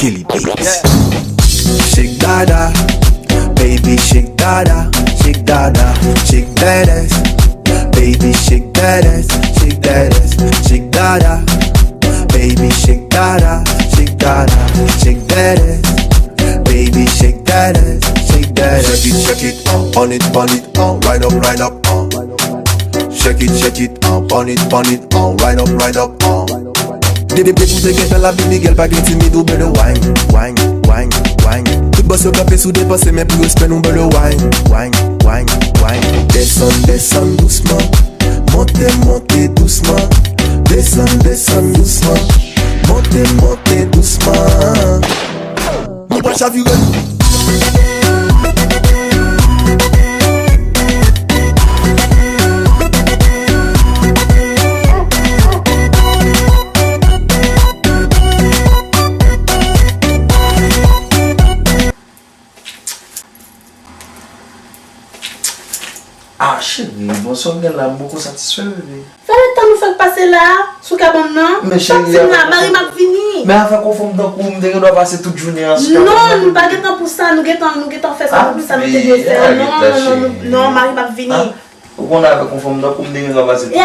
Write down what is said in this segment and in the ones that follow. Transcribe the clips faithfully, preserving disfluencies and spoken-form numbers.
Daily Beats. Shake dada, baby, shake dada, shake dada, shake that ass. Baby, shake that ass, shake that ass, shake dada. Baby, shake dada, shake dada, shake that ass. Baby, shake that ass, shake that ass. Shake it, shake it, uh, on it, on it, uh, right up, right up, uh. Shake it, shake it, uh, on it, on it, uh, right up, right up, uh. Depi, depi ou te gen tan la, baby girl, pa gen timid, ou bèl wine, wine, wine, wine. Tout bòs yo kanpe sou depanse, men pou yo spend, ou bèl wine, wine, wine, wine. Desann, desann dousman, monte, monte dousman. Desann, desann dousman, monte, monte dousman. Nou pral chavire. Ah, cheri, bon, sa w gen la, m poko satisfè, bebe. Sa fè tan nou fèk pase la, sou kabann nan. Men cheri, m la, mari m ap vini. Men avèk yon fanm tankou w, m te gen dwa pase tout jounen an sou kabann nan. Non, nou pa gen tan pou sa, nou gentan, nou gentan fè sa, nou fè sa nou te dwe fè. Non, non, non, non, non, mari m ap vini. Ou konn avèk yon fanm tankou w, m te gen dwa pase tout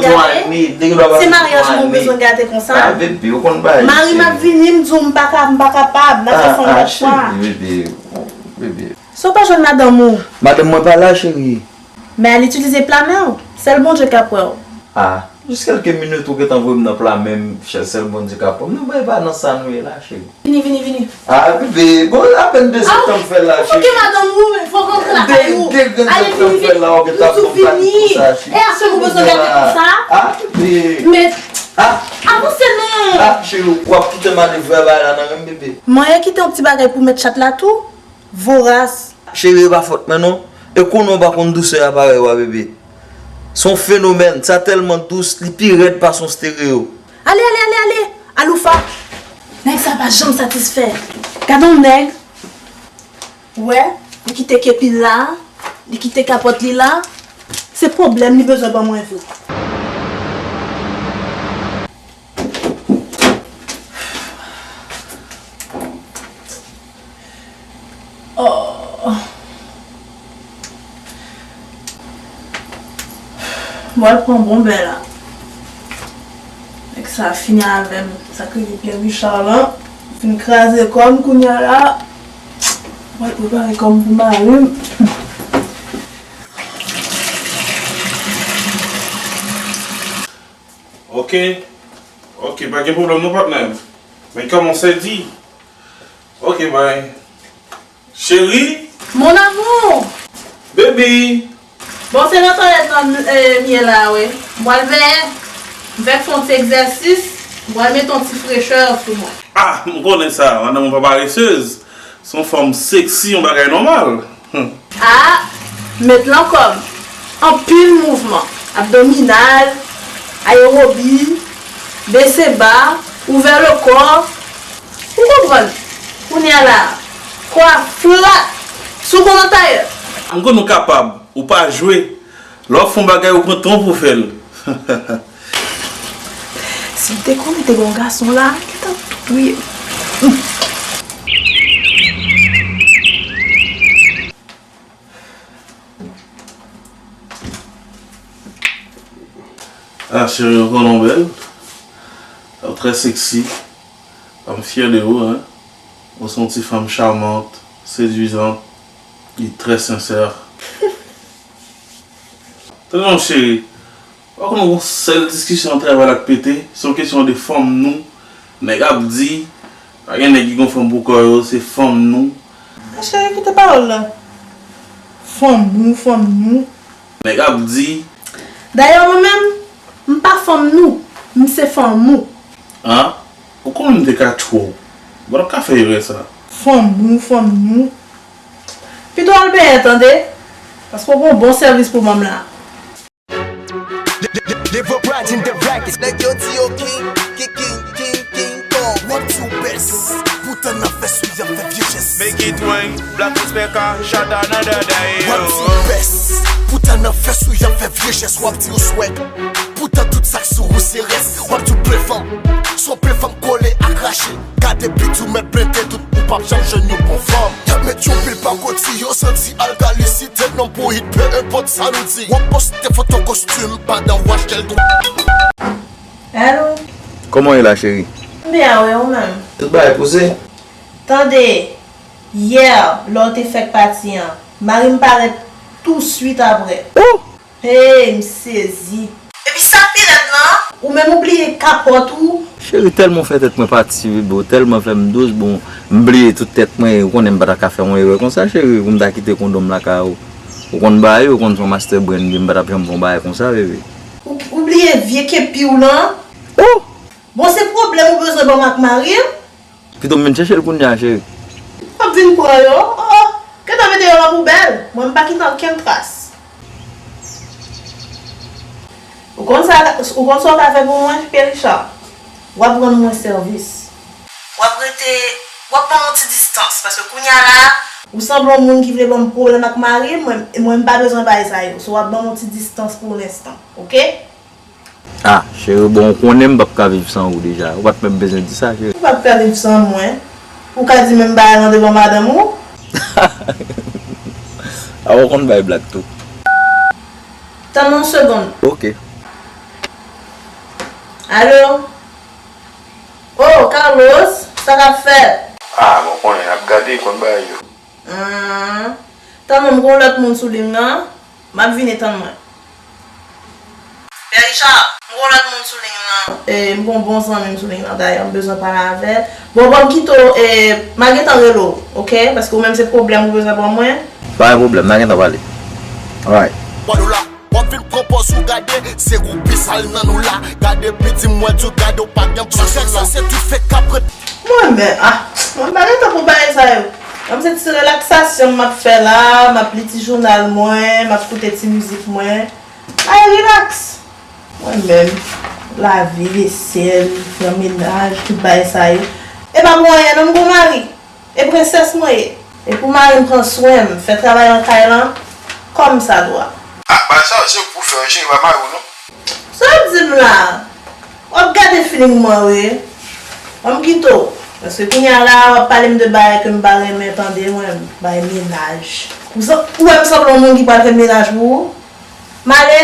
yon ane, m te gen dwa pase tout yon ane. Se maryaj mwen bezwen gate konsa. Ah, bebe, ou konn bagay. Mari m ap vini, m di w m pa ka, m pa kapab, n ap fè sa yon lòt fwa. Ah, cheri, bebe, bebe. Si w pa jwenn madanm ou. Madanm mwen pa la, cheri. Men al itilize pla men w. Sèl Bondye k ap wè w. Ah, jis kèlke minit ou gentan voye m nan pla men m, sèl Bondye k ap wè m. Nou bay pa nan sa nou ye la, cheri. Vini, vini, vini. Ah, bebe, bon, apèn de sèt tan m fè la, cheri. Fòk madanm ou, men fòk rantre lakay ou. Ale, vini, vini. M di w vini. E aswè nou bezwen gate konsa? Ah, bebe. Men, avanse non. Ah, cheri, w ap kite m ale vre bagay la nan men m, bebe. Manyen kite yon ti bagay pou mèt chat la tou. Voras. Cheri, e pa fòt mwen non. E konnen w pa konn dousè a parèy w a, bebe. Se yon fenomèn, sa tèlman dous, li pi rèd pase yon stereo. Ale, ale, ale, ale. Aloufa. Nèg sa pa janm satisfè. Gade yon nèg. Ou wè, li kite kepi l la, li kite kapòt li la. Se pwoblèm li bezwen ban mwen vre. Oh. Mwen pran bon bè la. Nèg sa fini avè m. Sa k rele Pierre Richard lan. Fin kraze kò m kounye a la. Mwen prepare kò m pou mari m. Ok. Ok, pa gen pwoblèm non, patnè. Men kòman se di? Ok, bay. Cheri. Mon amour. Baby. Bon, se nan twalèt lan, eh, m ye la, wi. M pral fè, m fèk fè yon ti egzèsis, m pral mete yon ti frechè sou mwen. Ah, m konnen sa, madanm ou pa parezez. Se yon fanm seksi, yon bagay nòmal. Hmm. Ah, met lan kòm. Anpil mouvman. Abdominal, aerobi, bese ba, ouvè le kò. Ou konprann? Kounye a la, kò a flat. Sou kòmantayè. M konn ou kapab, ou pa jwe. Lè w ap fè yon bagay, ou pran tan w pou w fè l. Si m te konnen te gen yon gason la, m gentan touye l. Ah, cheri, ou konnen w bèl. Ou trè seksi. M fyè de ou, hein. Ou se yon ti fanm charmante, séduisante, e trè sensè. Tande non, cheri. Ou pa konn yon sèl diskisyon nan travay la k pete, se yon kesyon de fanm nou. Nèg ap di, pa gen nèg ki gon fanm pou kò yo, se fanm nou. Cheri, kite pawòl la. Fanm nou, fanm nou. Nèg ap di. Dayè, mwen menm, m pa fanm nou, m se fanm ou. An? Ou konnen m te ka tchwe w. Ou pa t ap ka fè erè sa. Fanm ou, fanm nou. Pito al benyen, tande. Paske w gon bon sèvis pou manm la. Level Pride in the Rackets. Nèg yo di yo king, king, king, king, king Kong. W ap di w best, poutan nan vès ou y ap fè vye jès. Make it rain, Black Respect ka shot another day. W ap di w best, poutan nan vès ou y ap fè vye jès. W ap di w swag, poutan tout sa k sou ou se rès. W ap di w bèl fanm, se yon bèl fanm kole ak Gade piti w mèt plente tout, ou p ap janm jwenn yon bon fanm. Y ap met yon pil pakoti, yo santi alkalisite, nonm pou hit, pe enpòt sa nou di. W ap poste foto kostim pandan w achte l tou. Alo? Kòman w ye la, cheri? M byen, wi, ou menm? Tout bagay pouse? Tande, yè, lè w te fèk pati an, mari m parèt touswit apre. Oh! Hey, m sezi. Epi sa pi rèd lan, ou menm ou bliye kapòt ou. Cheri, tèlman w fè tèt mwen pati, bebe, w tèlman fè m dous, bon, m bliye tout tèt mwen, ou konnen m pa ta ka fè yon erè konsa, cheri, pou m ta kite kondom lakay ou. Ou konn bagay, ou konn se yon master brain, m pa t ap janm fè yon bagay konsa, bebe. Ou, ou bliye vye kepi w lan? Oh! Bon, se pwoblèm ou bezwen ban m ak mari m? Pito m vin chèche l kounye a, cheri. M ap vin pran yo. Oh, oh. Gentan mete yo nan poubèl. Mwen, m pa kite okenn tras. Ou konn sa, ou konn sa w ka fè pou mwen, Pierre Richard? W ap rann mwen sèvis. W ap rete, w ap ban m yon ti distans, paske kounye a la, ou sanble yon moun ki vle ban m pwoblèm ak mari m, mwen, mwen m pa bezwen bagay sa yo. So, w ap ban m yon ti distans pou lenstan, oke? Ah, cheri, bon, ou konnen m p ap ka viv san ou deja. Ou pa t menm bezwen di sa, cheri. Ou p ap ka viv san mwen? Ou ka di menm bagay lan devan madanm ou? A, ou konn bay blag tou. Tann yon segonn. Oke. Alo? Oh, Carlos, sa k ap fèt? Ah, bon, konnen, n ap gade, konn bagay yo. Ah, tann mwen, m gon lòt moun sou liy lan. M ap vini, tann mwen. Pè Richard, m gon lòt moun sou liy lan. E, m gon bon zanmi m sou liy lan, dayè, m bezwen pale avè l. Bon, ban m kite w, e, m a gentan rele w, oke? Paske ou menm se pwoblèm ou bezwen ban mwen. Pa gen pwoblèm, n a gentan pale. Alright. Wap vin pran pòz ou gade, se groupi sal nan nou la. Gade piti m wè di w gade w pa gen plas la. Sa se tout fake kap ret. Mwen menm, ah, mwen pa gen tan pou bagay sa yo. Mwen se ti relaksasyon m ap fè la, m ap li ti jounal mwen, m ap koute ti mizik mwen. Ay, rilaks. Mwen menm, lavi, vesèl, fè menaj, tout bagay sa yo. E pa pou anyen non, m gon mari. E prensès mwen ye. E pou mari m pran swen m, fè travay an kay lan, kòm sa dwa. Ah, bagay sa yo se ou k pou fè yo, cheri, pa mari w non. Sa w ap di m la? W ap gate feeling mwen wi. Ban m kite w. Paske kounye a la, w ap pale m de bagay ke m pa renmen tande mwen, bagay menaj. Ou san-, ou wè m sanble yon moun ki pral fè menaj pou ou? M ale,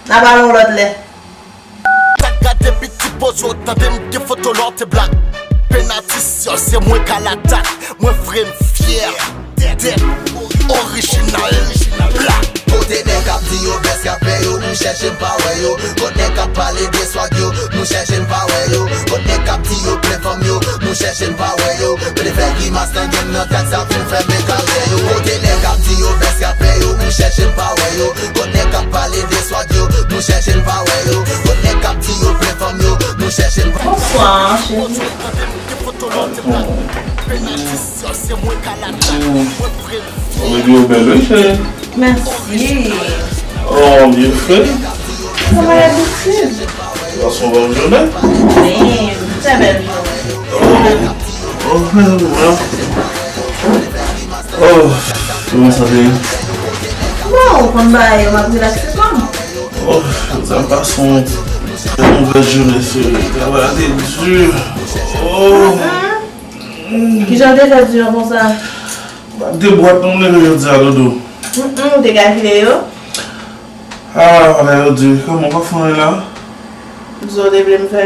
n a pale yon lòt lè. Gade piti pozo, tande m gen foto lè w te blak. Penati, se mwen k al atak, mwen vre m fyè. Dèt orijinal blak. Kote nèg ap di yo bèske apre yo, nou chèche m pa wè yo. Kot nèg ap pale de swag yo, nou chèche m pa wè yo. Kot nèg ap di yo plen fanm yo, nou chèche m pa wè yo. Vle fè grimas nan game nan, tak sa pou fèmen karyè yo. Kote nèg ap di yo bèske apre yo, nou chèche m pa wè yo. Kot nèg ap pale de swag yo, nou chèche m pa wè yo. Kot nèg ap di yo plen fanm yo, nou chèche m pa. Bonsoir, chérie. Oh, baby, ou bèl, wi, cheri. Mèsi. Oh, byen fre. Kòman labitid? Pase yon bòn jounen? Wi, trè bèl jounen. Oh, oh, bèl, bèl. Oh, kòman sa te ye? Bon, ou konn bagay yo, m ap rilakse kò m. Oh, sa pase yon trè movèz jounen, cheri. Travay la te di. Oh. Kijan w te fè di yo konsa? De bwat nou leve jodi a, Dodo. Mm, mm, ou te kalkile yo? Ah, bagay yo di, kòman w pa fè anyen la? Sa w te vle m fè?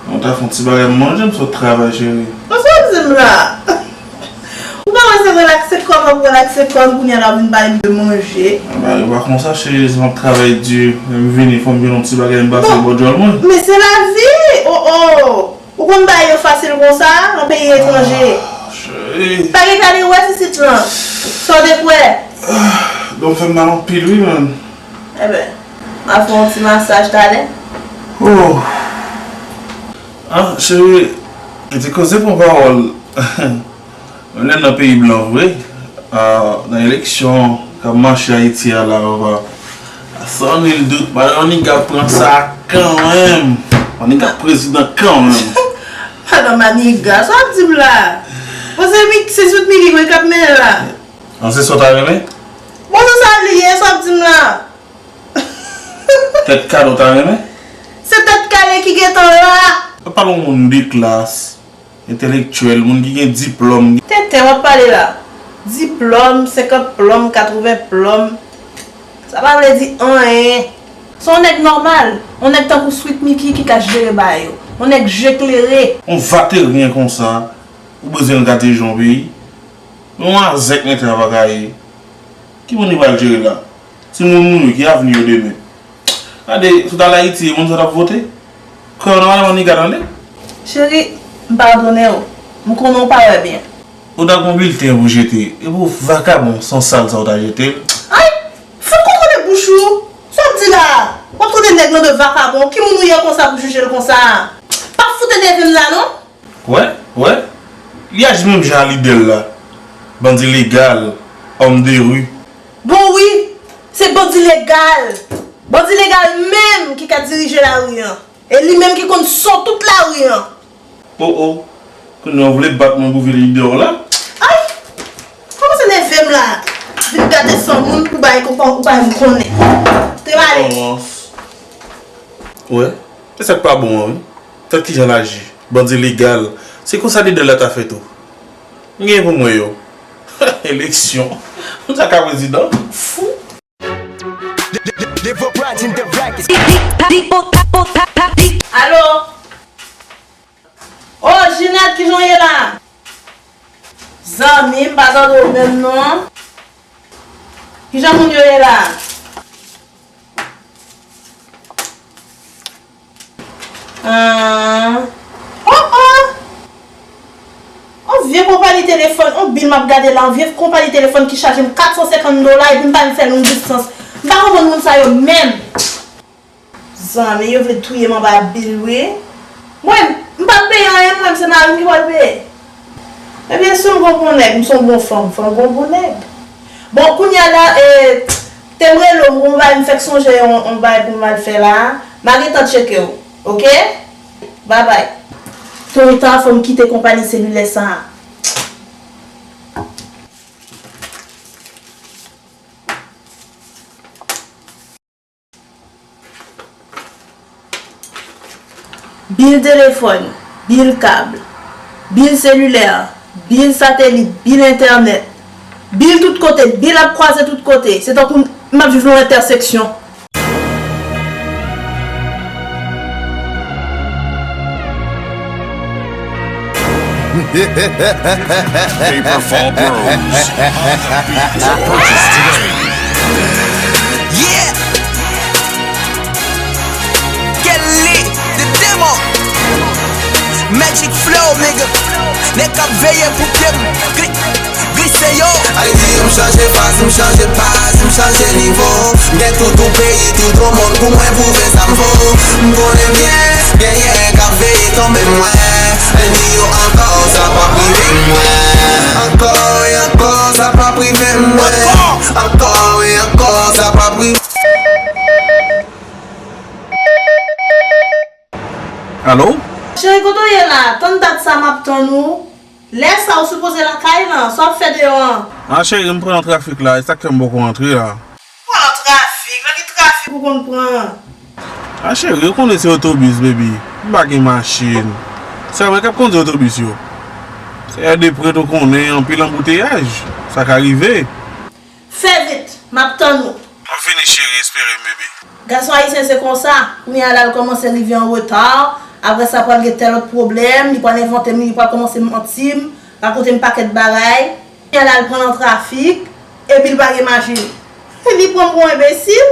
Mwen ta fè yon ti bagay m manje, m sot travay, cheri. Bon, sa w di m la? Ou pa wè se relakse kò m, ap relakse kò m, kounye a la w vin pale m de manje. Bagay yo pa konsa, cheri, se m ap travay di, lè m vini, fò m jwenn yon ti bagay m pase bò djòl mwen. Men se lavi! Oh, oh! Ou konn bagay yo fasil konsa, nan peyi etranje. Ah, cheri. Pa gen kale wès isit lan. Sa w te kwè? Ah, do m fè m mal anpil, wi, man. Enben, m a fè yon ti masaj talè. Oh. Ah, cheri, kite koze pran pawòl. Menm lè m nan peyi blan vre, ah, nan eleksyon k ap mache Ayiti a la, papa, san nil dout, Madan Maniga pran sa kanmenm. Maniga prezidan kanmenm. Madan Maniga, sa w ap di m la? Bon, se Mik-, se sot Miki wi k ap mennen la. An, se sa w ta renmen? Bon, se sa l ye, sa w ap di m la? Tèt kale w ta renmen? Se tèt kale ki gentan la. W ap pale yon moun de klas, entèlektyèl, moun ki gen diplòm. Tenten w ap pale la. Diplòm, senkant plòm, katreven plòm. Sa pa vle di anyen. Se yon nèg nòmal. Yon nèg tankou Sweet Micky ki ka jere bagay yo. Yon nèg je klere. Yon vateryen konsa, ou bezwen l gade jan yon peyi? Yon azèk nan tè a pa ka ye. Ki moun li pral jere la? Timoun nou yo, ki avni yo demen? Gade, si w t al Ayiti, e moun sa w t ap vote? Kwè w nan Madam Niga tande? Cheri, m padone w. M konnen w pa wè byen. Ou ta gon bilten pou jete, epi w vakabon san sal sa w ta jete l. Ay! Fout kokonnen bouch ou! Sa w ap di la a? W ap trete nèg lan de vakabon? Ki moun ou ye konsa pou jije l konsa a? Pa fout enève m la non! Wè, wè. Li aji menm jan a lidè l la. Bandi legal, homme de rue. Bon wi, se bandi legal. Bandi legal menm ki ka dirije lari an. E li menm ki konn son tout lari an. O o, kounye a w vle bat mwen pou vin lidè w la? Ay! Kòmanse nève m la. Vin gate san moun pou bay konpa ou pa menm konnen. Te pale. Kòmans. Wè, se sa k pa bon an wi. Tèt kijan l aji. Bandi legal. Se konsa lidè l la ta fè tou. M gen pou mwen yo. Eleksyon. Moun sa ka prezidan. Fou. Alo? O, Jinèt, kijan w ye la? Zanmi m, pa tande w menm non. Kijan moun yo ye la? Ah. O o! On vye konpayi telefòn, on bil m ap gade la, on vye konpayi telefòn ki chaje m kat san senkant dola epi m pa menm fè long distans. M pa konprann moun sa yo menm. Zanmi, yo vle touye m anba bil wi. Mwen, m p ap peye anyen, mwen, se mari m ki pral peye. Ebyen, si m gon bon nèg, m se yon bon fanm, fò m gon bon nèg. Bon, kounye a la, e, te m rele w, m gon bagay, m fèk sonje yon, yon bagay pou m al fè la. M a gentan tcheke w, oke? Babay. Tou ta fò m kite konpayi selilè sa a. Bil telefòn, bil kab, bil selilè, bil satelit, bil entènèt, bil tout kote, bil ap kwaze tout kote. Se tankou m ap viv nan yon entèseksyon. Paper Fall Bros. On the beat. Purchase today. Yeah! Kelly, the demo. Magic flow, nigga. Nèg k ap veye pou pye m. Gli-, glise yo. Ayiti, m chanje faz, m chanje baz, m chanje nivo. M gen tout yon peyi, tout yon mond pou mwen pwouve sa m vo. M konnen byen, genyen k ap veye tonbe mwen. Ènmi yo ankò, sa p ap rive mwen. Ankò e ankò, sa p ap rive mwen. Ankò e ankò, sa p ap rive. Alo? Cheri, kote w ye la? Tann dat sa m ap tann ou. Lè sa ou sipoze lakay lan, sa w ap fè deyò an? A cheri, m pran nan trafik la, e sa k fè m poko antre la. Pran nan trafik? Nan ki trafik ou konn pran? A cheri, ou konnen se otobis, baby. M pa gen machin. Se mwen k ap kondui otobis yo. Se Èdepwent ou konnen, anpil anbouteyaj. Sa ka rive. Fè vit, m ap tann ou. M ap vini cheri, espere m bebe. Gason ayisyen se konsa, kounye a la l kòmanse rive an reta, apre sa pral gen tèl lòt pwoblèm, li pral envante m, li pral kòmanse manti m, rakonte m pakèt bagay. Kounye a la l pran nan trafik, epi l pa gen machin. Li pran m pou yon enbesil.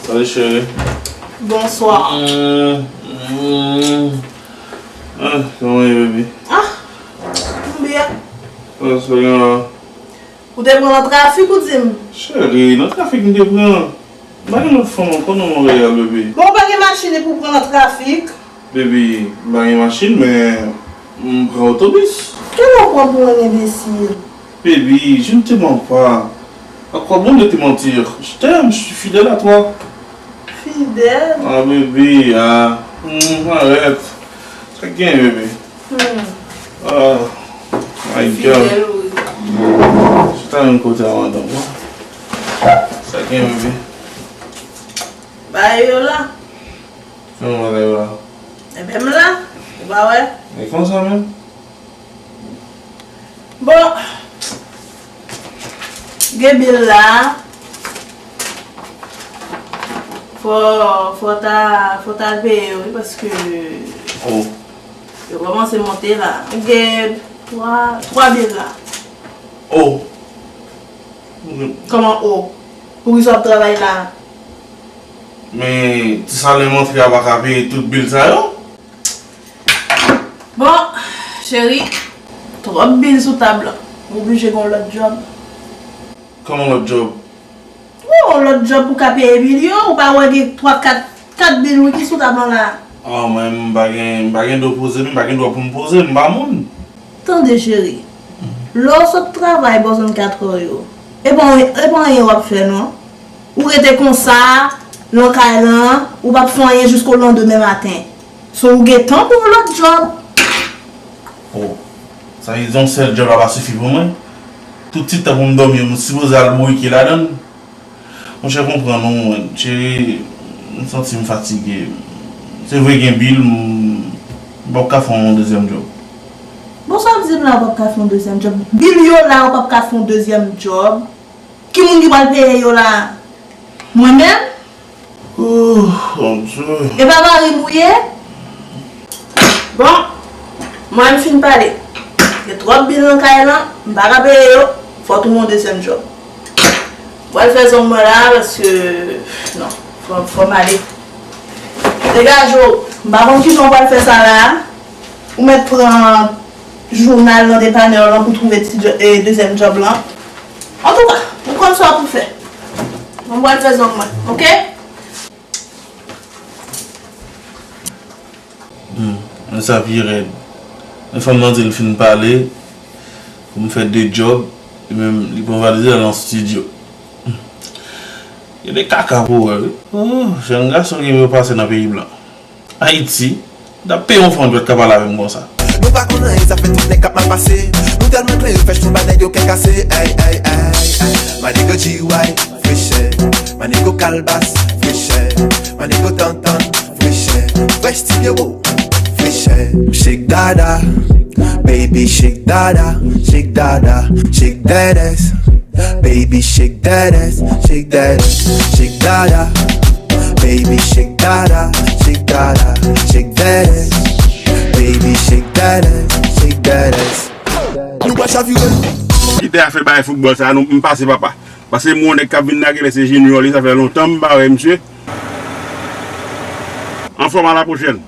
Salut chérie. Bonsoir. Mm, mm. Ah, kòman ye, baby? Ah, m byen. Kòman sa gen la? Ou te pran nan trafik, ou di m? Cheri, nan trafik m te pran. M pa gen lòt fanm ankò nan Monreyal, baby. Bon, ou pa gen machin epi w pran nan trafik? Baby, m pa gen machin, men m pran otobis. Kilè w pran pou yon enbesil? Baby, je ne te mens pas. À quoi bon de te mentir? Je t'aime, je suis fidèle à toi. Fidèle? Ah, baby, ah. Hmm, arrête. Sa k gen, baby? Hmm. Ah, my girl. Fidèle, wi. Sa menm kote a madanm, non? Sa gen menm, wi. Bagay yo la. Kòman bagay yo la? Enben, m la. Ou pa wè? E konsa menm? Bon, gen bil la. Fò, fò ta, fò ta peye yo, wi, paske Oh. Yo kòmanse monte la. Ou gen twa, twa bil la. Oh. Kòman oh? Poukisa w ap travay la? Men, ti salè m antre a pa ka peye tout bil sa yo? Bon, cheri, twòp bil sou tab la. M oblije gen yon lòt djòb. Kòman lòt djòb? Wi, yon lòt djòb pou ka peye bil yo. Ou pa wè gen twa, kat, kat bil wi ki sou tab lan la? Oh, mwen, m pa gen, m pa gen dwa poze m, m pa gen dwa pou m poze m, m pa moun. Tande, cheri. Lè w sot travay bò zòn katrè yo, e pa, e pa anyen w ap fè, non. Ou rete konsa, nan kay lan, ou p ap fè anyen jisko landemen maten. So, ou gen tan pou yon lòt djòb. Oh, sa vle di yon sèl djòb la pa sifi pou mwen? Tout ti tan pou m dòmi, m sipoze al bourike ladan l? Monchè, konprann ou, cheri, m santi m fatige. Se vre gen bil, m, m p ap ka fè yon dezyèm djòb. Bon, sa w ap di m la, w p ap ka fè yon dezyèm djòb? Bil yo la, w p ap ka fè yon dezyèm djòb? Ki moun ki pral peye yo la? Mwen menm? Oh, Bondye. E pa mari m ou ye? Bon, mwen m fin pale. Gen twòp bil nan kay lan, m pa ka peye yo, fò w twouve yon dezyèm djòb. M pral fè zong mwen la, paske, non, fò, fò m ale. Degaje w, m pa konn kijan w pral fè sa la. Ou mèt pran jounal nan depanè w lan pou twouve ti djò-, e, dezyèm djòb lan. Antouka, ou konn sa w pou fè. Mwen pral fè zong mwen, oke? Hmm, men sa pi rèd. Men fanm nan di l fin pale pou m fè de djòb, li menm li pran valiz li al nan estidyo. Hmm. Gen de kaka pou wè, wi. Oh, jèn gason gen pou yo pase nan peyi blan. Ayiti, n ap peye yon fanm dwèt k ap pale avè m konsa. Nou pa konn anyen, sa fè tout nèg k ap mal pase. Nou tèlman kle, yo fè chou ba nèg yo kè kase. Ay, ay, ay, ay. My nigga G Y, frechè. My nigga Kalbas, frechè. My nigga Tantan, frechè. Fresh ti bye wo, frechè. Shake dada, baby, shake dada, shake dada, shake that ass. Baby, shake that ass, shake that ass, shake dada. Baby, shake dada, shake dada, shake that ass. Baby, shake that ass, shake that ass. Nou pa chavire. Kite afè bagay foutbòl sa, nou, m pase papa. Paske m wè yon nèg k ap vin la, genlè se Junior li, sa fè lontan m pa wè misye. Anfòm, a la pwochèn.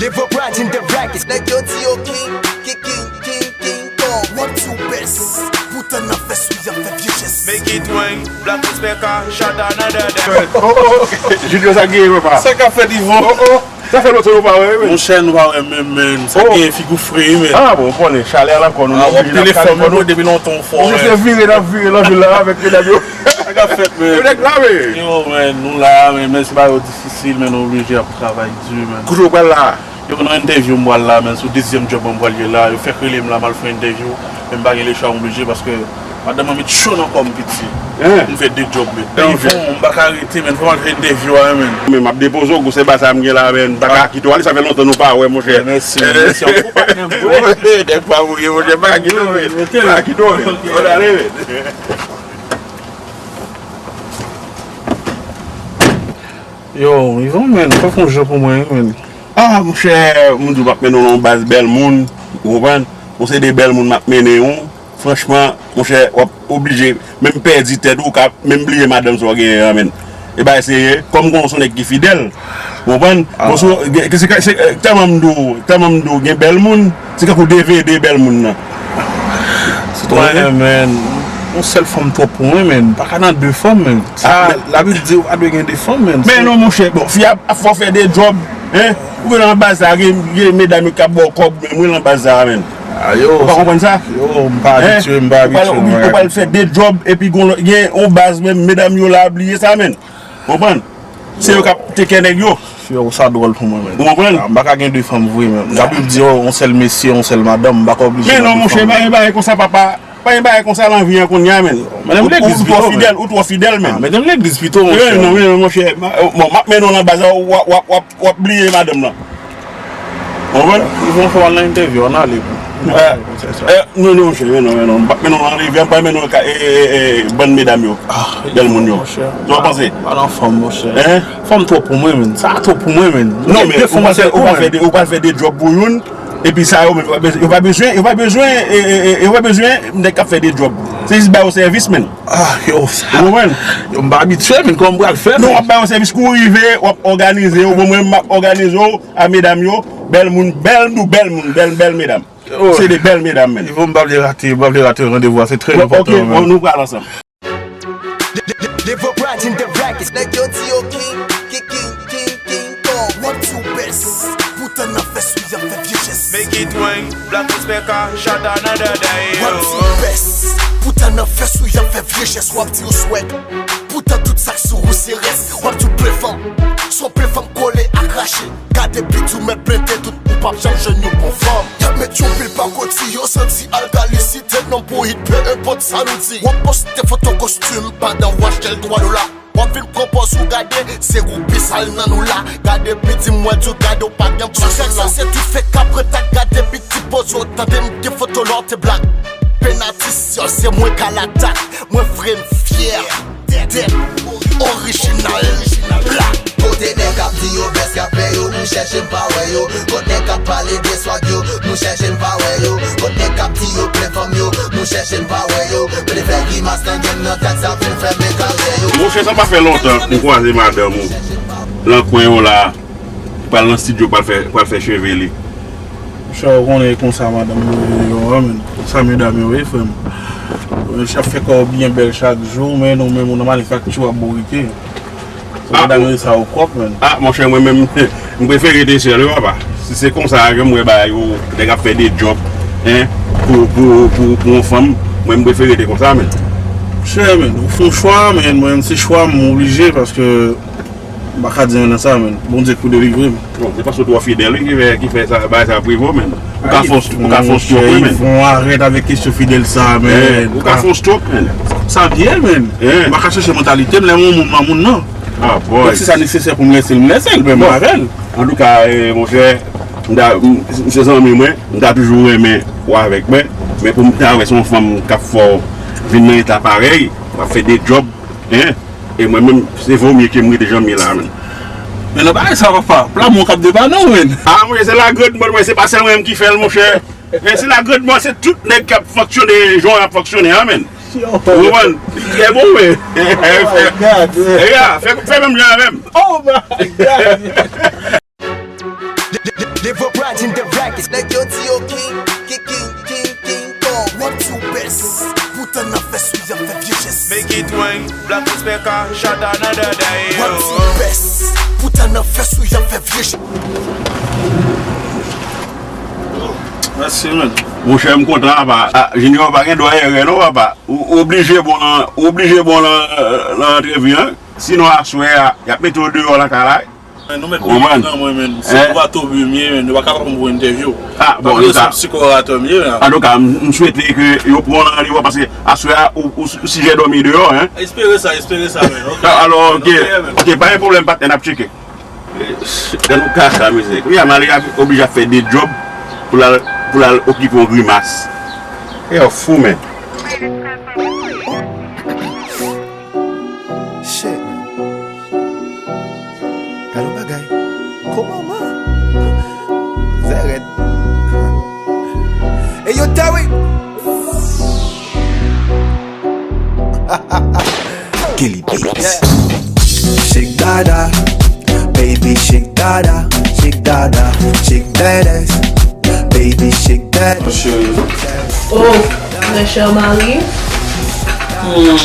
Devo Pride in the Racket. Nèg yo di yo king, king, king, king, king Kong. What you best? Poutan nan fès ou y ap fè vye jès. Make it rain, Black Respect, shot another down. Oh, oh, oh. Junior sa gen repa. Sa k ap fèt, Yvon? Oh, oh. Sa fè lontan nou pa wè, men. Monchè, nou pa wè menm, men. Sa gen figi w fre, men. Ah, bon, ou konnen, chalè a la kò nou, nou oblije n ap kale kò nou. Depi lontan, ou fò, men. Monchè, se vire n ap vire nan vil la avèk medam yo. Sa k ap fèt, men? Yo, nèg la, men. Yo, men, nou la, men, men se bagay yo difisil, men nou oblije ap travay di, men. Kote w pral la? Yo, nan entèvyou m pral la, men, sou dezyèm djòb mwen m pral ye la. Yo fèk rele m la, m al fè entèvyou, men m pa gen lechwa, m oblije, paske madanm mwen met cho nan kò m, piti. M fè de djòb, men. Bon, m pa ka rete, men, fò m al fè entèvyou a, men. Men m ap depoze w, gwo sèba sa m gen la, men, m pa ka kite w ale, sa fè lontan nou pa wè, monchè. Mèsi, mèsi, yon gwo patnè m vre. Nèg pa mouri, monchè, m pa ka kite w, men. M pa ka kite w, men. Bon, ale, men. Yo, Yvon, men, fè w fè yon jan pou mwen, men. Ah, monchè, m di w m ap mennen w nan yon baz bèl moun, ou konprann? Bon, se de bèl moun m ap mennen w. Franchman, monchè, w ap oblije menm pèdi tèt ou, w ka menm bliye madanm sa w genyen an, men. E bagay serye, kòm w se yon nèg ki fidèl, ou konprann? Bon, se, se, se, tèlman m di w, tèlman m di w, gen bèl moun, se kankou D V D bèl moun nan. Sitwayen, men, yon sèl fanm twòp pou mwen, men. Pa ka nan de fanm, men. Sa, Labib di w pa dwe gen de fanm, men. Men non, monchè, bon, fi a, a fò fè de djòb, en. Ou wè nan baz la, gen, gen medam yo k ap ba w kòb, men mwen nan baz la, men. Ou pa konprann sa? Yo, m pa abitye, m pa abitye, non. Ou pral fè de djòb, epi gen, gen yon baz, men medam yo la, bliye sa, men. Konprann? Se yo k ap teke nèg yo. Frè, sa dwòl pou mwen, menn. Ou konprann? M pa ka gen de fanm vre, menn. Gaby di, oh, yon sèl mesye, yon sèl madanm, m pa ka oblije. Men non, monchè, pa gen bagay konsa, papa. Pa gen bagay konsa nan vi an kounye a, menn. Men m legliz pito, ou twò fidèl, ou twò fidèl, menn. Men m legliz pito, monchè. Non, men non, monchè. Bon, m ap mennen w nan baz la, w ap, w ap, w ap, w ap bliye madanm lan. Ou konprann? Ou fè w al nan entèvyou, ann ale. Non, non, monchè, men non, men non. M p ap mennen w nan rivyè, m pa mennen w ka, e, e, e, e, bann medam yo. Bèl moun yo. Sa w panse? Pa nan fanm, monchè. Fanm twòp pou mwen, menn. Sa twòp pou mwen, menn. Non, men ou pral fè, ou pral fè de, ou pral fè de djòb pou youn, epi sa yo, menm, yo pa bezwen, yo pa bezwen, e, e, e, yo pa bezwen nèg k ap fè de djòb. Se jis ba yo sèvis, menn. Ah, yo, sa. Ou konprann? Yo, m pa abitye, menn, kòman m pral fè, menn? Non, w ap ba yo sèvis, kou w rive, w ap òganize yo. Bon, mwen, m ap òganize w a medam yo. Bèl moun, bèl, nou bèl moun, bèl, bèl medam. Se de bèl medam, menn. Bon, m pa vle rate, m pa vle rate randevou a, se trè enpòtan, menn. Bon, ok, bon, nou pral ansanm. Devo Pride in the Racket. Nèg yo di yo king, king, king, king, king kong. W ap di w best, poutan nan fès ou y ap fè vye jès. Make it rain, Black Respect ka shot another day. W ap di w best, poutan nan fès ou y ap fè vye jès. W ap di w swag, poutan tout sa k sou ou se rès. W ap di w plen fanm, se yon plen fanm kole ak rache. Gade piti w mèt plente tout, ou p ap janm jwenn yon bon fanm. Y ap met yon pil pakoti, yo santi alkalisite nonm pou hit, pe enpòt sa nou di. W ap poste foto kostim pandan w achte l twa dola. W ap vin pran pòz ou gade, se groupi sal nan nou la. Gade piti m wè di w gade w pa gen plas la. Sa se tout fake ap ret ak gade piti poz ou tande m gen foto lò te blak. Penalti syò se mwen ka latak, mwen vre m fyè. Dèt orijinal la. Kote nèg ap di yo best k ap fè yo, nou chèche n pa wè yo. Kot nèg k ap pale de swag yo, nou chèche n pa wè yo. Kot nèg k ap di yo plen fanm yo, nou chèche n pa wè yo. Vle fè grimas nan game nan, tèt sa pou fèmen karyè yo. Monchè, sa pa fè lontan m kwaze madanm ou lan kwen yo la. Pral nan estidyo, pral fè, pral fè cheve li. Monchè, ou konnen e konsa madanm yo ye yo, menn. Sa medam yo ye, frè m. Yo ap fè kò yo byen bèl chak jou, men nou menm, ou nan manifakti, w ap bourike. Medam yo ye sa yo pwòp, menn. Ah, monchè, mwen menm, m prefere te sèl, wi, papa. Si se konsa, jan m wè bagay yo, nèg ap fè de djòb, en, pou, pou, pou, pou yon fanm, mwen, m prefere te konsa, menn. Monchè, menn, ou fè yon chwa, menn, mwen, se chwa m, m oblije, paske M pa ka di anyen nan sa, menn. Bondye k pou delivre m. Bon, se paske w twò fidèl, wi, ki fè, ki fè sa, bagay sa ap rive w, menn. Ou ka fè yon, ou ka fè yon stroke, wi, menn. Yvon, arèt avèk kesyon fidèl sa, menn. Ou ka fè yon stroke, menn. Sa byen, menn. M pa ka chanje mantalite m, lè m yon moun, m a moun nan. Ah, boy. Donk, si sa nesesè pou m lèse l, m lèse l, menn, m avè l. Antouka, eh, monchè, m ta, m, m se zanmi mwen, m ta toujou renmen w avèk mwen, men pou m ta wè se yon fanm k ap fè w vin nan eta parèy, w ap fè de djòb, en, E mwen menm, se vomye ke m rete jan m ye la, menn. Men nan bagay sa, papa, lanmou k ap depann ou, menn. Ah, monchè, se la grande mode, mwen, se pa sèl mwen menm ki fè l, monchè. Men se la grande mode, se tout nèg k ap fonksyone jan w ap fonksyone an, menn. Ou konprann? Trè bon, wi. Oh my God. Fè, fè menm jan avè m. Oh my God. Devo Pride in the Racket. Nèg yo di yo king, king, king, king, king kong. W ap di w best, poutan nan fès ou y ap fè vye jès. Make it rain, Black Respect ka shot another day. W ap di w best, poutan nan fès ou y ap fè vye jès. Mèsi, menn. Monchè, m kontan, papa. Ah, Junior pa gen dwa erè non, papa. Ou, ou oblije bon nan, ou oblije bon nan, nan antrevi an. Sinon, aswè a, y ap mete w deyò nan kay la. Nou mèt peye nan mwen, menn. Se koratè m ye, menn. Yo pa ka pran m pou entèvyou. Ah, bon, se yon psikoratè m ye, menn. Antouka, m, m swete ke yo pran w nan randevou a, paske aswè a, ou, ou, ou sijè dòmi deyò, en. Espere sa, espere sa, menn. Ok. Alò, ok. Ok, pa gen pwoblèm, patnè, n ap tcheke. Gad yon kaka, mesye. Kounye a, Maria oblije ap fè de djòb pou l al, pou l al okipe yon grimas. E yo fou, menn. Shit, man. Gad yon bagay. Kòman, man? Zè rèd. Hey, yo, Terry! Kelly Beats. Shake dada, baby, shake dada, shake dada, shake that ass. Baby, shake that. Mon cheri. Oh, mon chè mari. Hmm,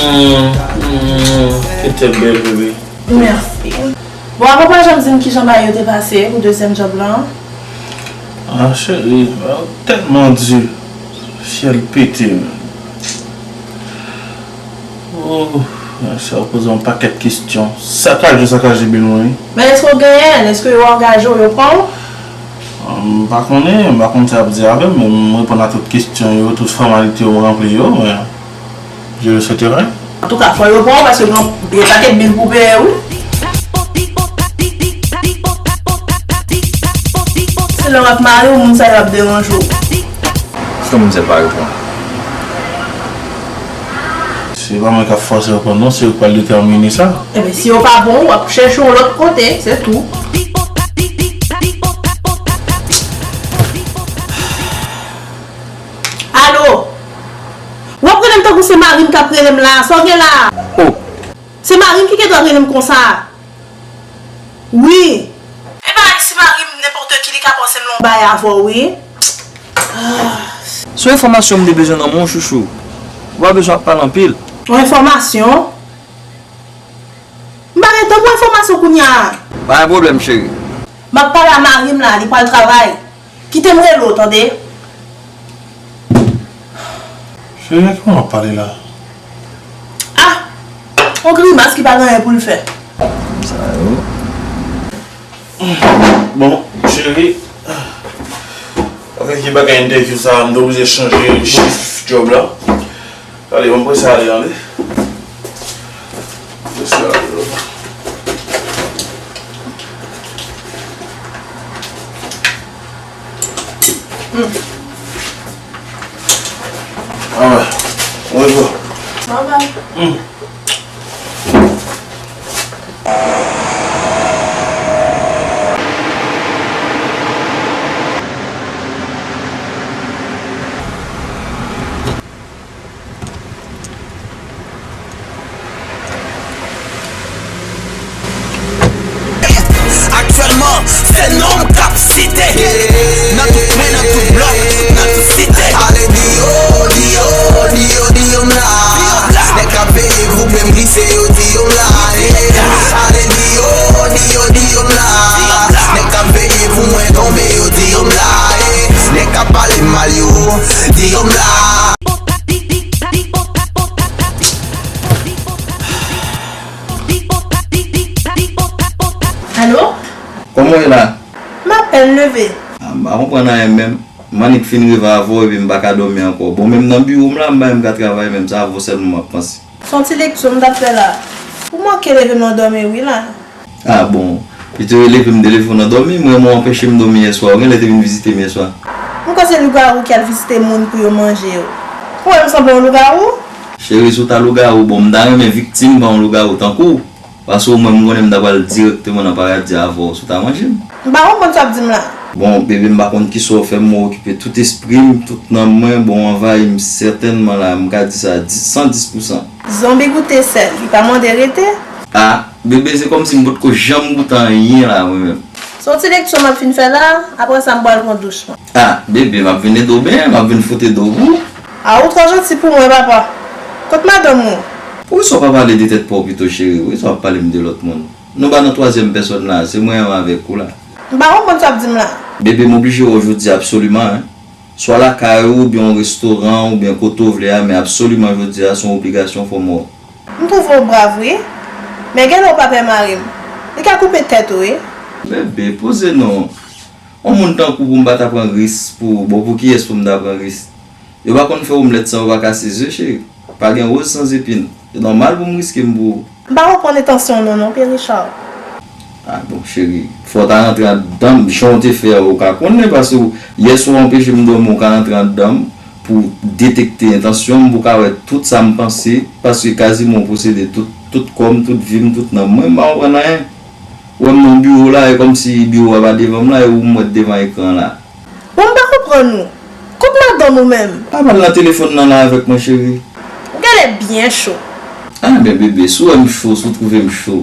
hmm, se tèt bèl, bebe. Mèsi. Bon, apa w pa janm di m kijan bagay yo te pase pou dezyèm djòb lan? Ah, cheri, bagay yo tèlman di. Fyèl pete, menn. Oh. Sa w poze yon pakèt kesyon. Sa kraje, sa kraje byen lwen, wi. Men èske w genyen l? Èske yo angaje w, yo pran w? M pa konnen, m pa konn sa y ap di avè m, men m reponn a tout kesyon yo, tout fòmalite yo, m ranpli yo, men je le souhaiterais. Antouka, fò yo pran w paske gen yon pakèt bil pou w peye, wi. Se lè w ap mare w, moun sa yo ap deranje w. Kòman m fè pa reponn? Se pa mwen k ap fòse w pran non, se yo k pral detèmine sa. Enben, si yo pa bon, w ap chèche yon lòt kote, se tou. Alo? W ap rele m tankou se mari m k ap rele m la, sa w gen la? Oh. Se mari m ki gen dwa rele m konsa. Wi. Epa, si mari m nenpòt ki, li ka panse m lon bay avè w, wi. Ah. Se yon enfòmasyon m te bezwen nan men w, chouchou. Ou pa bezwen ap pale anpil. Yon enfòmasyon? M pa gen tan pou enfòmasyon kounye a. Pa gen pwoblèm, cheri. M ap pale a mari m la, li pral travay. Kite m rele w, tande? Cheri, a ki moun w ap pale la? Ah! Yon grimas ki pa gen anyen pou l fè. Sa yo. Bon, cheri, avèk vye bagay entèvyou sa a, m te oblije chanje chif djòb la. Ale, ban m prese ale, ale. Prese ale. Hmm. Alright. Mwen jwe. Bye bye. Hmm. Aktyèlman, se non m k ap site. Nan tout kwen, nan tout blòk, nan tout site. Ale di yo, di yo, di yo, di yo m la. Nèg k ap veye pou m menm glise yo, di yo m la. Ale di yo, di yo, di yo m la. Nèg k ap veye pou mwen tonbe yo, di yo m la. Nèg k ap pale m mal yo, di yo m la. Alo? Kòman w ye la? M apèn leve. Ah, m pa konprann anyen menm. M annik fin rive avè w epi m pa ka dòmi ankò. Bon, menm nan biwo m la, m pa menm ka travay menm, se avè w sèlman m ap panse. Se yon ti leksyon m t ap fè la. Ou manke leve m nan dòmi wi la. Ah bon, pito yo leve m te leve w nan dòmi, mwen menm ou anpeche m dòmi yèswa, ou genlè te vin vizite m yèswa. M kwè se lougawou ki al vizite moun pou yo manje yo. Ou wè m sanble yon lougawou? Cheri, si w ta lougawou, bon, m ta renmen viktim pa yon lougawou tankou w. Paske ou menm m konnen m ta pral dirèkteman nan paradi avè w si w ta manje m. M pa konprann sa w ap di m la. Bon, bebe, m pa konn kisa w fè m, mwen okipe tout espri m, tout nanm mwen, bon, w anvayi m sètènman la, m ka di sa di, san dis pou san. Zonbi goute sèl, li pa mande rete. Ah, bebe, se kòmsi m potko janm goute anyen la, mwen menm. Se yon ti leksyon m ap fin fè la, apre sa m pral pran douch mwen. Ah, bebe, m ap vin ede w benyen, m ap vin fwote do pou ou. Ah, ou twò janti pou mwen, papa. Kot madanm ou? Poukisa w pa pale de tèt pa w pito, cheri? Poukisa w ap pale m de lòt moun? Nou pa nan twazyèm pèsòn la, se mwen menm avèk ou la. M pa konprann sa w ap di m la. Bebe, m oblije wè w jodi a absoliman, en. Swa lakay ou, oubyen yon restoran, oubyen kote w vle a, men absoliman jodi a, se yon obligasyon fò m wè w. M twouve w brav, wi. Men genlè w pa pè mari m. Li ka koupe tèt ou, wi. Bebe, poze non. Yon moun tankou w pou m pa ta pran risk pou, bon, pou kiyès pou m ta pran risk? Yo pa konn fè omlèt san yo pa kase ze, cheri. Pa gen woz san zepin. Se nòmal pou m riske m pou ou. M pa konprann entansyon w non, non, Pierre Richard. Ah bon, cheri, fò w ta rantre anndan m, jan w te fè a, ou ka konnen, paske w, yèswa w anpeche m dòmi, ou ka rantre anndan m pou detekte entansyon m, pou ka wè tout sa m panse, paske kaziman w posede tout, tout kò m, tout vi m, tout nanm mwen, m pa konprann anyen. Ou wè m nan biwo la, e kòmsi biwo a pa devan m la, e ou m wè devan ekran an la. Bon, m pa konprann ou. Kot madanm ou menm? Pa pale nan telefòn nan la avèk mwen, cheri. Ou genlè byen cho. Ah, men bebe, si w wè m cho, si w twouve m cho,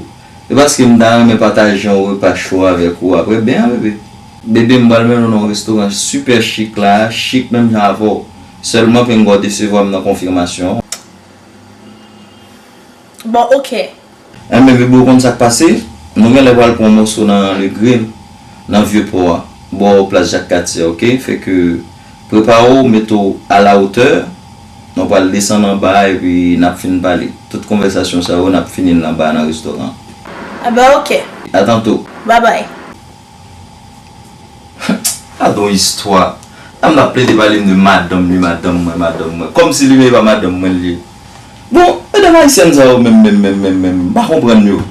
e paske m ta renmen pataje yon repa cho avèk ou apre ben an, bebe. Bebe, m pral mennen w nan yon restoran sipè chik la, chik menm jan avè w. Sèlman penga w desevwa m nan konfimasyon an. Bon, oke. Enben, bebe, ou konn sa k pase? Nou genlè pral pran yon mòso nan Le Grill, nan Vye Pò a, bò plas Jak Katye a, oke? Fè ke prepare w, mete w à la hauteur, nou pral desann anba a, epi n ap fin pale. Tout konvèsasyon sa yo, n ap fini l anba nan restoran. Enben, oke. A tanto. Babay. Gade yon istwa. Dam nan ap plede pale m de madanm li, madanm mwen, madanm mwen. Kòmsi li menm e pa madanm mwen li ye. Bon, medam ayisyèn sa yo menm, menm, menm, menm, menm, m pa konprann yo.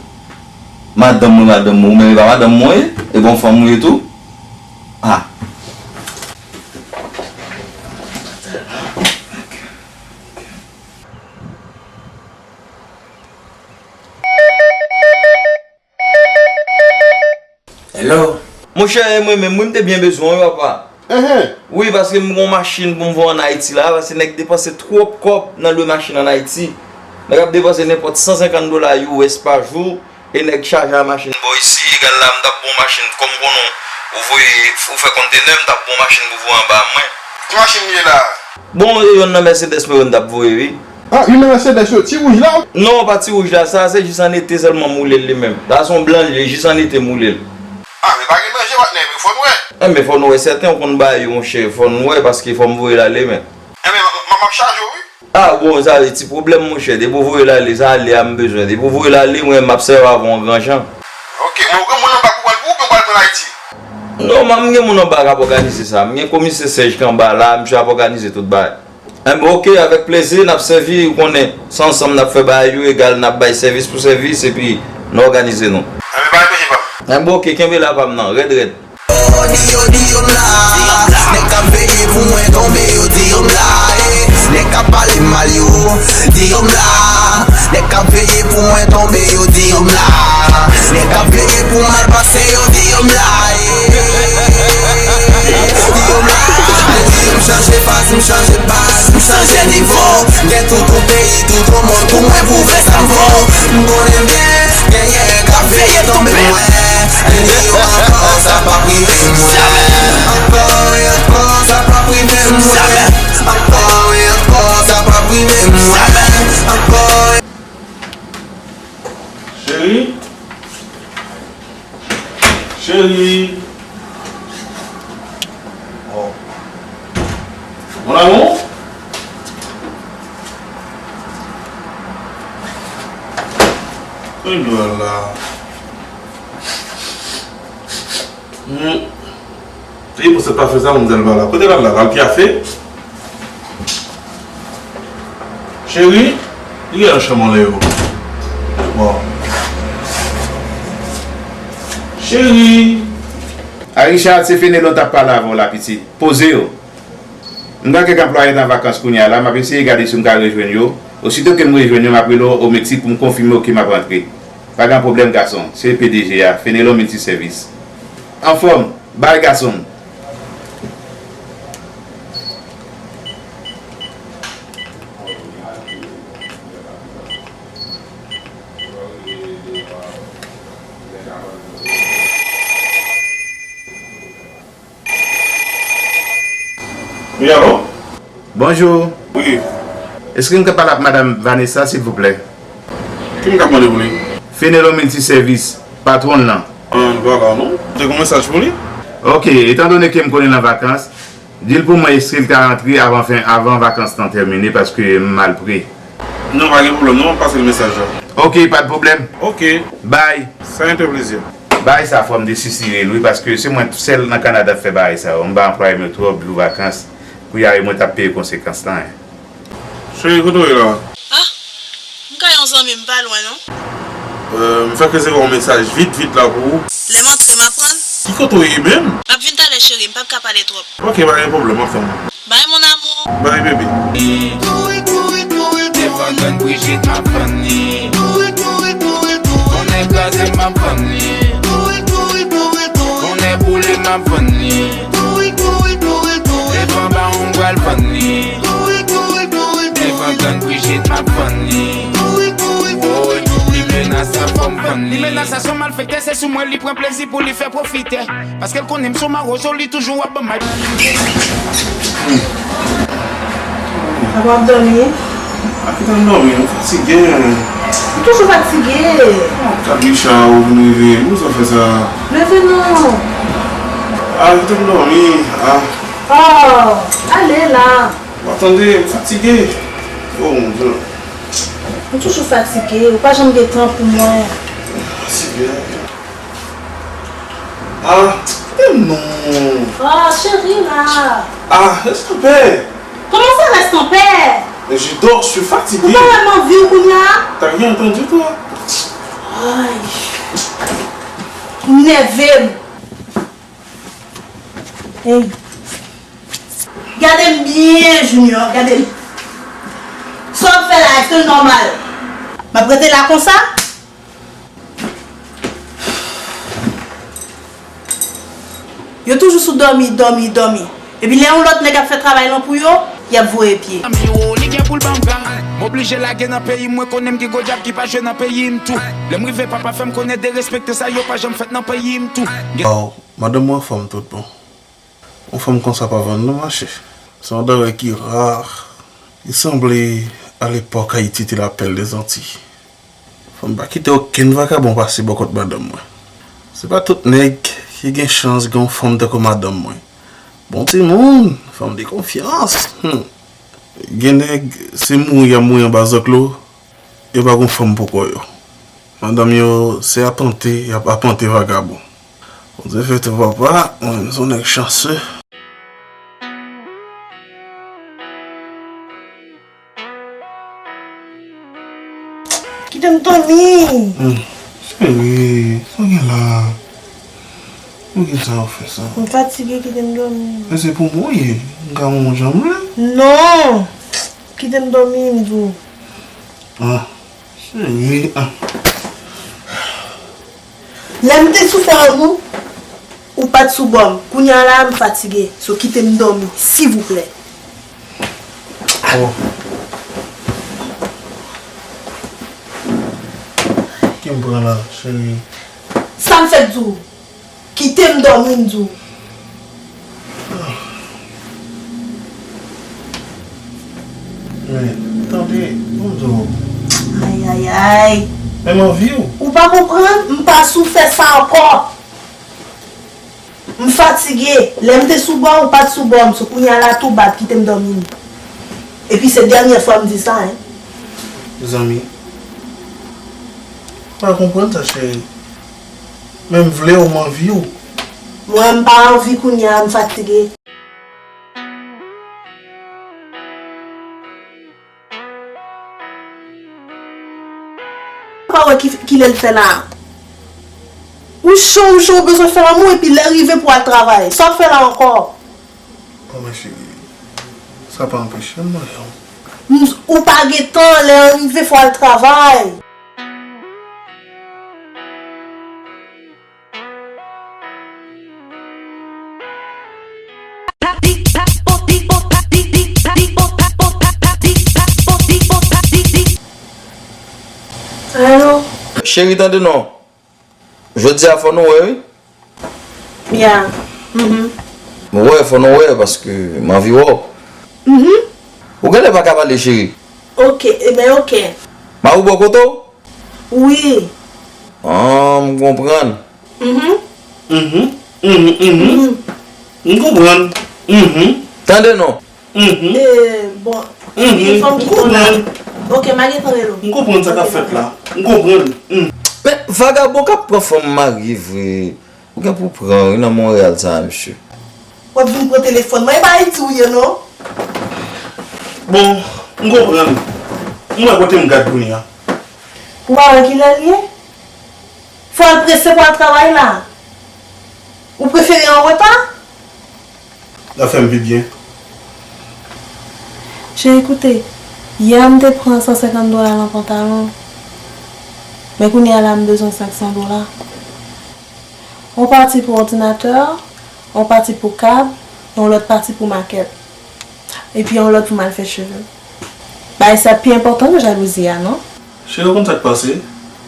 Madanm mwen, madanm mwen, ou menm e pa madanm mwen ou ye? E pa yon fanm ou ye tou? Ah. Hello. Monchè, e mwen menm, wi, m te byen bezwen w, wi, papa. Enhen. Wi, paske m gen yon machin pou m voye ann Ayiti la, paske nèg depanse twòp kòb nan lwe machin ann Ayiti. Nèg ap depanse nenpòt san senkant dola U S pa jou, e nèg chaje a machin bò isi, egal la, m t ap bon machin, kòm konnen w voye, ou fè kontenè, m t ap bon machin pou voye anba mwen. Ki machin li ye la? Bon, e yonn nan Mercedes mwen yo m t ap voye, wi. Ah, youn nan Mercedes yo, ti wouj la? Non, pa ti wouj la, sa se jis an ete sèlman m woule l li menm. Sa se yon blan li ye, jis an ete m woule l. Ah, men pa gen danje, patnè, men fò n wè. Enben, fò n wè sèten, ou konn bagay yo, monchè, fò n wè, paske fò m voye l ale, men. Enben, m, m, m ap chaje w, wi. Ah, bon, sa se ti pwoblèm, monchè, depi w voye l ale, se ale a m bezwen. Depi w voye l ale, mwen, m ap sèvi avè w an gran jan. Ok, men ou gen moun anba pou pran l pou ou, oubyen w pral pran l Ayiti? Non, m, m gen moun anba k ap òganize sa. M gen komisè Sèj k anba la, misye ap òganize tout bagay. Enben, oke, avèk plezi, n ap sèvi, ou konnen, se ansanm n ap fè bagay yo, egal n ap bay sèvis pou sèvis, epi n òganize nou. Enben, pa reproche, pa m. Enben, oke, kenbe la, pa m nan, rèd, rèd. Di yo, di yo m la, nèg k ap veye pou mwen tonbe yo, di yo m la, eh, nèg k ap pale m mal yo, di yo m la, nèg k ap veye pou mwen tonbe yo, di yo m la, nèg k ap veye pou mal pase yo, di yo m la, eh. Di yo m la, di yo m chanje faz, m chanje baz, m chanje nivo. M gen tout yon peyi, tout yon mond pou mwen pwouve sa m vo. M konnen byen, genyen k ap veye tonbe mwen. Di yo ankò, sa p ap rive mwen. Ankò e ankò, sa p ap rive mwen. Ankò e ankò, sa p ap rive mwen. Ankò e Cheri? Cheri? Oh. Mon amour? Kòman l la? Hmm. Li pou se pa fè sa, manmzèl pa la. Kote l al la? L al pyafe? Cheri, li gen nan chanm anlè yo. Bon. Cheri. A Richard, se Fenelon t ap pale avè w la, pitit. Poze w. M gen kèk anplwaye t an vakans kounye a la, m ap eseye gade si m ka rejwenn yo. Osito ke m rejwenn yo, m ap rele w o Meksik pou m konfime w ke m ap rantre. Pa gen pwoblèm, gason. Se P D G a, Fenelon Miltisèvis. Anfòm. Bay, gason m. Wi, alo? Bonjou. Wi. Èske m ka pale ak Madanm Vanessa, silvouplè? Ki m ka mande pou li? Fenelon Miltisèvis, patwòn nan. Ah, l pa la, non. Te gen mesaj pou li? Oke, etandone ke m konnen l an vakans, di l pou mwen èske l ka rantre avan fen, avan vakans lan tèmine, paske m mal pre. Non, pa gen pwoblèm, non, m ap pase l mesaj la. Oke, pa de pwoblèm. Oke. Bay. Sa yon plezi. Bay sa fò m desisire l, wi, paske se mwen sèl nan Kanada k fè bagay sa yo. M ba anplwaye m yo twòp jou vakans. Kounye a, e mwen t ap peye konsekans lan, en. Cheri, kote w ye la? Ah, m kay yon zanmi m, pa lwen non. Euh, m fèk resevwa yon mesaj vit, vit la pou ou. Lè m antre, m aprann. Ki kote w ye menm? M ap vin talè, cheri, m p ap ka pale twòp. Ok, pa gen pwoblèm, m ap tann ou. Bye, mon amour. Bye, baby. Kouri, kouri, kouri, kouri. Devan grann Brijit, m ap vann li. Kouri, kouri, kouri, kouri. Bonè kraze, m ap vann li. Kouri, kouri, kouri, kouri. Bonè boule, m ap vann li. Kouri, kouri, kouri, kouri. Devan Bawon, m pral vann li. Kouri, kouri, kouri, kouri. Devan grann Brijit, m ap vann li. Kouri, kouri, kouri, kouri. Limena sa, fò m vann li. Limena sa, se yon malfektè, se sou mwen li pran plezi pou li fè pwofitè. Paske l konnen m sou mawozo, li toujou ap ban m may. Papa, w ap dòmi? A, kite m dòmi, m fatige. Ou toujou fatige. Kabicha, ou vin reveye m, pou sa fè sa. Leve non. A, kite m dòmi. A. Oh, ale la. Ou pa tande, m fatige. Oh, mon Dieu. Ou toujou fatige, ou pa janm gen tan pou mwen. Fatige? Ah, kite m non. Ah, cheri la. Ah, laisse tomber. Comment ça, laisse ton père? Mais je dors, je suis fatigué. Ou pa wè m anvi w kounye a? T'as rien entendu, toi? Ay. Ou nève m. Ey. Gade m byen, Junior, gade m. Sa w ap fè la, èske l nòmal? M ap rete la konsa? Yo toujou sou dòmi, dòmi, dòmi. Epi lè yon lòt nèg ap fè travay lan pou yo, y ap voye pye. Zanmi w, li gen pou l ban m gang. M oblije lage nan peyi m, mwen konnen m gen gwo djab ki pa jwe nan peyi m tou. Lè m rive, papa fè m konnen derespekte sa yo pa janm fèt nan peyi m tou. Gen Waw, madanm mwen anfòm tout bon. Yon fanm konsa pa vann non, mache. Se yon dare ki ra. Li sanble alepòk Ayiti te la pèl dèzantiy. Fanm pa kite okenn vagabon pase bò kot madanm mwen. Se pa tout nèg ki gen chans gen yon fanm tankou madanm mwen. Bon timoun, fanm de konfyans. Hmm. Gen nèg, se mouri y ap mouri anba zòt lo, yo pa gon fanm pou kò yo. Madanm yo, se apante, y ap apante vagabon. Bondye fè tou papa, mwen menm se yon nèg chanse. Kite m dòmi. Hmm. Cheri, sa w gen la? Poukisa w fè sa? M fatige, kite m dòmi. Men se pou mwen w ye. M ka wè w jan m vle? Non. Kite m dòmi, m di w. Ah, cheri, ah. Lè m te sou fè ak ou, ou pa t sou bò m. Kounye a la, m fatige. So, kite m dòmi, silvouplè. Oh. Ki m pran la, cheri? Sa m fèk di w? Kite m dòmi, m di w. Men, tande, ban m di w. Ay, ay, ay. Men m anvi w. Ou pa konprann? M pa sou fè sa ankò. M fatige. Lè m te sou bò, ou pa t sou bò m. So, kounye a la, tou bat, kite m dòmi. Epi se dènyè fwa m di sa, en. Mezanmi. M pa konprann sa, cheri. Men m vle w, m anvi w. Mwen, m pa anvi kounye a, m fatige. Pa wè ki, kilè l fè la. Ou cho, ou cho, ou bezwen fè lanmou, epi lè rive pou al travay. Sa w ap fè la ankò? Bon, men cheri, sa pa anpeche m manje w. M, ou pa gen tan, lè rive fò al travay. Alo? Cheri, tande non. Jodi a fò nou wè, wi. Ya. Mhm. Mwen wè, fò nou wè, paske m anvi wè w. Mhm. Ou genlè pa ka pale, cheri. Ok, ebyen, ok. Mari w bò kote w? Wi. Ah, m konprann. Mhm. Mhm, mhm, mhm. Mhm. M konprann. Mhm. Tande non. Mhm. E, bon, mhm. Li fanm ki konn la. Ok, m a gentan rele w. M konprann sa k ap fèt la. M konprann. Mhm. Men, vagabon k ap pran fanm marye vre. Ou gen pou pran, wi, nan Monreyal sa a, mesye. W ap vin pran telefòn mwen, e pa Ayiti w ye, non? Bon, m konprann. M wè kote m gad kounye a. Ou pa wè kilè l ye? Fò al prese pou al travay la. Ou prefere an reta? L ap fè m pi byen. Cheri, koute, yè m te pran san senkant dola nan pantalon, men kounye a la m bezwen senk san dola. Yon pati pou òdinatè, yon pati pou kab, yon lòt pati pou makèt. Epi yon lòt pou m al fè cheve m. Bagay sa pi enpòtan ke jalouzi a, non? Cheri, ou konn sa k pase?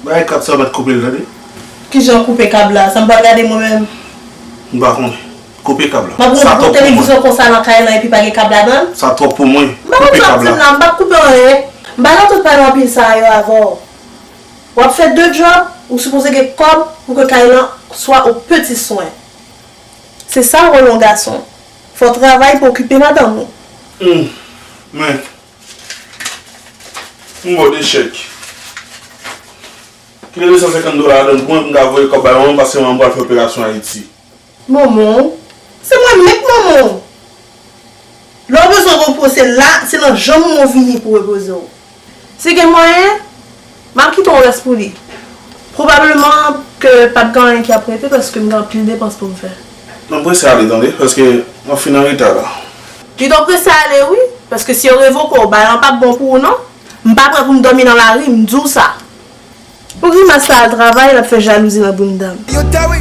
Bagay kab sa, pa t koupe l, tande. Kijan koupe kab la? Sa m pral gade mwen menm? M pa konnen. Koupe kab la. M ap gen yon televizyon konsa nan kay lan epi pa gen kab ladan l? Sa twòp pou mwen. M pa konn sa w ap di m la, m p ap koupe anyen. M pa nan tout pale anpil sa a yo avè w. W ap fè de djòb, ou sipoze gen kòb pou ke kay lan swa o peti swen. Se sa wòl yon gason. Fò w travay pou okipe madanm ou. Hmm. Men, M ba w de chèk. Kite de san senkant dola ladan l pou mwen, pou m ka voye kòb bay manman m, paske manman m pral fè operasyon Ayiti. Manman w? Se mwen m met manman w. Lè w bezwen repoze la, se nan janm ou vini pou repoze w. Si gen mwayen, m ap kite yon rès pou li. Pwobableman ke p ap gen anyen ki ap rete paske m gen anpil depans pou m fè. Ann prese ale tande, paske m ap fin an reta la. Li dwe prese ale wi, paske si yo revoke w, bagay lan p ap bon pou ou non. M pa prè pou m dòmi nan lari, m di w sa. Pou grimas la al travay, l ap fè jalouzi nan bounda m. Yo tèwi.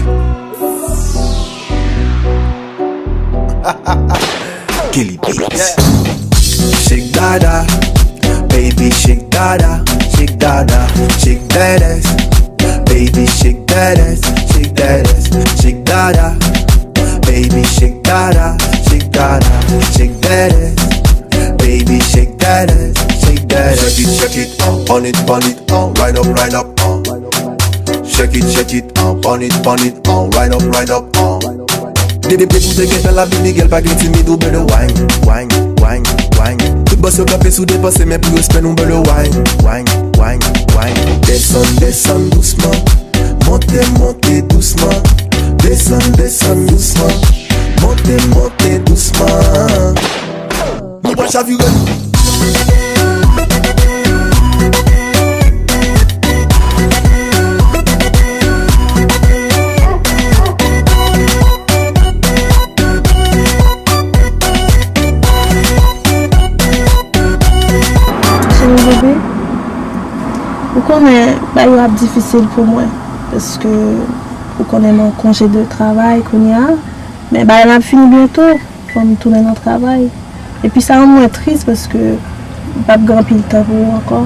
Kelly Beats. Shake dada, baby shake dada, shake dada, shake that ass. Baby shake that ass, shake that ass, shake dada. Baby shake dada, shake dada, shake that ass. Baby shake that ass, shake that ass. Shake it, shake it, uh, burn it, burn it, uh, right up, right up, uh. Shake it, shake it, uh, burn it, burn it, uh, right up, right up, uh. Depi pou te gentan la, baby girl, pa gen timid, ou better wine, wine, wine, wine. Tout bòs yo kanpe sou depanse, men pou respè nou better wine, wine, wine, wine. Desann, desann dousman, monte, monte dousman. Desann, desann dousman, monte, monte dousman. Nou pral chavire. Cheri bebe, ou konnen bagay yo ap difisil pou mwen, paske ou konnen m an konje de travay kounye a, men bagay la ap fini byento. Fò m tounen nan travay. Epi sa rann mwen tris paske m p ap gen anpil tan pou ou ankò.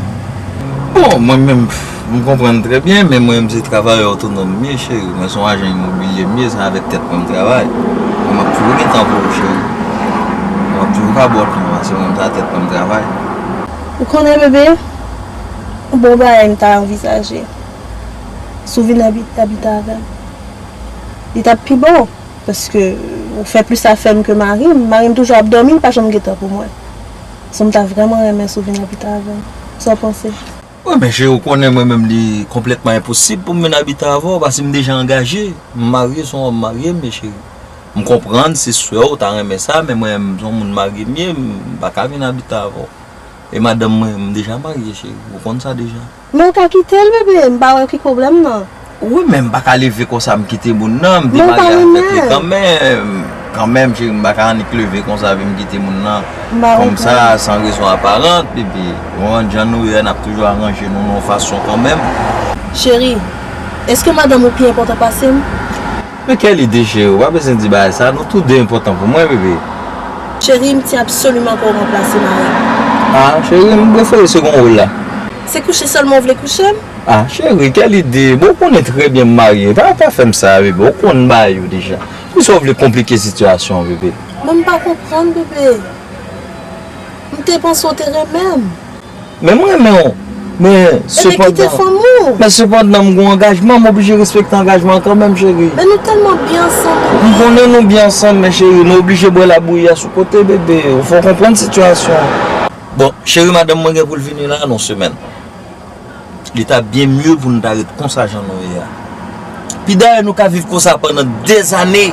Bon, mwen menm, m konprann trè byen, men mwen menm se travayè otonòm m ye, cheri. Mwen se yon ajan imobilye m ye, se avèk tèt mwen m travay. Mwen m ap toujou gen tan pou ou, cheri. Mwen ap toujou ka ba w tan, paske mwen menm se a tèt mwen m travay. Ou konnen, bebe, yon bon bagay m ta anvizaje. Si w vin abit-, abite avè m, li t ap pi bon. Paske ou fè plis afè m ke mari m. Mari m toujou ap dòmi, li pa janm gen tan pou mwen. So m ta vrèman renmen si w vin abite avè m. Sa w panse? Wi, men cheri, ou konnen mwen menm li konplètman enposib pou m vin abite avè w, paske m deja angaje. M marye, se yon òm marye m ye, cheri. M konprann, se swè w, ou ta renmen sa, men mwen menm, se yon moun marye m ye, m pa ka vin abite avè w. E madanm mwen, m deja marye, cheri. Ou konn sa deja. Men w ka kite l, bebe. M pa wè ki pwoblèm nan. Wi, men m pa ka leve konsa m kite moun nan. M te marye avèk li kanmenm. Kanmenm, cheri, m pa ka annik leve konsa epi m kite moun nan. Kòmsa, san rezon aparan, bebe. Ou konprann, jan nou ye a, n ap toujou aranje nou nan yon fason kanmenm. Cheri, èske madanm ou pi enpòtan pase m? Men kèl ide, cheri, ou pa bezwen di bagay sa, nou tou de enpòtan pou mwen, bebe. Cheri, m ti absoliman ke w ranplase mari m. Ah, cheri, m prefere second rôle la. Se kouche sèlman w vle kouche m? Ah, cheri, kèl ide, bon, ou konnen trè byen m marye, pa, pa fè m sa, bebe, ou konn bagay yo deja. Poukisa w vle konplike sitiyasyon an, bebe? Bon, m pa konprann, bebe. M te panse w te renmen m. Men m renmen w. Men sepandan, men sepandan m gon angajman, m oblije respekte angajman an kanmenm, cheri. Men nou tèlman byen ansanm. M konnen nou byen ansanm, men cheri, nou oblije bwè labouyi a sou kote, bebe. Ou fò konprann sitiyasyon an. Bon, cheri, madanm mwen gen pou l vini la nan yon semèn. Li ta byen mye pou nou ta ret konsa jan nou ye a. Pi dayè nou ka viv konsa pandan dèzane.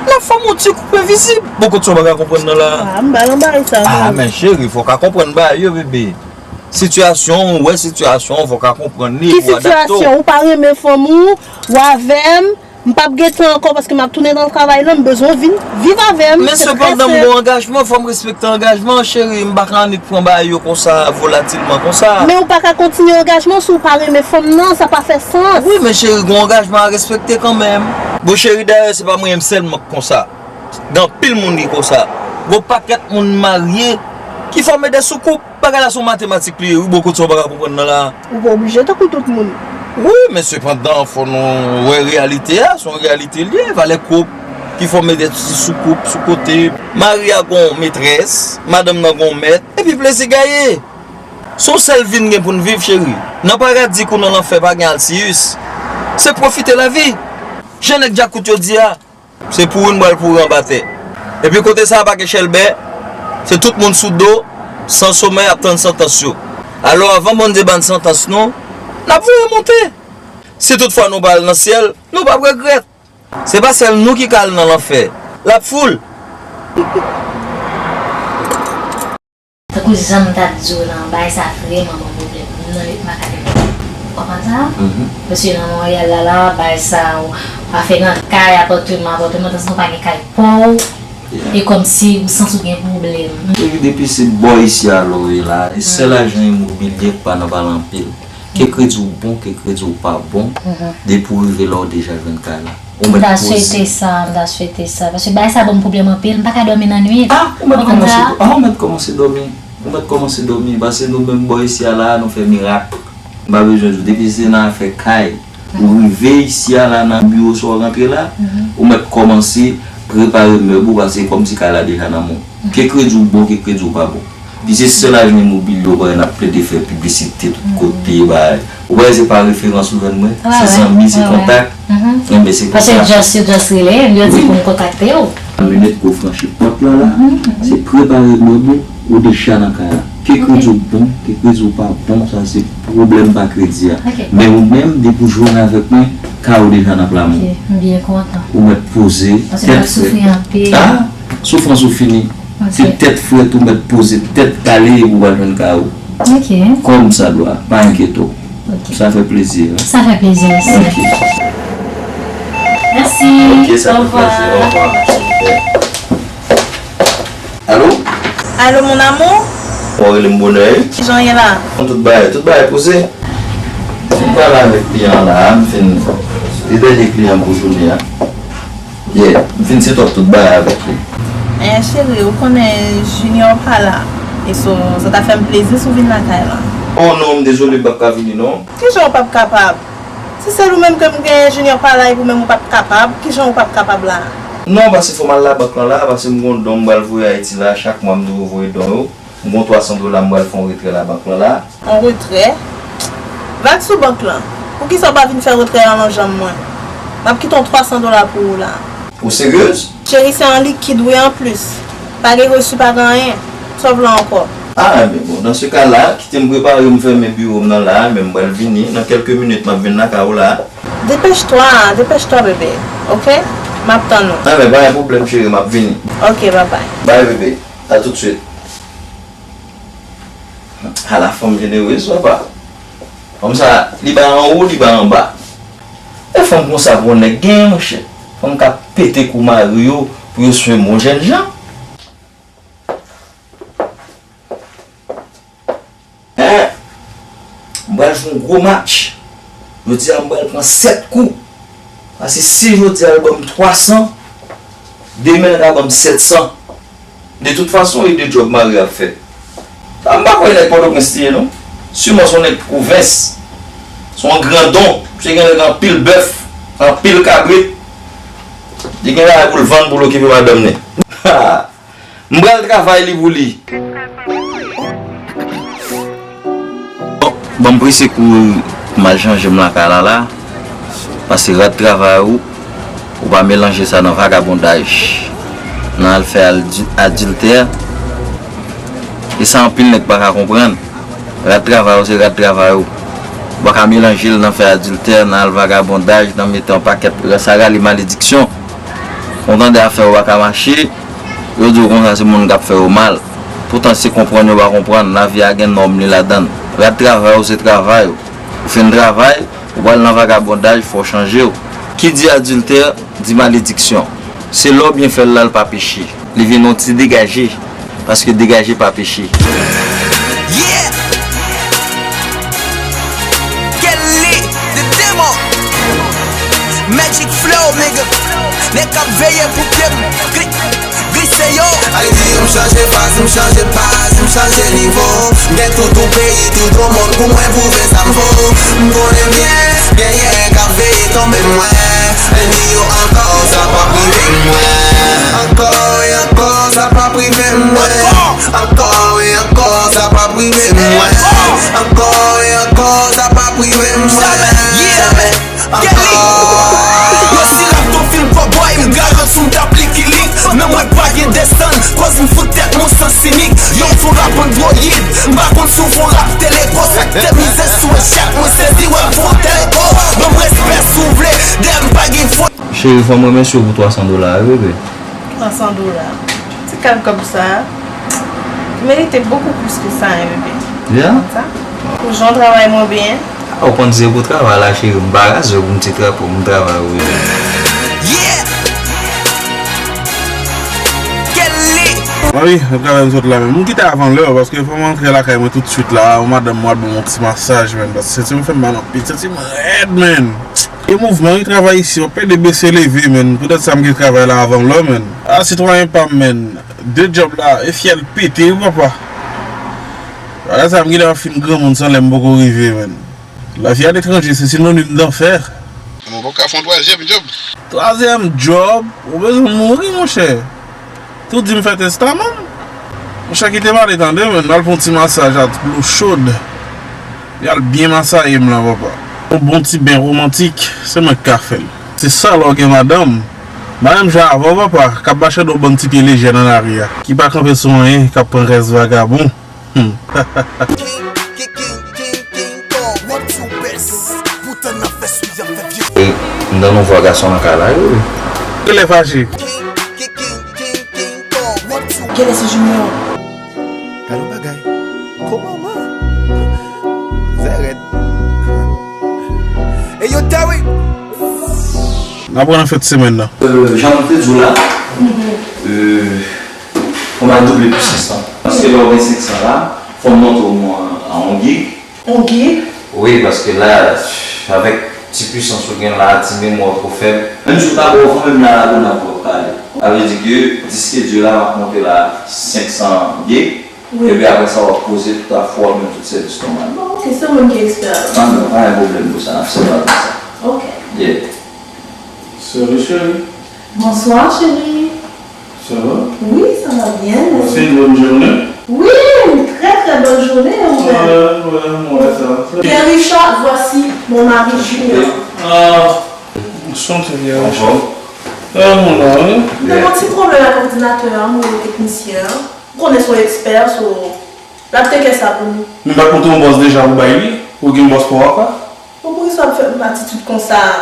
N ap fè m yon ti koup envizib. Bon, kot sa w pa ka konprann nan la a? Ah, m pa nan bagay sa, non. Ah, men cheri, fò w ka konprann bagay yo, bebe. Sitiyasyon, ou wè sitiyasyon, fò w ka konprann li, pou w adapte w. Ki sitiyasyon? Ou pa renmen fanm ou, ou avè m, m p ap gen tan ankò paske m ap tounen nan travay lan, m bezwen w vin viv avè m. Men sepandan, m gon angajman, fò m respekte angajman an, cheri. M pa ka annik pran bagay yo konsa, volatilman konsa. Men ou pa ka kontinye angajman si w pa renmen fanm nan, sa pa fè sans. Wi, men cheri, gon angajman a respekte kanmenm. Bon, cheri, dayè, se pa mwen menm sèlman k konsa. Gen anpil moun ki konsa. Gon pakèt moun marye ki fòme de soukoup. Bagay la se yon matematik li ye, wi, bon, kot sa w pa ka konprann nan la a. Ou pa oblije tankou tout moun. Wi, men sepandan, fò nou wè reyalite a, se yon reyalite li ye, valè koup ki fòme de ti soukoup sou kote. Mari a gon metrès, madanm nan gon mèt, epi plezi gaye. Se yon sèl vi n gen pou n viv, cheri. Nan paradi kou nan lanfè pa gen alsiyis. Se pwofite lavi. Jan nèg djakout yo di a, se pouri n pral pouri anba tè. Epi kote sa a pa gen chèlbè, se tout moun sou do, san somèy ap tann santans yo. Alò, avan Bondye ban n santans nou, n ap voye monte. Si toutfwa nou pa al nan syèl, nou p ap regrèt. Se pa sèl nou ki ka al nan lanfè. L ap foul. Tankou jan m t ap di w lan, bagay sa vrèman ban m pwoblèm. M nan lit m pa ka deplase. Ou konprann sa? Paske nan Monreyal la la, bagay sa ou pa fè nan kay, apatman, apatman, tankou pa gen kay pa w. E kòmsi ou santi w gen pwoblèm. Epi depi se bò isi a lò w ye la, e sèl ajan imobilye k pa nan pale anpil. Ke kredi w bon, ke kredi w pa bon, depi w rive la w deja jwenn kay la. Ou mèt poze. M ta swete sa, m ta swete sa. Paske bagay sa ban m pwoblèm anpil, m pa ka dòmi nan nwit. Ah, ou mèt kòmanse, ah, ou mèt kòmanse dòmi. Ou mèt kòmanse dòmi, paske nou menm bò isi a la, nou fè mirak. M pa bezwen di w, depi se nan afè kay, ou rive isi a la nan biwo sa w rantre la, ou mèt kòmanse prepare mèb ou, paske kòmsi kay la deja nan men w. Ke kredi w bon, ke kredi w pa bon. Pi se sèl ajan imobilye w pa wè n ap plede fè piblisite tout kote, bagay. Ou pa wè se pa referans ou jwenn mwen, se zanmi, se kontak. Enben se konsa. Paske just, yo just rele m, yo di pou m kontakte w. Nan minit ke w franchi pòt la la, se prepare mèb ou, ou deja nan kay la. Ke kredi w bon, ke kredi w pa bon, sa se pwoblèm pa kredi a. Men ou menm, depi w jwenn avèk mwen, kay ou deja nan pla men w. Ok, m byen kontan. Ou mèt poze, tèt frèt. Paske m ap soufri anpil. Ah, soufrans ou fini. Se tèt frèt ou mèt poze tèt kale epi w pral jwenn kay ou. Ok. Kòm sa dwa, pa enkyete w. Ok. Sa fè plezi. Sa fè plezi osi. Ok. Mèsi. Ok, sa fè plezi. Ovwa. Alo? Alo, mon amour? Ou rele m bonè wi. Kijan w ye la? Bon, tout bagay, tout bagay poze. M fin pale avèk kliyan an la, m fin, li dènye kliyan pou jounen an. Yeah, m fin set up tout bagay avèk li. Eh, cheri, ou konnen Junior pa la. E so, sa ta fè m plezi si w vin lakay la. Oh non, m dezole, m p ap ka vini non. Kijan w p ap kapab? Si se ou menm ke m genyen, Junior pa la, epi ou menm ou p ap kapab, kijan ou p ap kapab la? Non, paske fò m al labank lan la, paske m gon don m pral voye Ayiti la, chak mwa m toujou voye don yo. M gon twa san dola m pral fè yon retrè labank lan la. Yon retrè? Va sou bank lan. Poukisa w pa vin fè retrè an nan janm mwen? M ap kite yon twa san dola pou ou la. Ou seryez? Cheri, se an likid wi anplis. Pa gen resi, pa gen anyen. Sa w vle ankò? Ah, enben bon, dans ce cas là, kite m prepare, m fèmen biwo m nan la, men m pral vini. Nan kèlke minit, m ap vin lakay ou la. Depèch twa, depèch twa, bebe. Ok? M ap tann ou. Enben, pa gen pwoblèm, cheri, m ap vini. Ok, babay. Bye, bebe. A tout suit. Ala fanm jenerez, papa. Fanm sa, li bay anwo, li bay anba. E fanm konsa pou yon nèg genyen, monchè. Fanm k ap pete kou mari yo pou yo swiv yon jènjan. Hein? M pral jwe yon gwo match. Jodi a, m pral pran sèt kou. Paske si jodi a, l ban m twa san, demen, l ka ban m sèt san. De tout fason, e de djòb mari ap fè. Sa, m pa kwè nèg Pòtoprens li ye, non. Siman se yon nèg pwovens. Se yon grandon. Misye gen anpil bèf, anpil kabrit. Li gen bagay pou l vann pou l okipe madanm li. M pral travay li pou li. Bon, ban m prese kouri pou m al chanje m lakay la la, paske rad travay ou, ou pa melanje sa nan vagabondaj, nan al fè al-, adiltè, e sa anpil nèg pa ka konprann. Rad travay ou se rad travay ou. Ou pa ka melanje l nan fè adiltè, nan al vagabondaj, nan mete yon pakèt, sa rale malediksyon. Ou tande afè ou pa ka mache, yo di w konsa se moun k ap fè yo mal. Poutan se konprann yo pa konprann, lavi a gen nòm li ladan l. Rad travay ou se travay ou. Ou fin travay, ou pral nan vagabondaj, fò w chanje w. Ki di adiltè, di malediksyon. Se lè w byen fè l la, l pa peche. Li vin yon ti degaje, paske degaje pa peche. Yeah! Kelly, the demo. Magic flow, nigga. Nèg k ap veye pou ke m gli-, glise yo. Ayiti, m chanje faz, m chanje baz, m chanje nivo. M gen tout yon peyi, tout yon mond pou mwen pwouve sa m vo. M konnen byen, genyen k ap veye tonbe mwen. Ènmi yo ankò, sa p ap rive mwen. Ankò e ankò, sa p ap rive mwen. Ankò e ankò, sa p ap rive mwen. Ankò e ankò, sa p ap rive mwen. Jamè, jamè. Ankò. Yo si rap ton fim kòbòy, m garant si m t ap li ki li. Men mwen pa gen desann, koz m fout Yon sans sinik, yon fon rap androyid. M pa konn si w fon rap teleko, sa k te mize sou echèk, mwen sezi wè m fon teleko. Ban m respè si w vle, dèyè m pa gen fo. Cheri, fò m remèsye w pou twa san dola a, wi, bebe. Twa san dola. Ti kal kòb sa a. Ou merite bokou plis ke sa, hein, bebe. Yeah? Sa? Pou jan w travay mwen byen. A, ou konn se pou travay la, cheri. M pa razè pou m ti travay, pou m travay, wi. Yeah! Kelly! Mami, nan travay m sot la menm. M kite avan lè, paske fò m antre lakay mwen toutswit la. Yon madanm mwen al ban m yon ti masaj, menm. Paske senti m fè m mal anpil. Senti m rèd, menm. E mouvman, wi, travay isi, w ap pede bese leve, menn. Poutèt sa, m gen travay la avan lè, menn. A, sitwayen pa m, menn. De djòb la, e fyèl pete, wi, papa. Bagay sa, m genlè ap fin granmoun san lè m poko rive, menn. Lavi aletranje, se sinonim danfè. Mwen poko ka fè yon twazyèm djòb. Twazyèm djòb? Ou bezwen mouri, monchè. Tou di m fè testaman m. Monchè, kite pale tande, menn. M al fè yon ti masaj ak dlo chod. Li al byen masaye m la, papa. Yon bon ti ben womantik, se mwen k ka fè l. Se sa lè w gen madanm. M pa menm jan avè w, papa, k ap mache nan yon bann ti pye lejè nan lari a. Ki pa kanpe sou anyen, k ap pran rès vagabon. Hmm. King, king, king, king, king, Kong. What you best? Bouton nan fès ou, y ap fè vye. E, m tande yon vwa gason nan kay la, wi. Kilè fache? King, king, king, king, king, Kong. What you Genlè se Junior. Gade yon bagay. Kòman, man? Zè rèd. E yo, Terry. N ap pran nan fèt semèn nan. Euh, jan m te di w la, euh, fò m al double pisans lan. Paske lè w gen senk san la, fò m monte w mwen a yon gig. Yon gig? Wi, paske la, avèk ti pisans ou gen la, ti memwa w twò fèb. Menm si w ta bò, fò menm la, la, la, w ap pale. Sa vle di ke diske di la, m ap monte la senk san gig. Wi. Epi apre sa, w ap poze tout afè w, menm tout sèvis nòmal. Bon, ok, se ou menm ki ekspè a. Ah non, pa gen pwoblèm pou sa, n ap sèvi avèk sa. Ok. Yeah. Salut, chérie. Bonsoir, chérie. Ça va? Oui, ça va bien, merci. Passé une bonne journée? Oui, une très, très bonne journée, en fait. Ouais, ouais, m wè sa. Pierre Richard, voici mon mari Junior. Ah, enchanté, Pierre Richard. Anfòm? Ah, mon mari. M te gen yon ti pwoblèm ak òdinatè a, m rele teknisyen an. Ou konnen se yon ekspè, so, l ap teke sa pou nou. Men m pa t montre yon bòs deja pou bay li? Ou gen bòs pa w ankò? Bon, poukisa w ap fè m atitid konsa a?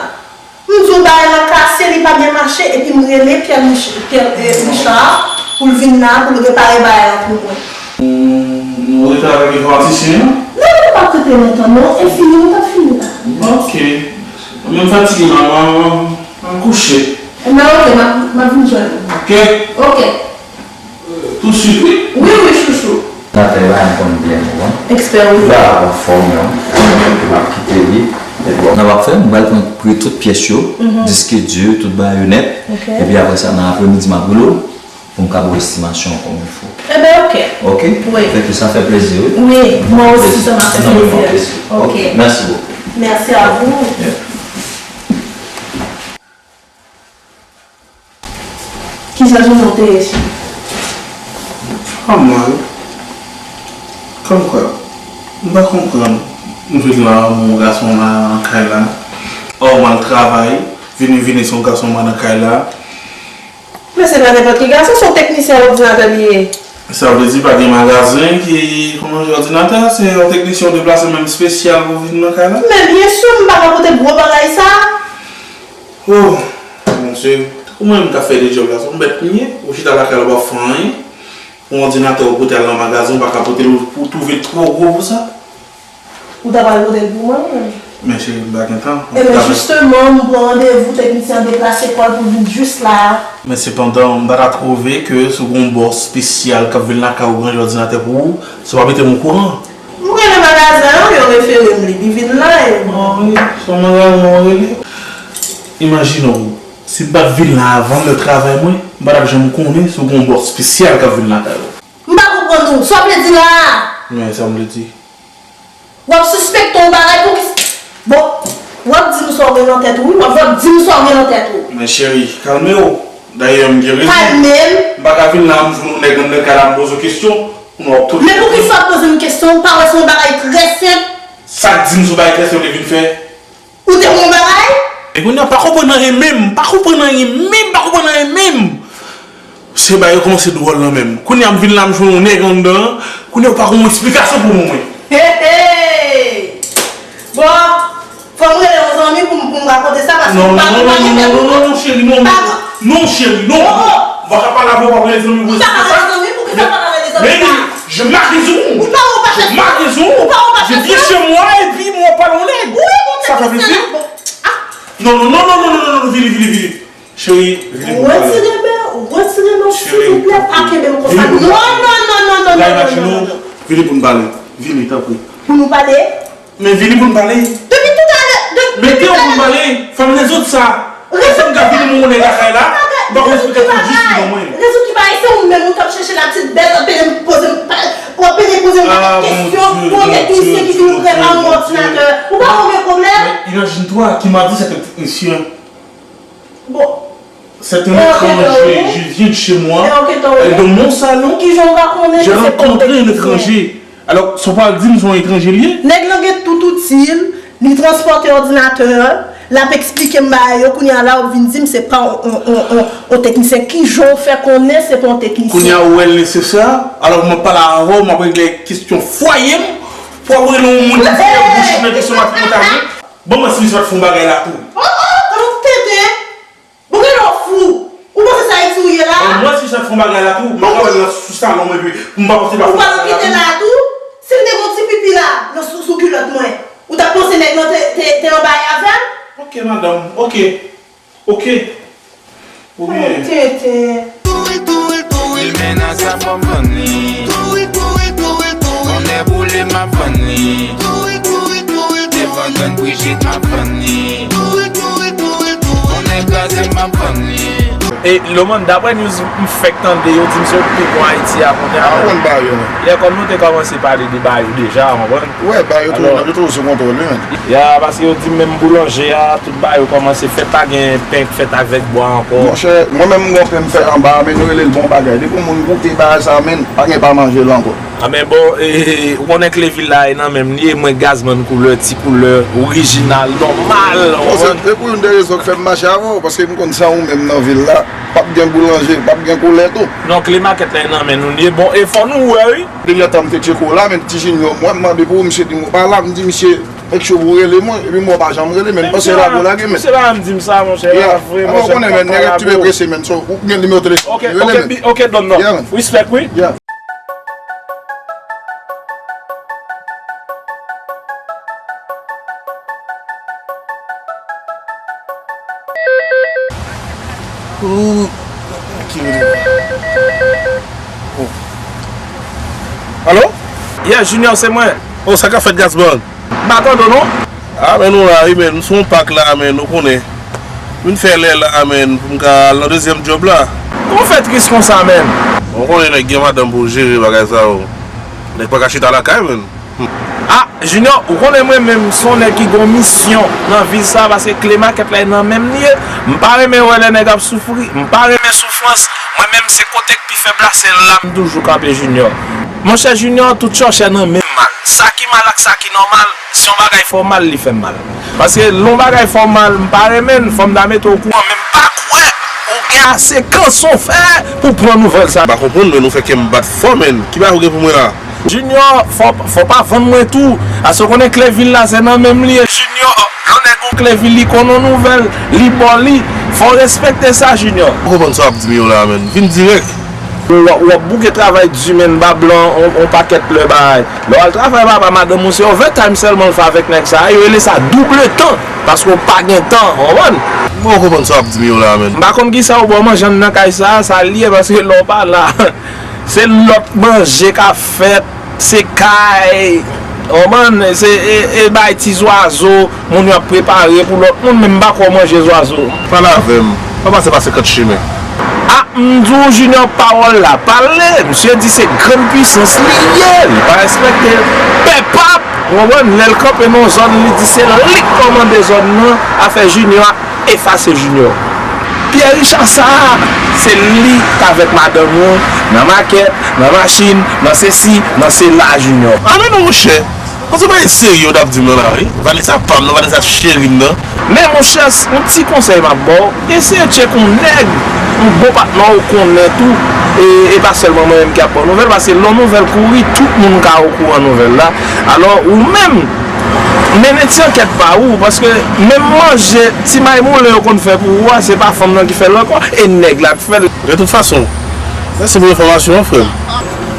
M di w bagay lan kase, li pa byen mache, epi m rele Pierre Mich-, Pierre, eh, Richard pou l vin la, pou l repare bagay lan pou mwen. Hmm, nou rete avèk enfòmatisyen an? Non, nou pa rete lontan, non. E fini, nou t ap fini la. Ok. Mwen menm fatige la, m a, m a, m a kouche. Enben, ok, m a, m a vin jwenn ou. Ok. Ok. Tousuit, wi. Wi, wi, chouchou. Nathan, e pa m konn byen, ou konprann? Ekspè, wi. Ba, anfòm, non. M ap kite li. Epi, bon, nan w ap fè, m pral pran pre tout pyès yo, diske di, tout bagay yo nèt. Ok. Epi apre sa, nan apremidi, m ap rele w pou m ka ba w estimasyon an kòm il faut. Enben, ok. Ok? Wi. Fè ke sa fè plezi, wi. Wi, mwen osi, sa m ap fè plezi. Ok. Mèsi bokou. Merci à vous. Yeah. Kisa jounen w te ye, cheri? Fè m mal. Kòmkwa, m pa konprann. M vin la, yon gason la nan kay la. Ò, m al travay, vini, vini, se yon gason m wè nan kay la. Men se pa nenpòt ki gason, se yon teknisyen òdinatè li ye. Sa vle di pa gen magazen ki konn ranje òdinatè, se yon teknisyen yo deplase menm espesyal pou vin nan kay la? Men byen si, m pa ka pote gwo bagay sa. Oh, Bondye, tankou mwen menm k ap fè de djòb la, se yon bèt m ye, ou chita lakay ou p ap fè anyen, pou yon òdinatè ou pote al nan magazen, ou pa ka pote l, ou twouve l twò gwo pou sa? Ou ta pral pote l pou mwen, ou menm? Men cheri, m pa gen tan. Ebyen, jisteman, m pran randevou, teknisyen an deplase kò l pou l vin jis la a. Men sepandan, m pa ta twouve ke si w gen yon bòs espesyal k ap vin lakay ou ranje òdinatè pou ou, se w pa mete m okouran. M rele magazen an, yo refere m li, li vin la, e. Ah wi, se yon magazen w rele. Imajine w, si m pa t vin la avan lè travay mwen, m pa t ap janm konnen si w gen yon bòs espesyal k ap vin lakay ou. M pa konprann ou, sa w vle di la a? Men sa m vle di. W ap sispekte yon bagay pou ki. Bon, w ap di m sa w gen nan tèt ou, wi, w ap, w ap di m sa w gen nan tèt ou. Men cheri, kalme w. Dayè, m gen rezon. Kalme m? M pa ka vin la, m jwenn yon nèg anndan kay la, m poze w kesyon, pou nou ap tout. Men poukisa w ap poze m kesyon? Ou pa wè se yon bagay trè senp? Sa k di m se yon bagay trè senp li vin fè? Ou te wè yon bagay? E kounye a, pa konprann anyen menm, pa konprann anyen menm, pa konprann anyen menm. Se bagay yo kòmanse dwòl nan menm. Kounye a m vin la, m jwenn yon nèg anndan an. Kounye a ou pa gen yon esplikasyon pou mwen. Hey, hey! Bon, fò m rele yon zanmi pou m, pou m rakonte sa, paske non, ou pa, non, ou pa non, gen non, tèt non, ou non, non, cheri, non. Pa gen. Non, cheri, non. Oh, oh. Ou pa ka pale avè w, w ap rele zanmi pou esplikasyon. Ou pa ka rele zanmi, pou ki sa w pa rele zanmi sa? Baby, je m'arrête. Ou pa wè w pa fè sa? Je m'arrête. Ou pa wè w pa fè sa? Je viens chez moi et puis mwen pale yon nèg. Ou wè bon tèt ou sèl la. Sa fè plezi? Bon. Ah. Non, non, non, vini, vini, vini. Cheri, vini pou m pale. Retire men, retire men, silvouplè, pa kenbe m konsa. Cheri, vini pou m pale. Non, non, non, non, non, non, non, non, non, non. Imagine, vini pou n pale. Vini, tanpri. Pou nou pale? Men vini pou n pale. Depi toutalè, depi toutalè. Mete w pou n pale. Fè m rezoud sa. Rezoud ki bagay? Rezoud ki bagay? Rezoud ki bagay? Se ou menm ou t ap chèche la petite bête, w ap pede poze m, w ap pede poze m kèk kesyon pou yon teknisyen ki vin ouvè pa yon òdinatè. Ou pa wè ou gen pwoblèm? Mais imagine-toi, qui m'a dit c'est un technicien. Bon. C'est un étranger. Je viens de chez moi, euh, de mon salon, j'ai rencontré un étranger. Alò, sa w pral di m se yon etranje l ye? Nèg lan gen tout outil, li transpòte òdinatè, l ap eksplike m bagay yo, kounye a la w ap vin di m se pa yon, yon, yon, yon, yon teknisyen. Kijan w fè konnen se pa yon teknisyen? Kounye a ou wè l nesesè, alò m ap pale avè w, m ap regle kesyon fwaye m, pou w ap rele yon moun ki fè bouch nan kesyon matrimonyal yo? Bon, mwen si misye pa t fè yon bagay la tou. Oh, oh, oh, tenten. Bon, genlè w fou. Ou panse se Ayiti ou ye la? Bon, mwen si misye pa t fè yon bagay la tou, m pa ka wè l nan sou salon mwen epi pou m pa panse l pa fè yon bagay la tou. Ou panse l kite la tou? Si l te gen yon ti pipi la, nan sou, sou kilòt mwen, ou t ap panse nèg lan te, te, te anba avè l? Ok, madanm, ok. Ok. Ou byen. Tenten. Li mennen sa fò m vann li. Kounye a boule m ap vann li. Devan grann Brijit m ap vann li. Kounye a kraze m ap vann li. E Loman, daprè news m fèk tande, yo di misye okipe pon Ayiti a kounye a. A, ou konn bagay yo, non. Lè kòm nou te kòmanse pale de bagay yo deja, w konprann? Ou wè, bagay yo toujou, yo toujou sou kontwòl, wi, men. Ya, paske yo di menm boulanje a, tout bagay yo kòmanse fèt, pa gen pen k fèt avèk bwa ankò. Monchè, mwen menm m gon pen m fè anba a, men yo rele l bon bagay. Depi yon moun goute bagay sa a, men, pa gen pa manje l ankò. A, men bon, e, e, e, ou konnen kle vil la e nan menm li ye, mwen gazman koulè, ti koulè, orijinal, nòmal, ou konprann? Bon, se, se pou youn de rezon k fè m mache avè w, paske m konn sa ou menm nan vil la, p ap gen boulanje, p ap gen koulè tou. Non, kle makèt la e nan men nou li ye. Bon, e fò nou wè, wi. Dènyè tan m te tcheke w la, men ti Junior, mwen m mande pou ou, misye di m ou pa la, m di misye, make sure pou w rele mwen, epi mwen w pa janm rele, men m panse la pou lage, men. Misye pa janm di m sa, monchè, la, vrèman, ou konnen, men, nèg ap tire prese, men, so, ou gen nimewo telefòn, rele, men. Ok, ok, donn non. Respect, wi. Yeah. Oh, ok, oh. Alo? Yeah, Junior, se mwen. Oh, sa k ap fèt, Gasman? M pa tande w, non. A, men nou la, wi, men, m sou yon pak la, men, ou konnen. Vin fè lè la, men, pou m ka al nan dezyèm djòb la. Kòman w fè tris konsa, men? Bon, ou konnen nèg gen madanm pou jere bagay sa yo. Nèg pa ka chita lakay, men. Hmm. A, Junior, ou konnen mwen menm, m se yon nèg ki gen yon misyon nan vi sa, paske kle makèt la e nan men m li ye. M pa renmen wè lè nèg ap soufri, m pa renmen soufrans. Mwen menm, se kote k pi fèb la, se la m toujou kanpe, Junior. Monchè Junior, tout chòchè nan menm mal. Sa ki mal ak sa ki nòmal, se yon bagay fè w mal, li fè m mal. Paske lè yon bagay fè w mal, m pa renmen l, fò m ta mete w okouran, men m pa kwè ou gen ase kanson fè pou pran nouvèl sa. M pa konprann, men nou fè kè m bat fò, men. Ki bagay ou gen pou mwen la? Junior, fò, fò pa vann mwen tou. Paske w konnen kle vil la, se nan men m li ye. Junior, lè yon nèg gen kle vil, li konn yon nouvèl, li ba w li. Fò w respekte sa, Junior. M pa konprann sa w ap di m yo la, men. Vin dirèk. W ap, w ap bouke travay di, men, ba blan on, on pakèt lè bagay. Lè w al travay, papa, madanm ou, se overtime sèlman l fè avèk nèg sa a. Yo rele sa double tan, paske w pa gen tan, w konprann? M pa konprann sa w ap di m yo la, men. M pa konn kisa w ba w manje anndan kay sa a, sa l ye, paske lè w pa la, se lòt manje k ap fèt, se kay, w konprann? Se, e, e bay ti zwazo, moun yo ap prepare pou lòt moun, men m pa kwè w manje zwazo. Pale avè m. Pa pase pa senkant chimen. A, m di w, Junior, pawòl la pale. Misye di se grann pwisans li ye, li pa respekte pèp ap, ou konprann, lè l kanpe nan yon zòn, li di se li k kòmande zòn nan, afè Junior a efase Junior. Pierre Richard sa a, se li k avèk madanm ou nan makèt, nan machin, nan sesi, nan sela, Junior. A men non, monchè. Paske w pa serye w t ap di m nan la, wi. Vanessa pa m nan, Vanessa cheri m nan. Men monchè, yon ti konsèy m ap ba w, eseye tcheke yon nèg, yon bon patnè w konnen tou, e, e pa sèlman mwen menm ki ap ba w nouvèl, paske lè yon nouvèl kouri, tout moun ka okouran nouvèl la. Alò, ou menm, mennen ti ankèt pa ou, paske menm manje, ti may moulen yo konn fè pou ou a, se pa fanm nan ki fè l ankò, e nèg la k fè l. De tout fason, mèsi pou enfòmasyon an, frè m.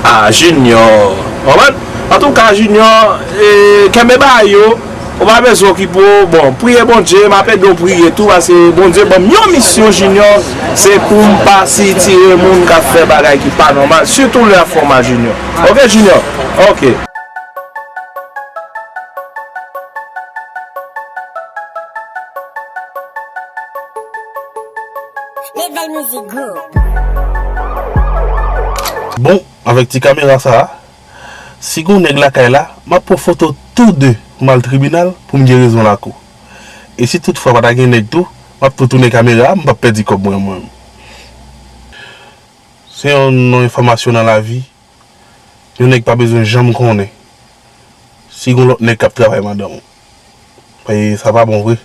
Ah, Junior. Konprann? Antouka, Junior, e, kenbe bagay yo, ou pa bezwen okipe w. Bon, priye Bondye, m ap ede w priye tou, paske Bondye ban m yon misyon, Junior, se pou m pa sitire moun k ap fè bagay ki pa nòmal, sitou lè y ap fè w mal, Junior. Oke, Junior? Oke. Level Music Group. Bon, avèk ti kamera sa a, si gon nèg lakay la, m ap pran foto tou de pou m al tribinal pou m gen rezon lakou. E si toutfwa pa ta gen nèg tou, m ap tou tounen kamera a, m p ap pèdi kòb mwen, mwen. Se yon, yon enfòmasyon nan lavi, yon nèg pa bezwen janm konnen si gon lòt nèg k ap travay madanm ou. E sa pa bon vre.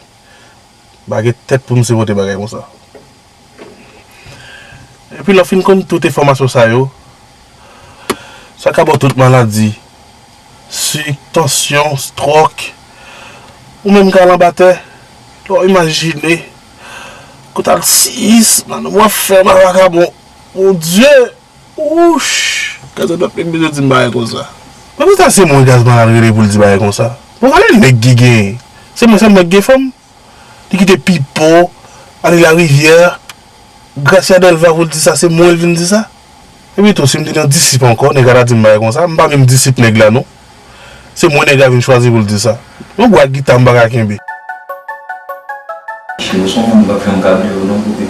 M pa gen tèt pou m sipòte bagay konsa. Epi lè w fin konn tout enfòmasyon sa yo, sa ka ba w tout maladi, sik, tansyon, stròk, ou menm ka al anba tè, lè w imajine, kote al siyis, madanm w ap fè, bagay vakabon, Bondye! Wouch! Gazman pa t menm bezwen di m bagay konsa. Mwen konsa se mwen Gazman al rele pou l di bagay konsa. Bon, ale nèg ki genyen. Se mwen sèlman ki gen fanm. Li kite Pipo, ale Larivyè, Gracia Delva pou l di sa, se mwen l vin di sa. Epi tou, si m te nan disip ankò, nèg la ta di m bagay konsa. M pa menm disip nèg la non. Se mwen nèg la vin chwazi pou l di sa. Yon bwa gita m pa ka kenbe. Cheri, ou se yon moun k ap fè m ka bliye w non, poupée.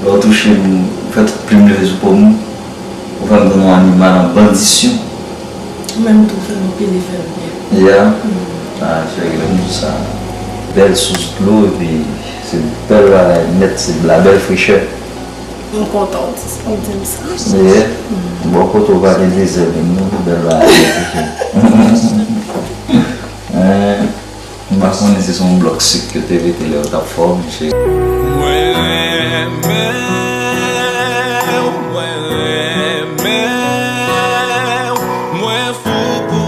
Lè w touche m, ou fè tout plim leve sou po m, ou fè m tann yon animal an bandisyon. Ou menm tou, ou fè m anpil efè, byen. Yeah. Ah, cheri, lè m di sa. Bèl sous dlo, epi se bèl bagay nèt, se la bèl frechè. M kontan w di, w di m sa. Yeah. Bò kote w pa gen dezè menm non, pou bèl bagay yo touche. Hein, m pa konnen si se yon blòk sik yo te mete lè yo t ap fòme, cheri. Mwen renmen w, mwen renmen w, mwen fou pou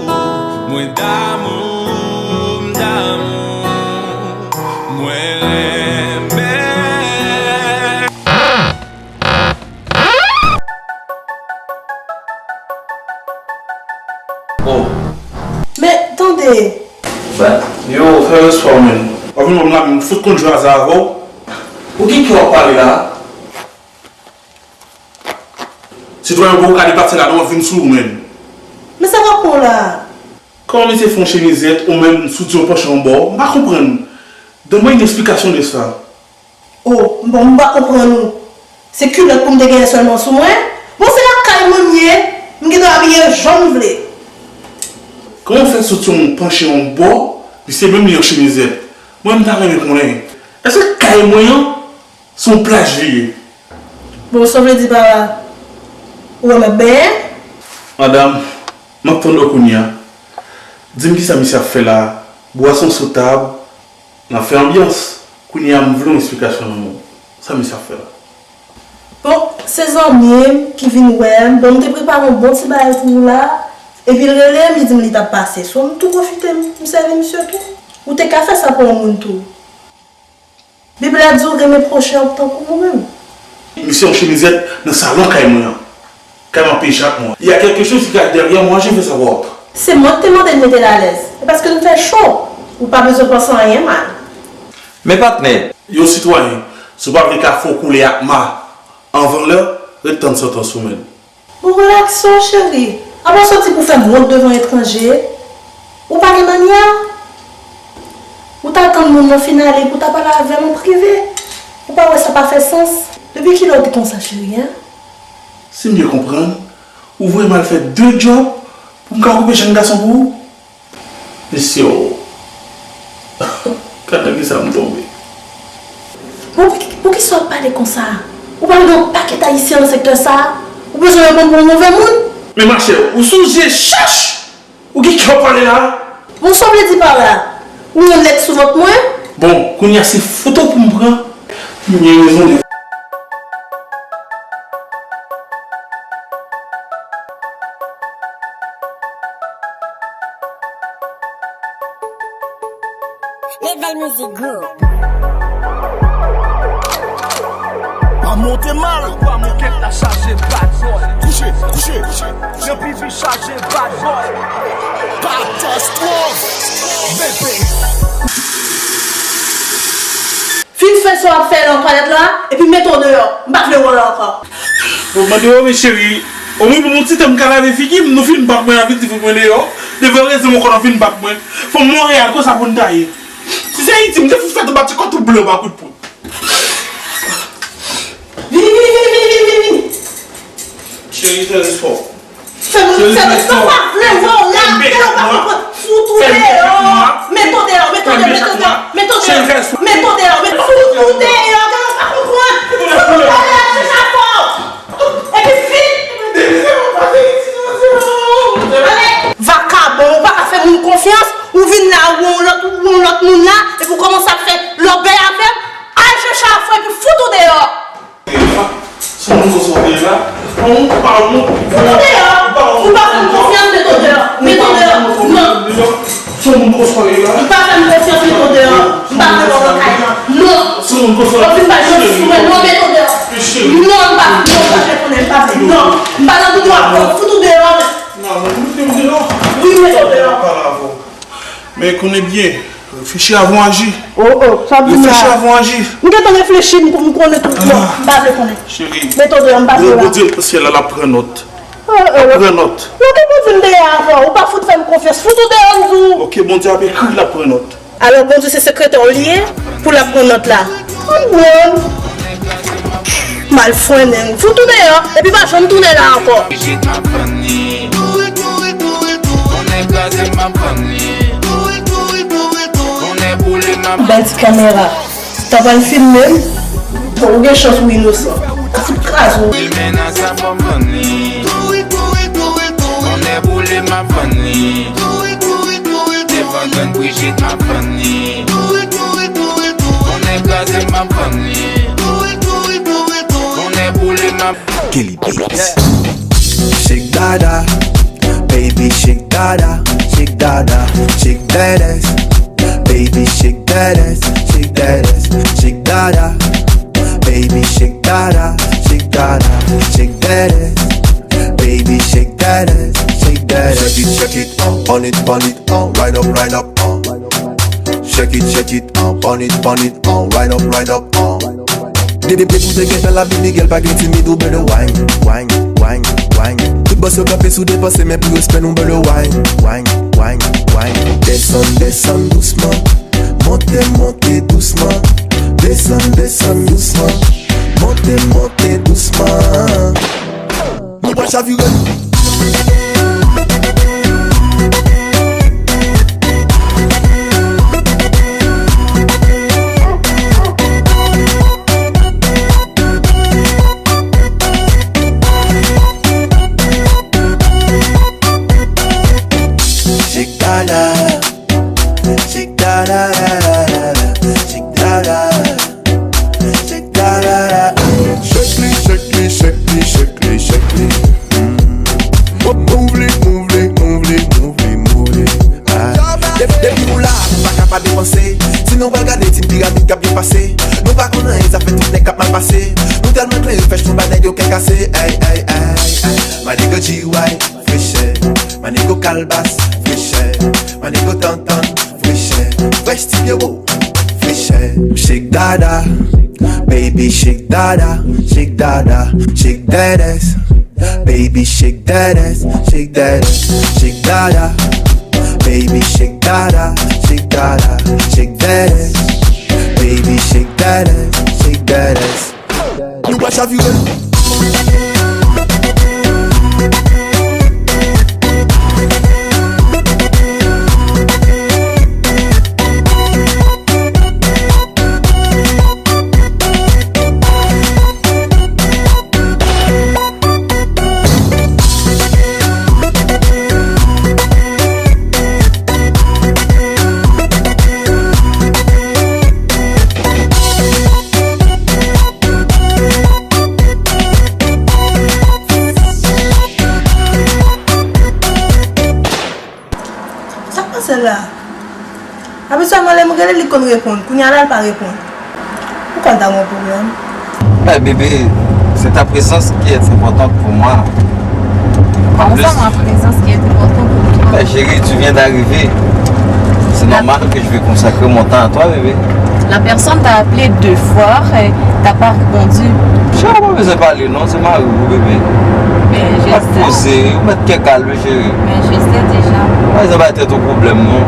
ou, mwen damou, m damou, mwen renmen. Oh. Men, tande. Yo, fè respè w, menn. W ap vin wè m la, m fout konn jwe aza avè w. Ou gen ki w ap pale la? Sitwayen, ou poko ka depase la, non, w ap vin sou ou, menn. Men sa k ap pran w la? Kòman misye fè yon chemizèt, ou menm, soutyen w panche yon bò? M pa konprann. Donne-moi une explication de ça. Oh, bon, m pa konprann ou. Se kilòt pou m te genyen sèlman sou mwen? Bon, se lakay mwen m ye, m gen dwa abiye jan m vle. Kòman w fè soutyen w panche yon bò, misye menm li an chemizèt? Mwen, m ta renmen konnen. Èske kay mwen an, se yon plaj li ye? Bon, sa w vle di pa la, ou wè m ap benyen? Madanm, m ap tande w kounye a. Di m kisa misye ap fè la a? Bwason sou tab, n ap fè anbyans. Kounye a, m vle yon esplikasyon nan men w. Sa misye ap fè la? Bon, se zanmi m ki vin wè m. Bon, m te prepare yon bon ti bagay pou ou la. Epi l rele m, li di m li t ap pase. So, m tou pwofite, m, m sèvi misye tou. Ou te ka fè sa pou yon moun tou. Bib la di w renmen pwochen w tankou ou menm. Misye an chemizèt nan salon kay mwen an. Kay mwen ap peye chak mwa. Il y a quelque chose qui cache derrière moi, je veux savoir. Se mwen k te mande l mete l alèz. E paske m fè cho, ou pa bezwen panse anyen mal. Men patnè. Yon sitwayen, si w pa vle kafe w koule ak ma anvan lè, ret tann santans ou, menn. Bon, relax ou, cheri. Apa w soti pou fè m wont devan etranje? Ou pa gen mannyè? Ou t atann moun nan fin ale pou w ta pale avè m an prive? Ou pa wè sa pa fè sans? Depi kilè w te konsa, cheri, en? Si m byen konprann, ou voye m al fè de djòb pou m ka okupe jèn gason pou ou? Mesye o. Gad nan kisa m tonbe. Bon, pou, poukisa w ap pale konsa? Ou pa gen yon pakèt ayisyen nan sektè sa a? Ou bezwen yo pran m pou yon move moun? Men machè, ou sonje chèch Ou gen kè w pale la? Bon, sa w vle di pa la? Ou yon nèg sou vant mwen? Bon, kounye a se foto pou m pran. M gen rezon de. Level Music Group. Pa monte mal. Kwa moukèt la chaje bad boy. Kouche, kouche, kouche. Yon pipi chaje bad boy. Katastwòf. Bebe. Fin fè sa w ap fè nan twalèt la, epi mete w deyò. M pa vle wè w la ankò. Bon, mande yo, men cheri, omwen pou yon ti tan m ka lave figi m, nou fin bat mwen avèk ti fout mwen deyò. Devan rezon mwen konnen w fin bat mwen. Fanm Monreyal, konsa pou n ta ye. Si se Ayiti, m te fout fè tou bat ti kò tou ble ba kout pwen. Vini, vini, vini, vini, vini, vini. Cheri, fè respè w. Fè moun fè respè w, pa vle wè w la, gade w pa konprann. Fout ou deyò. Mete w deyò, mete w deyò, mete w deyò, mete w deyò, mete w deyò, mete fout ou deyò, gade w pa konprann. Fout ou deyò, se sa fò. Epi vin. Ale. Vakabon, ou pa ka fè moun konfyans, ou vin la, ou wè yon lòt, ou wè yon lòt moun la, epi ou kòmanse ap fè lòbèy avè m, al chèche afè, epi fout ou deyò. Se moun konsa w ye la. Ou pa wont. Fout ou deyò. Ou pa fè m konfyans, mete w deyò. Mete w deyò. Non. Se moun konsa w ye la. Ou pa fè m konfyans, mete w deyò. M pa vle wè w nan kay lan. Non. Se moun konsa w ye. Ou fin bay manti sou mwen. Non, mete w deyò. Non, m pa, non, m pa vle konnen, m pa vle. Non. M pa nan doudou ak ou. Fout ou deyò. Non, mete m deyò. Wi, mete w deyò. Men konnen byen, reflechi avan w aji. Oh, oh, sa w di m la? Reflechi avan w aji. M gentan reflechi, m, m konnen tout. Non, m pa vle konnen. Cheri, mete w deyò, m pa vle la. Bondye nan syèl la, l ap pran nòt. Oh, oh. L ap pran nòt. Yo, ki pou vin deyò avè w? Ou pa fout fè m konfyans. Fout ou deyò, m di w. Ok, Bondye ap ekri, l ap pran nòt. Alò, Bondye se sekretè w li ye, pou l ap pran nòt la. Konprann. Malfrennen. Fout ou deyò, epi pa janm tounen la ankò. Bèl ti kamera. Sa pral filme m. Bon, ou gen chans ou inosan. Fout kraze w. Kelly Beats. Shake dada, baby, shake dada, shake dada, shake that ass. Baby, shake that ass, shake that ass, shake dada. Baby, shake dada, shake dada, shake that ass. Baby, shake that ass, shake that ass. Shake it, shake it, uh, burn it, burn it, uh, right up, right up, uh. Shake it, shake it, uh, burn it, burn it, uh, right up, right up, uh. Depi, depi w te gen fè la, baby girl, pa gen timid, ou bèl wine, wine, wine, wine. Tout bòs yo kanpe sou defanse, men pou yo spend, ou bèl wine, wine, wine, wine. Desann, desann dousman, monte, monte dousman. Desann, desann dousman, monte, monte dousman. Nou pral chavire. Shake dada, shake dada, shake dada. Shake li, shake li, shake li, shake li, shake li. Mm. Move li, move li, move li, move li, move li. Ah. Depi, depi nou la, nou pa ka pa depanse. Si nou pral gade team piramid k ap byen pase. Nou pa konn anyen, sa fè tout nèg k ap mal pase. Nou tèlman klere, fèch nou ba nèg yo kè kase. Ey, ey, ey, ey. My nigga G Y, frechè. My nigga Kalbas, frechè. My nigga Tantan, frechè. Fresh ti pye wo, frechè. Shake dada, baby, shake dada, shake dada, shake that ass. Baby, shake that ass, shake that ass, shake dada. Baby, shake dada, shake dada, shake that ass. Baby, shake that ass, shake that ass. Nou pral chavire. la. Abitye mwen, lè m rele li konn reponn. Kounye a la, l pa reponn. Poukwa l ta gen yon pwoblèm? Eh bébé, c'est ta présence qui est importante pour moi. En Comment plus, ça, ma présence qui est importante pour toi? Eh chérie, tu viens d'arriver. C'est normal que je vais consacrer mon temps à toi, bébé. La personne t'a appelé deux fois et t'as pas répondu. Chérie, ou pa bezwen pale non, se mari w, bébé. Mais je Ou mèt sais. Poze, ou mèt kè kalme, chérie. Mais je sais déjà. Ou pa bezwen bay tèt ou pwoblèm non.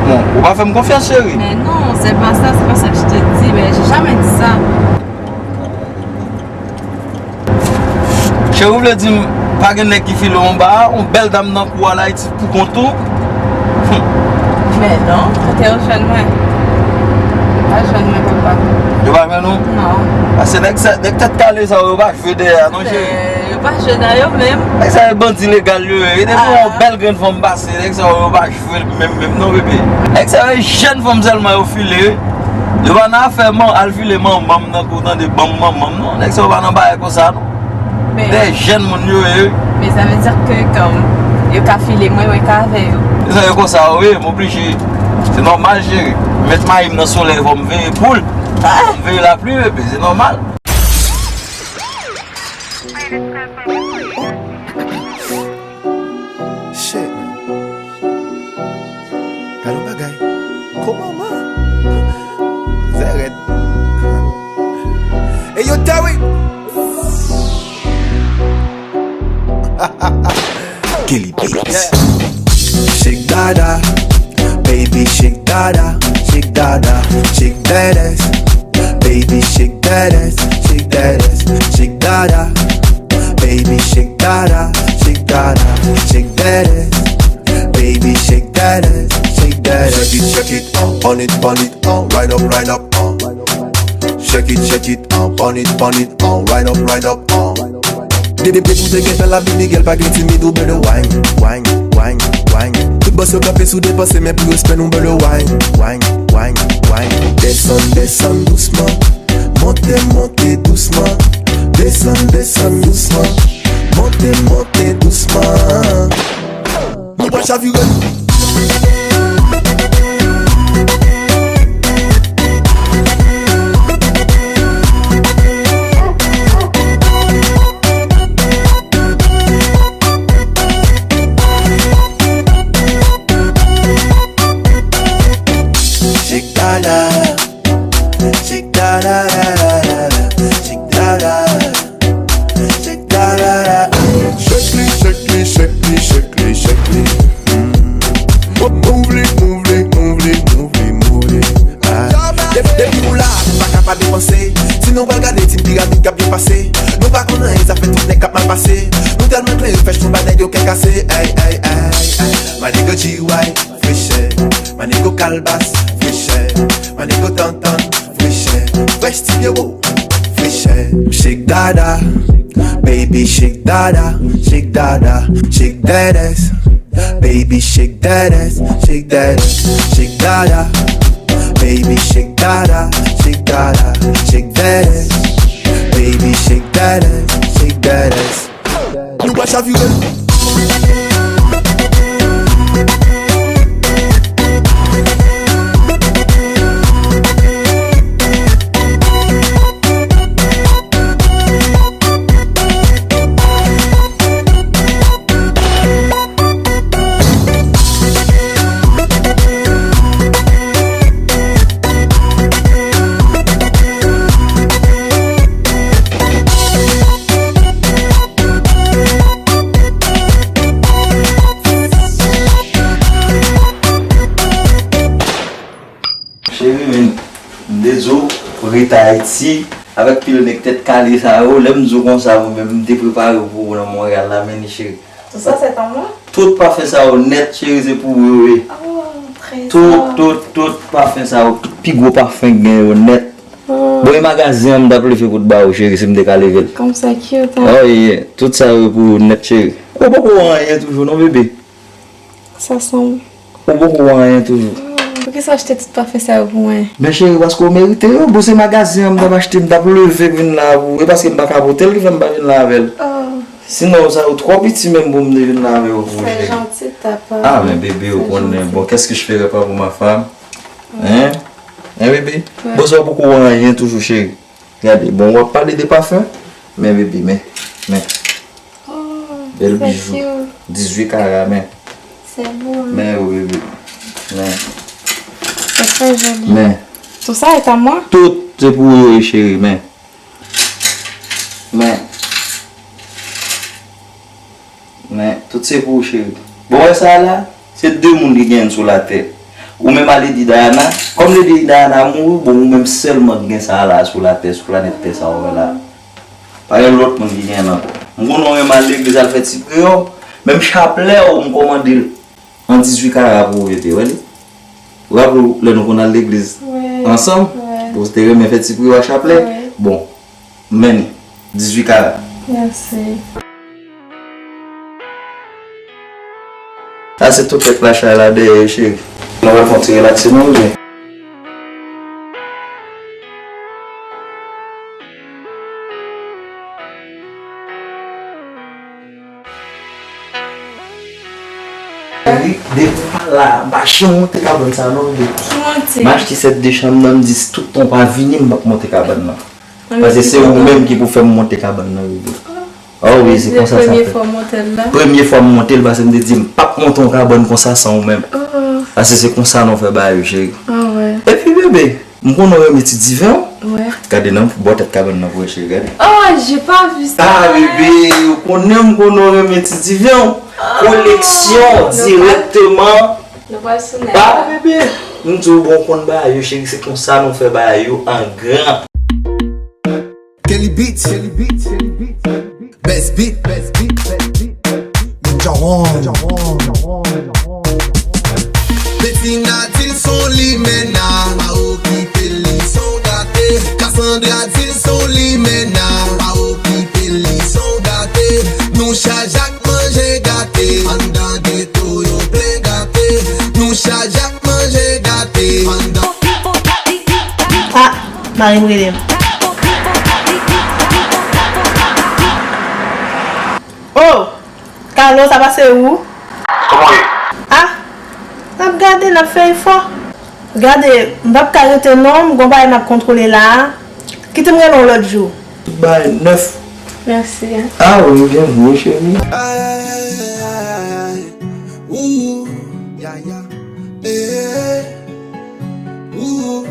Bon, ou pa fè m konfyans, chérie. Mais non, c'est pas ça, c'est pas ça que je te dis, mais j'ai jamais dit ça. Chérie, ou vle di m pa gen nèg ki file w anba a, yon bèl dam nan kou a la, Ayiti pou kont ou? Mais non, kote yo jwenn mwen? Yo pa jwenn mwen, papa. Yo pa jwenn ou? Non. Paske nèg sa, nèg tèt kale sa yo, yo pa jwe dèyè a non, chérie. Yo pa jwe nan yo menm. Nèg sa yo bandi legal yo ye. Depi yon bèl grenn fanm pase, nèg sa yo, yo pa jwe menm menm non, bebe. Nèg sa yo, jèn fanm sèlman yo file wi. Yo pa nan afè man, al file manman m nan kou, tande, ban m manman m non. Nèg sa yo pa nan bagay konsa non. Dè jèn moun yo ye wi. Men sa vle di ke kòm yo ka file mwen, mwen ka avè yo. Se sa yo konsa yo ye, m oblije. Se nòmal, cheri. Mèt mayi m nan solèy, fò m veye poul. Fò m veye lapli, bebe, se nòmal. Shit, man. Gade yon bagay. Kòman, man? Zè rèd. Hey, yo, Terry! Kelly Beats. Shake dada, baby, shake dada, shake dada, shake that ass. Baby, shake that ass, shake that ass, shake dada. Baby, shake dada, shake dada, shake that ass. Baby, shake that ass, shake that ass. Shake it, shake it, uh, on it, on it, uh, right up, right up, uh. Shake it, shake it, uh, on it, on it, uh, right up, right up, uh. Depi pou te gentan la, Baby girl pa gen timid, ou better wine, wine, wine, wine. Tout bòs yo kanpe sou depanse, men pou yo spend, ou better wine, wine, wine, wine. Desann, desann dousman, monte, monte dousman. Desann, desann dousman, monte, monte dousman. Nou pa chavire. Shake dada, shake dada, shake dada, shake dada. Shake li, shake li, shake li, shake li, shake li. Mm. Move li, move li, move li, move li, move li. Ah. Depi, depi nou la, nou pa ka pa depanse. Si nou pral gade, team piramid k ap byen pase. Nou pa konn anyen, sa fè tout nèg k ap mal pase. Nou tèlman klere, fèch nou ba nèg yo kè kase. Ay, ay, ay, ay. My nigga G Y, frechè. My nigga Kalbas, frechè. My nigga Tantan, frechè. Fresh ti byewo, frechè. Shake dada, baby, shake dada, shake dada, shake that ass. Baby, shake that ass, shake that ass, shake dada. Baby, shake dada, shake dada, shake that ass. Baby, shake that ass, shake that ass. Nou pa chavire. Cheri, men, m te di w, rete Ayiti, avèk pil nèg tèt kale sa yo, lè m di w konsa, mwen menm, m te prepare w pou ou nan Monreyal la, men ni cheri. Tout sa, c'est à moi? Tout pafen sa yo nèt, cheri, se pou ou yo ye. Oh, trésor. Tout, tout, tout pafen sa yo, tout pi gwo pafen k gen yo nèt. Bon, e magazen an m t ap leve pou t ba ou, cheri, si m te ka leve l. Comme ça, cute, hein? Oh, yeah, tout sa yo pou ou nèt, cheri. Ou poko wè anyen toujou, non, bebe? Ça semble. Ou poko wè anyen toujou. Poukisa w achte tout pafen sa yo pou mwen? Men cheri, paske w merite yo. Bon, se magazen an m t ap achte, m t ap leve vin la pou ou. E paske m pa ka pote l ki fè m pa vin la avè l. Oh, Sinon, sa yo twò piti menm pou m te vin la avè yo pou jere. C'est gentil de ta part. Ah, men bebe, ou konnen. Bon, qu'est-ce que je ferais pas pour ma femme? Hein? Hein, bebe? Bon, sa w poko wè anyen toujou, cheri. Gade, bon, w ap pale de pafen, men bebe, men, men. Bèl bijou. Dizuit kara, men. C'est beau, hein? Men, wi, bebe. Men. C'est très joli. Men. Tout ça est à moi? Tout se pou ou yo ye, cheri, men. Men. Men, tout se pou ou, cheri. Bon, wè sa la, se de moun ki genyen l sou latè. Ou menm a Lady Diana, kòm Lady Diana mouri, bon, ou menm sèlman ki gen sa la sou latè, sou planèt tè sa ou wè la. Pa gen lòt moun ki genyen l ankò. M konnen w renmen al legliz al fè ti priyè w, menm chaplè w, m kòmande l. An dizuit kara pou ou, bebe, wè li. Ou raple w lè nou konn al legliz ansanm? Wi. Ou te renmen fè ti priyè w a chaplè? Wi. Bon, men li, dizuit kara. Mèsi. Sa se tout tèt la chay la dèyè, cheri. Nou pral fè yon ti relakse, non, bebe? Wi, depi m pa la, m pa janm monte kabann sa non, bebe. Ki monte? M achte sèt de chanm nan, m di si tout tan w pa vini, m p ap monte kabann nan. Paske se ou menm ki pou fè m monte kabann nan, bebe. Oh wi, se konsa sa fèt. Premye fwa w monte l la? Premye fwa m monte l, paske m te di m p ap monte yon kabann konsa san ou menm. Oh. Paske se konsa nou fè bagay yo, cheri. Ah ouais. Epi, bebe, m konnen w renmen ti diven w. Ouais. Gade nan bò tèt kabann nan pou wè, cheri, gade. Oh, j'ai pas vu ça. Ah, bebe, ou konnen m konnen w renmen ti diven w. Koleksyon direkteman. Nou pral sou nèg la. Ah, bebe, m di w bon, w konn bagay yo, cheri, se konsa nou fè bagay yo an gran. Kelly Beats, Kelly Beats, Kelly Beats, Best Beat, Best Beat, Best Beat, Ninja One, Ninja One, Ninja One. Betina di l son limena, pa okipe li, son gate. Cassandra di l son limena, pa okipe li, son gate. Nou chaj ak manje gate, anndan geto yo plen gate. Nou chaj ak manje gate, anndan. Ah, mari m rele m. Oh! Carlos, apa se ou? Kòman w ye? Ah! N ap gade, n ap fè efò. Gade, m p ap ka rete non, m gon bagay m ap kontwole la a. Kite m rele w lòt jou. Tout bagay nèf. Mèsi. Ah wi, byenvini, cheri. Ay, ay, ay, ay, ay. Ooh, ya, ya. Eh, ooh,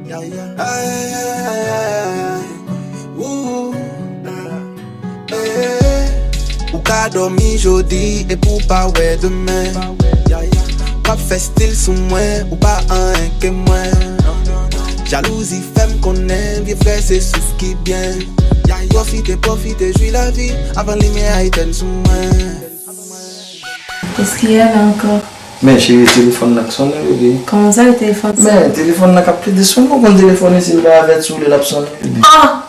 ya, ya. Ay, ay, ay, ay, ay, ay. Ooh, la, la. Eh, ou ka dòmi jodi epi w pa wè demen. Ya, ya. W ap fè stil sou mwen, ou pa anyen ke mwen. Jalouzi fè m konnen vye frè se souf ki byen. Ya, ya. Pwofite, pwofite, jwi lavi avan limyè a etèn sou mwen. Est-ce qu'il y a là encore? Men cheri, telefòn nan k sonnen, bebe. Kòman sa, telefòn sonnen? Men telefòn nan k ap plede sonnen, ou konn telefòn isi l pa avèti w lè l ap sonnen, bebe. Ah!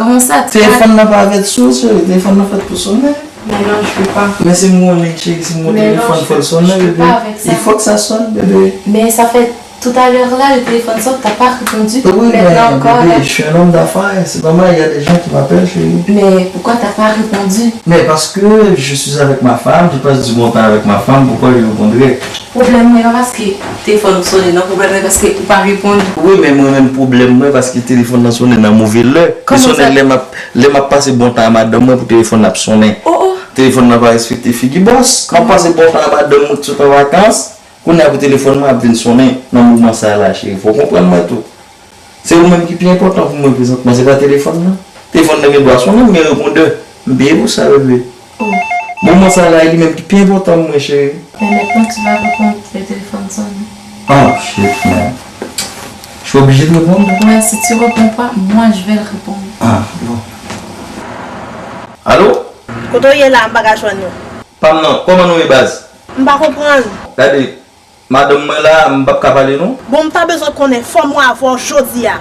Kòman sa? Telefòn nan pa avèti w, cheri, telefòn nan fèt pou sonnen. Mais non, je peux pas. Men si m konnen, cheri, si m gon telefòn, fò l sonnen, bebe. Il faut que ça sonne, bébé. Mais ça fait tout à l'heure là, le téléphone sonne, t'as pas répondu. Oui, maintenant encore, bébé, là. Je suis un homme d'affaires, c'est normal, il y a des gens qui m'appellent, chérie. Mais pourquoi t'as pas répondu? Mais parce que je suis avec ma femme, je passe du bon temps avec ma femme, pourquoi je répondrais? Pwoblèm mwen pa paske telefòn ou sonnen, non, pwoblèm mwen paske ou pa reponn. Wi, men mwen menm pwoblèm mwen paske telefòn nan sonnen nan move lè. Li sonnen lè m ap, lè m ap pase bon tan a madanm mwen pou telefòn nan ap sonnen. Oh, oh. Telefòn nan pa respekte figi bòs. M ap pase bon tan a madanm mwen ki sot an vakans. Kounye a pou telefòn mwen ap vin sonnen nan moman sa a la, cheri. Fò w konprann mwen tou. Se ou menm ki pi enpòtan pou mwen prezantman, se pa telefòn nan. Telefòn nan gen dwa sonnen, m gen repondè. M peye pou sa, bebe. Oh. Moman sa la, e li menm ki pi enpòtan pou mwen, cheri. Mais maintenant, tu vas répondre, le téléphone sonne. Ah, shit, man. Je suis obligé de répondre? Ouais, si tu réponds pas, moi, je vais le répondre. Ah, bon. Alo? Kote w ye la, m pa ka jwenn ou. Pa m nan, kòman nou ye, baz? M pa konprann. Gade, madanm mwen la, m p ap ka pale non. Bon, m ta bezwen konnen, fò m wè avè w jodi a.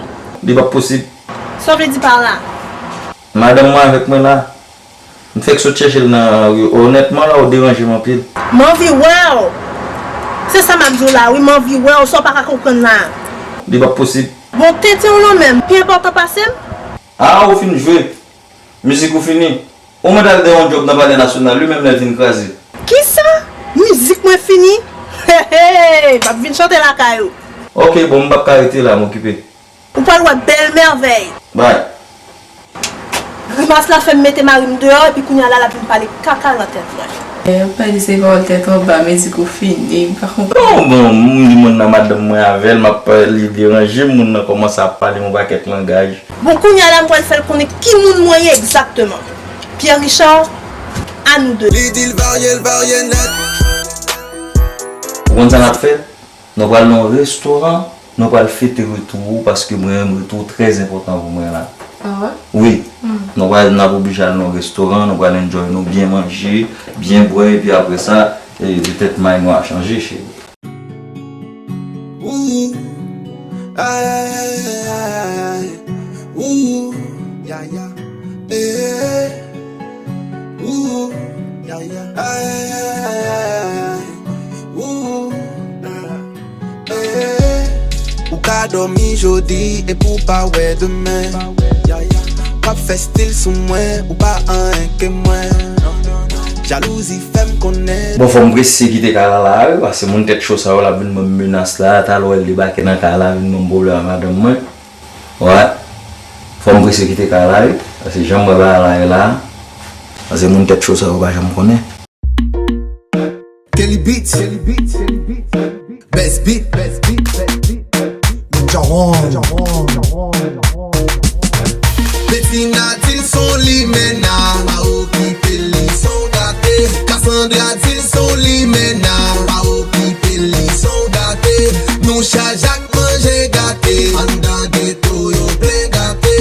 Li p ap posib. Sa w vle di pa la? Madanm mwen avèk mwen la. M fèk sot chèche l nan lari. Onètman la, ou deranje m anpil. M anvi wè w. Se sa m ap di w la, wi, m anvi wè w, sa w pa ka konprann la. Li p ap posib. Bon, tenten w lan menm, pi enpòtan pase m? Ah, ou fin jwe. Mizik ou fini. Ou mande al gen yon djòb nan Palè Nasyonal, wi, menm lè l vin kraze. Kisa? Mizik mwen fini? Hey, hey, m ap vin chante lakay ou. Ok, bon, m p ap ka rete la, m okipe. Ou pral wè bèl mèvèy. Bay. Grimas la fè m mete mari m deyò, epi kounye a la, l ap vin pale kaka nan tèt mwen. Yo pa di se pawòl tèt anba, men di kou fini, m pa konprann. Bon, bon, m di moun nan madanm mwen avè l, m ap pale, li deranje m, moun nan kòmanse ap pale yon pakèt langaj. Bon, kounye a la, m pral fè l konnen ki moun mwen ye egzakteman. Pierre Richard, à nous deux. Li di l varye, l varye nèt. Ou konn sa n ap fè? Nou pral nan yon restoran, nou pral fete retou ou, paske mwen menm retou ou trè enpòtan pou mwen la. Ah ouais? Wi. Hmm. Nou pral, n ap oblije al nan yon restoran, nou pral enjoy nou, byen manje, byen bwè, epi apre sa, e, petèt may nou a chanje, cheri. Ooh, ay, ay, ay, ay, ay. Ooh, ya, ya, eh. Ooh, ya, ya, ay, ay, ay, ay, ay. Ooh, ah, eh. Ou ka dòmi jodi epi w pa wè demen. Ya, ya. W ap fè stil sou mwen, ou pa anyen ke mwen. Jalouzi fè m konnen. Bon, fò m prese kite kay la la, wi, paske moun tèt cho sa yo, l ap vin ban m menas la, talè w wè l debake nan kay la, vin ban m pwoblèm ak madanm mwen. Wè. Fò m prese kite kay la, wi, paske jan m wè bagay la ye la, paske moun tèt cho sa yo pa janm konnen. Kelly Beats, Kelly Beats, Best Beat, Best Beat, Best Beat, Ninja One. Betina di l se yon limena, pa okipe l, li se yon gate. Cassandra di l se yon limena, pa okipe l, li se yon gate. Nou chaje ak manje gate, anndan geto yo plen gate.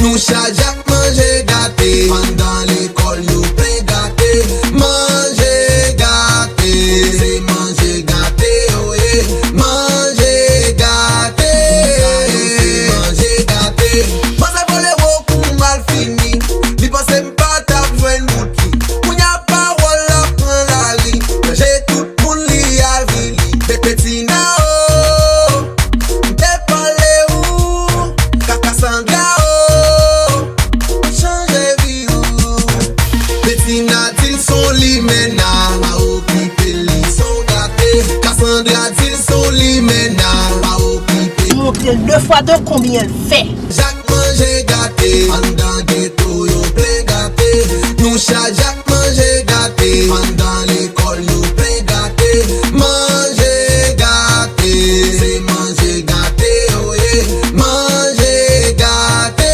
Nou chaje ak manje gate, anndan lekòl yo plen gate. Manje gate, se manje gate yo ye. Manje gate, se manje gate. Manzè vole wo kou m al fini. Li panse m pa t ap jwenn bout li. Kounye a pawòl la pran lari. Ranje tout moun li avili. Be-, Betina o, m te pale ou. Ka-, Cassandra o, chanje vi ou. Betina di l se yon limena, pa okipe l, li se yon gate. Cassandra di l se yon limena, pa okipe l. Montre l de fwa de konbyen l fè. Chaje ak manje gate, anndan geto yo plen gate. Nou chaje ak manje gate, anndan lekòl yo plen gate. Manje gate, se manje gate yo ye. Manje gate,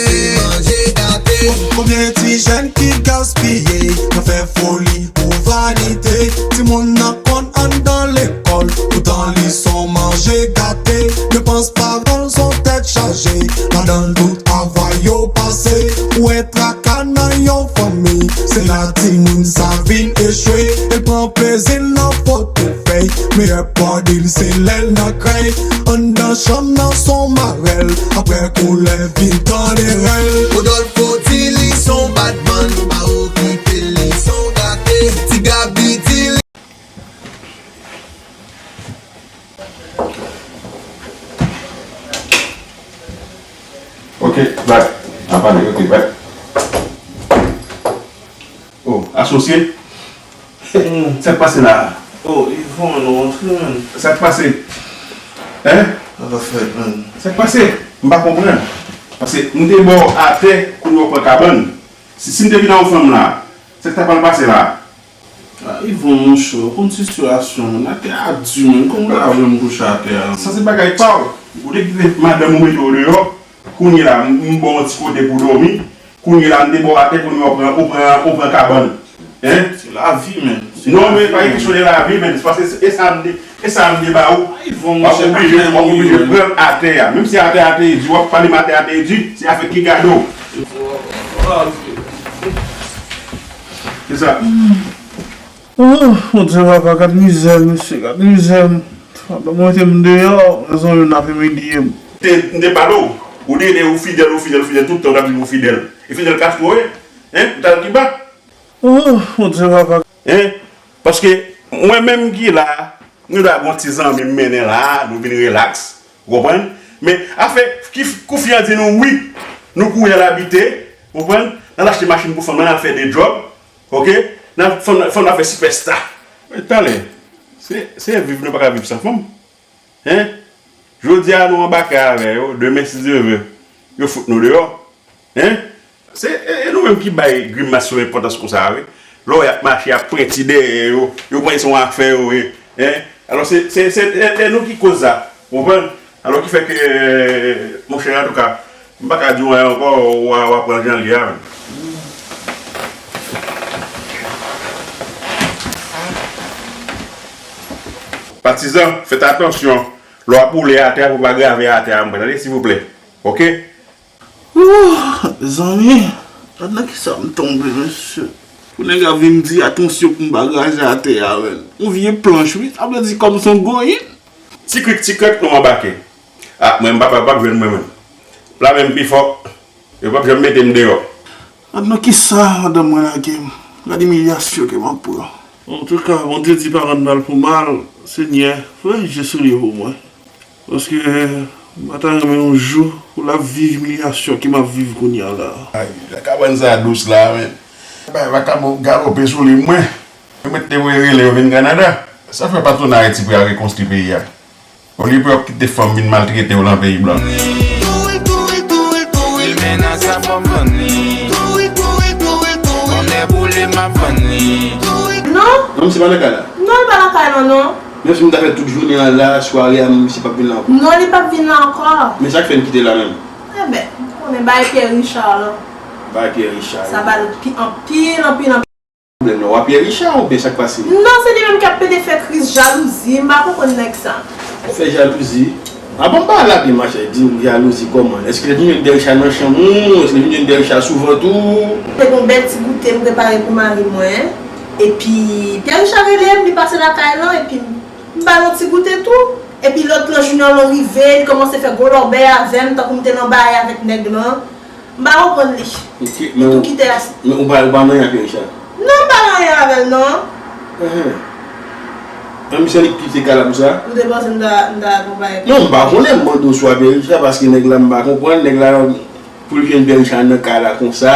se manje gate. Konbyen ti jèn ki gaspiye nan fè foli pou vanite? Timoun nan konn anndan lekòl, poutan li se yon manje gate. Depans paran l se yon tèt chaje, ladan l tout travay yo pase. Ou wè traka nan yon fanmi, se la timoun sa vin echwe. E l pran plezi l nan fotofèy, meyè pòdi l se lè l nan krèy. Anndan chanm nan se yon marèl, apre koulè vin tande rèl. Rodolfo di li se yon badman, pa okipe l, li se yon gate. Ti Gaby di li. Ok, bay. N ap pale, ok, bay. Oh, asosye. Hmm. Sa k pase la a? Oh, Yvon, nou rantre, man. Sa k pase? Hein? Sa k ap fèt, man? Sa k pase? M pa konprann. Paske m te ba w atè, kounye a w pran kabann. Si, si m te vin ak yon fanm la, sa k ta pral pase la a? Ah, Yvon, monchè, ou konn sitiyasyon an, atè a di, men kòman w ta vle m kouche atè a? Sa se bagay pa w. Ou te kite madanm ou mete w deyò. Kounye la, m, m ba w yon ti kote pou w dòmi. Kounye la, m te ba w atè, kounye a w pran, ou pran, ou pran kabann. Hein? Se lavi, men. Non, men pa gen kesyon de lavi, men. Se paske se, e sa m te, e sa m te ba ou. Ay, Yvon, w ap oblije, w ap oblije pran atè a. Menm si atè a te di, w ap pale m atè a te di, se afè ki gade w. Se sa. Oh, Bondye papa, gad mizè, mesye, gad mizè. Papa, mwen mete m deyò, rezon youn ap imilye m. Te, m te pale w, ou te, ou fidèl, ou fidèl, ou fidèl, tout tan w t ap di m ou fidèl. E Fidel Castro, wi? Hein? Ou t al Kiba? Oh, Bondye papa. Hein? Paske mwen menm ki la, nou ta gon ti zanmi m mennen la, nou vin relaks. Ou konprann? Men afè ki, kou fi an di nou wi, nou kouri al abite, ou konprann? N al achte machin pou fanm nan, n al fè de djòb, oke? N al, fanm nan, fanm nan fè sipèsta. Men talè, se, se viv nou pa ka viv san fanm. Hein? Jodi a nou anbake avè yo, demen si Dye vle, yo fout nou deyò. Hein? Se, e, e nou menm ki bay grimas yo enpòtans konsa a, wi. Lè w wè y ap mache, y ap pwenti dèyè yo, yo kwè se yon afè yo ye. Hein? Alò, se, se, se, e, e nou ki koz sa. Ou konprann? Alò, ki fè ke, monchè, antouka, m pa ka di w anyen ankò, w a, w a pran l jan l ye a menm. Patizan, fèt atansyon. Lè w ap woule atè a, pou w pa grave atè a, mwen, tande, silvouplè. Oke? Ooh, mezanmi, gad nan kisa m tonbe, mesye. Pou nèg la vin di atansyon pou m pa graze atè a, menn. Yon vye planch, wi, sa vle di kòm se yon goyin. Ti krik, ti krèk, nou anbake. Ah, mwen, m p ap, p ap jwenn mwen menm. La menm pi fò, yo p ap janm mete m deyò. Gad nan kisa madanm mwen lage m. Gad imilyasyon ke m ap pran. Antouka, Bondye di pa rann mal pou mal, Senyè, voye je sou li pou mwen. Paske m pa ta renmen yon jou pou l ap viv imilyasyon ke m ap viv kounye a la. Ay, kabann sa dous la, men. Bay vakabon galope sou li, mwen. Mwen te voye rele yo vin Kanada. Sa fè patwona Ayiti pou y al rekonstwi peyi a. Olye pou y ap kite fanm vin maltrete yo nan peyi blan. Kouri, kouri, kouri, kouri, men nan sa fò m vann li. Kouri, kouri, kouri, kouri, kouri. Bonè boule m ap vann li. Kouri. Non? Non, misye pa nan kay la. Non, li pa nan kay la, non. Menm si m ta fè tout jounen an la, sware a, misye p ap vin la ankò. Non, li p ap vin la ankò. Men sa k fè n kite la menm? Enben, ou konnen bagay Pierre Richard lan. Bagay Pierre Richard. Sa ba l pi-, anpil, anpil, anpil. Pwoblèm nan, w a Pierre Richard oubyen sa k pase? Non, se li menm k ap pede fè kriz jalouzi, m pa konprann nèg sa. Fè jalouzi? A bon, m pa la byen, machè, di m jalouzi kòman? Èske l vin jwenn Pierre Richard nan chanm ou? Èske l vin jwenn Pierre Richard sou vant ou? Te gon bèl ti goute m prepare pou mari mwen. Epi Pierre Richard rele m, li pase lakay lan, epi m ba l yon ti goute tou. Epi lòt lan, Junior lan rive, li kòmanse fè gwo lòbèy avè m, tankou m te nan bagay avèk nèg lan. M pa konprann li. Li tou kite a. Men ou pa, ou pa nan anyen ak Pierre Richard? Non, m pa nan anyen avè l, non. Enhen. An, misye li kite kay la pou sa? Ou te panse m ta, m ta akonpaye? Non, m pa konnen, m mande w swa Pierre Richard, paske nèg la m pa konprann, nèg la pou l jwenn Pierre Richard nan kay la konsa.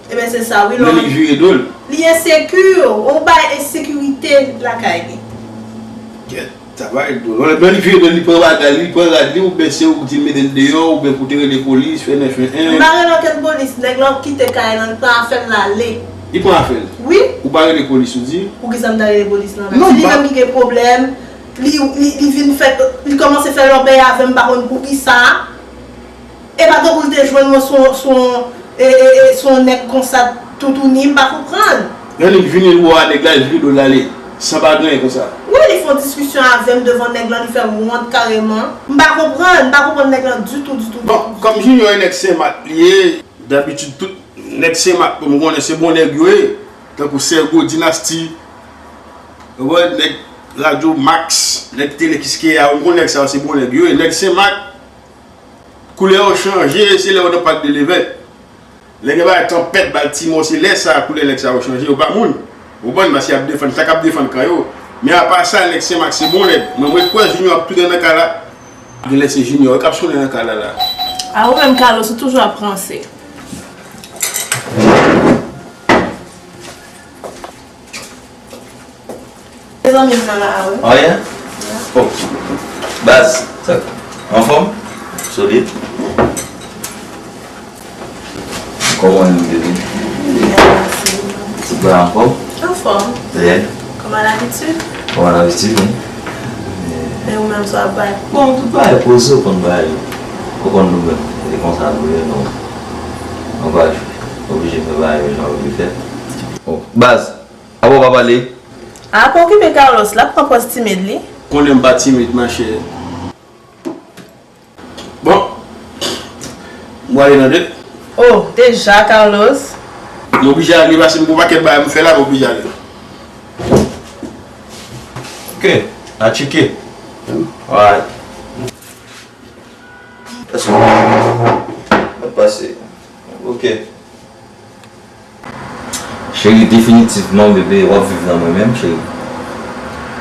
Ebyen, se sa, wi, non. Men li vire do l. Li enseki, yon bagay ensekirite lakay li. Kèt. Sa pa ret dwòl. Lè li vire do l, li pran bagay, li pran rad li, oubyen se ou ki di l mete l deyò, oubyen pou te rele polis, fè nèf en en. M pa rele okenn polis, nèg lan kite kay lan, li pran afè l, l ale. Li pran afè l? Wi. Ou pa rele polis, ou di? Poukisa m ta rele polis lan menm? Non, si li menm ki gen pwoblèm, li, li, li vin fè, li kòmanse fè lòbèy avè m, m pa konn poukisa. E pa tankou l te jwenn mwen sou, sou, e, e, e, sou yon nèg konsa toutouni, m pa konprann. Yon nèg vini l wè nèg la, l vire do l ale, san pa gen anyen konsa. Wi, li fè yon diskisyon avè m devan nèg lan, li fè m wont kareman. M pa konprann, m pa konprann nèg lan ditou, ditou, ditou. Bon, kòm Junior e nèg Senmak li ye, dabitid tout nèg Senmak pou m konnen se bon nèg yo ye, tankou Sergo Dinasti, ou konprann, nèg Radio Max, nèg Tele Kiskeya, ou konn nèg sa yo se bon nèg yo ye, nèg Senmak. Koulè yo chanje, se lè yo nan Parc de l'Évêque. Lè gen bagay tanpèt, Baltimore, se lè sa a koulè nèg sa yo chanje, yo pa moun. Ou konprann, paske y ap defann, sa k ap defann kan yo. Men apa sa, nèg Senmak se bon nèg. Mwen, mwen kwè Junior ap tounen nan kay la. Genlè se Junior wi k ap sonnen nan kay la la. A ou menm, Carlos, ou toujou ap ranse. Mezanmi m nan la a wi. Oh yeah? Oh. Baz, sa, anfòm? Solid? Kòman w ye, bebe? Byen, mèsi. Tout bagay anfòm? Anfòm. Yeah. Kòm a labitid? Kòm a labitid, wi. E ou menm, sa w ap bay? Bon, tout bagay poze, w konn bagay yo. Ou konn nou menm, e konsa nou ye, nou, nou pa jwe. Oblije fè bagay yo jan yo dwe fèt. Bon, baz, apa w pa pale? A, pa okipe Carlos, l ap pran pòz timid li. Konnen m pa timid, machè. Bon, m prale nan de. Oh, deja, Carlos? M oblije ale, paske m gon pakèt bagay m fè la, m oblije ale. Ok, a tcheke. Alright. Èske w ap pase? Ok. Cheri, definitivman, bebe, w ap viv nan mwen menm, cheri.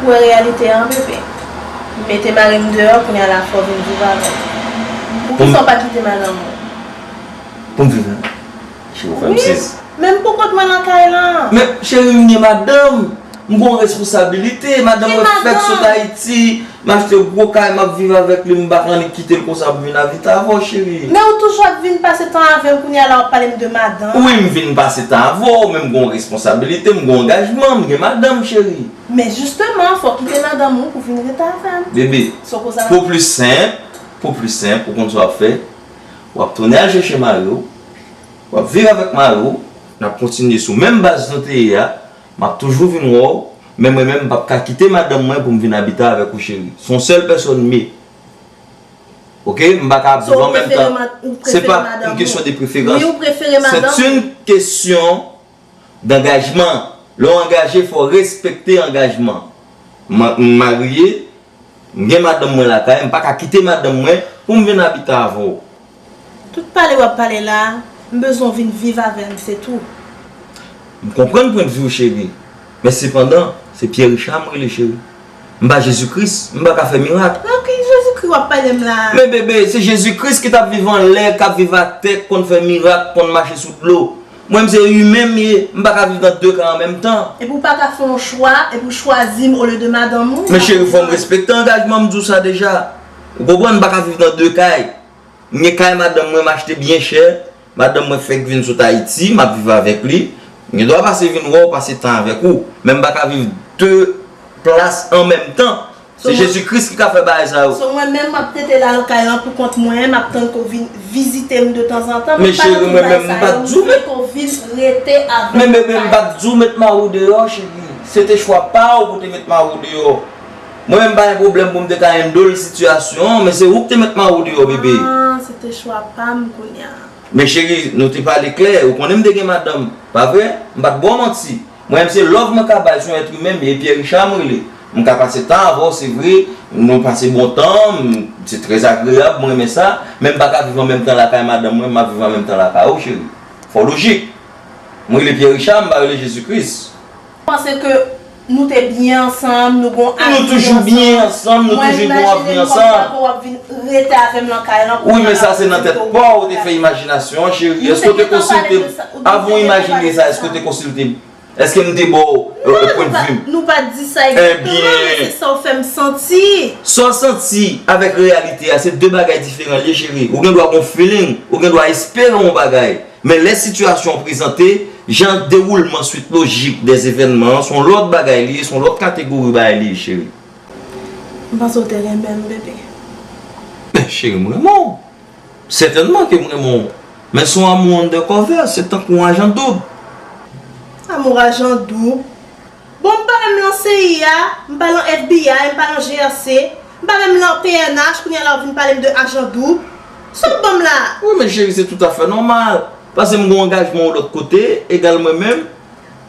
Ou wè reyalite a, bebe. M mete mari m deyò, kounye a la fò w vin viv avè m. Poukisa w pa kite madanm ou? Pou m viv nan Francis. Men m pou kont mwen nan kay lan. Men, cheri, m gen madanm. M gon responsabilite. Madanm mwen fèk sot Ayiti. M achte gwo kay, m ap viv avèk li. M pa ka annik kite l konsa pou vin abite avè w, cheri. Men ou toujou ap vin pase tan avè m, kounye a la w ap pale m de madanm. Wi, m vin pase tan avè w, men m gon responsabilite, m gon angajman, m gen madanm, cheri. Men jisteman, fò w kite madanm ou pou vin rete avè m. Bebe, pou pli senp, pou pli senp, ou konn sa w ap fè? W ap tounen al chèche mari w, w ap viv avèk mari w, n ap kontinye sou menm baz nou te ye a, m ap toujou vin wè w, men mwen menm m p ap ka kite madanm mwen pou m vin abite avèk ou, cheri. Se yon sèl pèsòn m ye. Oke? M pa ka ap viv an menm tan. Se pa yon kesyon de preferans. C'est une question d'engagement. Lè w angaje, fò w respekte angajman. M, m marye, m gen madanm mwen lakay, m pa ka kite madanm mwen pou m vin abite avè w. Tout pale w ap pale la, m bezwen w vin viv avè m, se tou. M konprann pwennvi w, cheri. Men sepandan, se Pierre Richard m rele, cheri. M pa Jezi Kris, m pa ka fè mirak. Nan ki Jezi Kris w ap pale m la? Men bebe, se Jezi Kris ki t ap viv anlè, k ap viv atè, k konn fè mirak, k konn mache sou dlo. Mwen, m se imen m ye, m pa ka viv nan de kay an menm tan. Epi w pa ka fè yon chwa, epi w chwazi m olye de madanm ou. Men cheri, fò m respekte angajman, m di w sa deja. Ou konprann, m pa ka viv nan de kay. M gen kay madanm mwen, m achte byen chè. Madanm mwen fèk vin sot Ayiti, m ap viv avèk li. M gen dwa pase vin wè w, pase tan avèk ou. Men m pa ka viv de plas an menm tan. Se Jezi Kris ki ka fè bagay sa yo. So mwen menm m ap tete la nan kay lan pou kont mwen, m ap tann ke w vin vizite m de tanzantan. Men cheri, mwen menm m pa t di w met. Mwen vle ke w vin rete avèk mwen. Men bebe, m pa t di w met mari w deyò, cheri. Se te chwa pa w pou w te met mari w deyò. Mwen menm m pa gen pwoblèm pou m te ka handle sitiyasyon an, men se ou k te met mari w deyò, bebe. Ah, se te chwa pa m kounye a. Men cheri, nou te pale klè, ou konnen m te gen madanm, pa vre? M pa t ba w manti. Mwen menm se love mwen ka bay, se yon èt imen m ye, Pierre Richard m rele. M ka pase tan avè w, se vre, nou pase bon tan, m, se trè agreyab, mwen renmen sa, men m pa ka viv an menm tan lakay madanm mwen, m ap viv an menm tan lakay ou, cheri. Fò w lojik. M rele Pierre Richard, m pa rele Jezi Kris. Panse ke nou te byen ansanm, nou gon avi ansanm. Nou toujou byen ansanm, nou toujou gon avi ansanm. Mwen imajine m kòmkwa ke w ap vin rete avè m nan kay lan. Wi, men sa se nan tèt pa w ou te fè imajinasyon an, cheri. Èske w te konsilte m? Avan w imajine sa, èske w te konsilte m? Èske m te ba w, euh, pwennvi m? Non, nou pa, nou pa di sa egzakteman, men se sa w fè m santi. Sa w santi avèk reyalite a, se de bagay diferan l ye, cheri. Ou gen dwa gon feeling, ou gen dwa espere yon bagay. Men lè sitiyasyon an prezante, jan dewoulman swit lojik dèzevènman an, se yon lòt bagay li ye, se yon lòt kategori bagay li ye, cheri. M panse w te renmen m, bebe. Men cheri, m renmen w. Sètènman ke m renmen w. Men se yon amou undercover, se tankou yon ajan doub. Amou ajan doub? Bon, m pa menm lan C I A, m pa lan F B I, m pa lan G R C, m pa menm lan P N H, kounye a la w vin pale m de ajan doub. Sa w ban m la? Wi, men cheri, se toutafè nòmal. Paske m gen yon angajman yon lòt kote, egal mwen menm,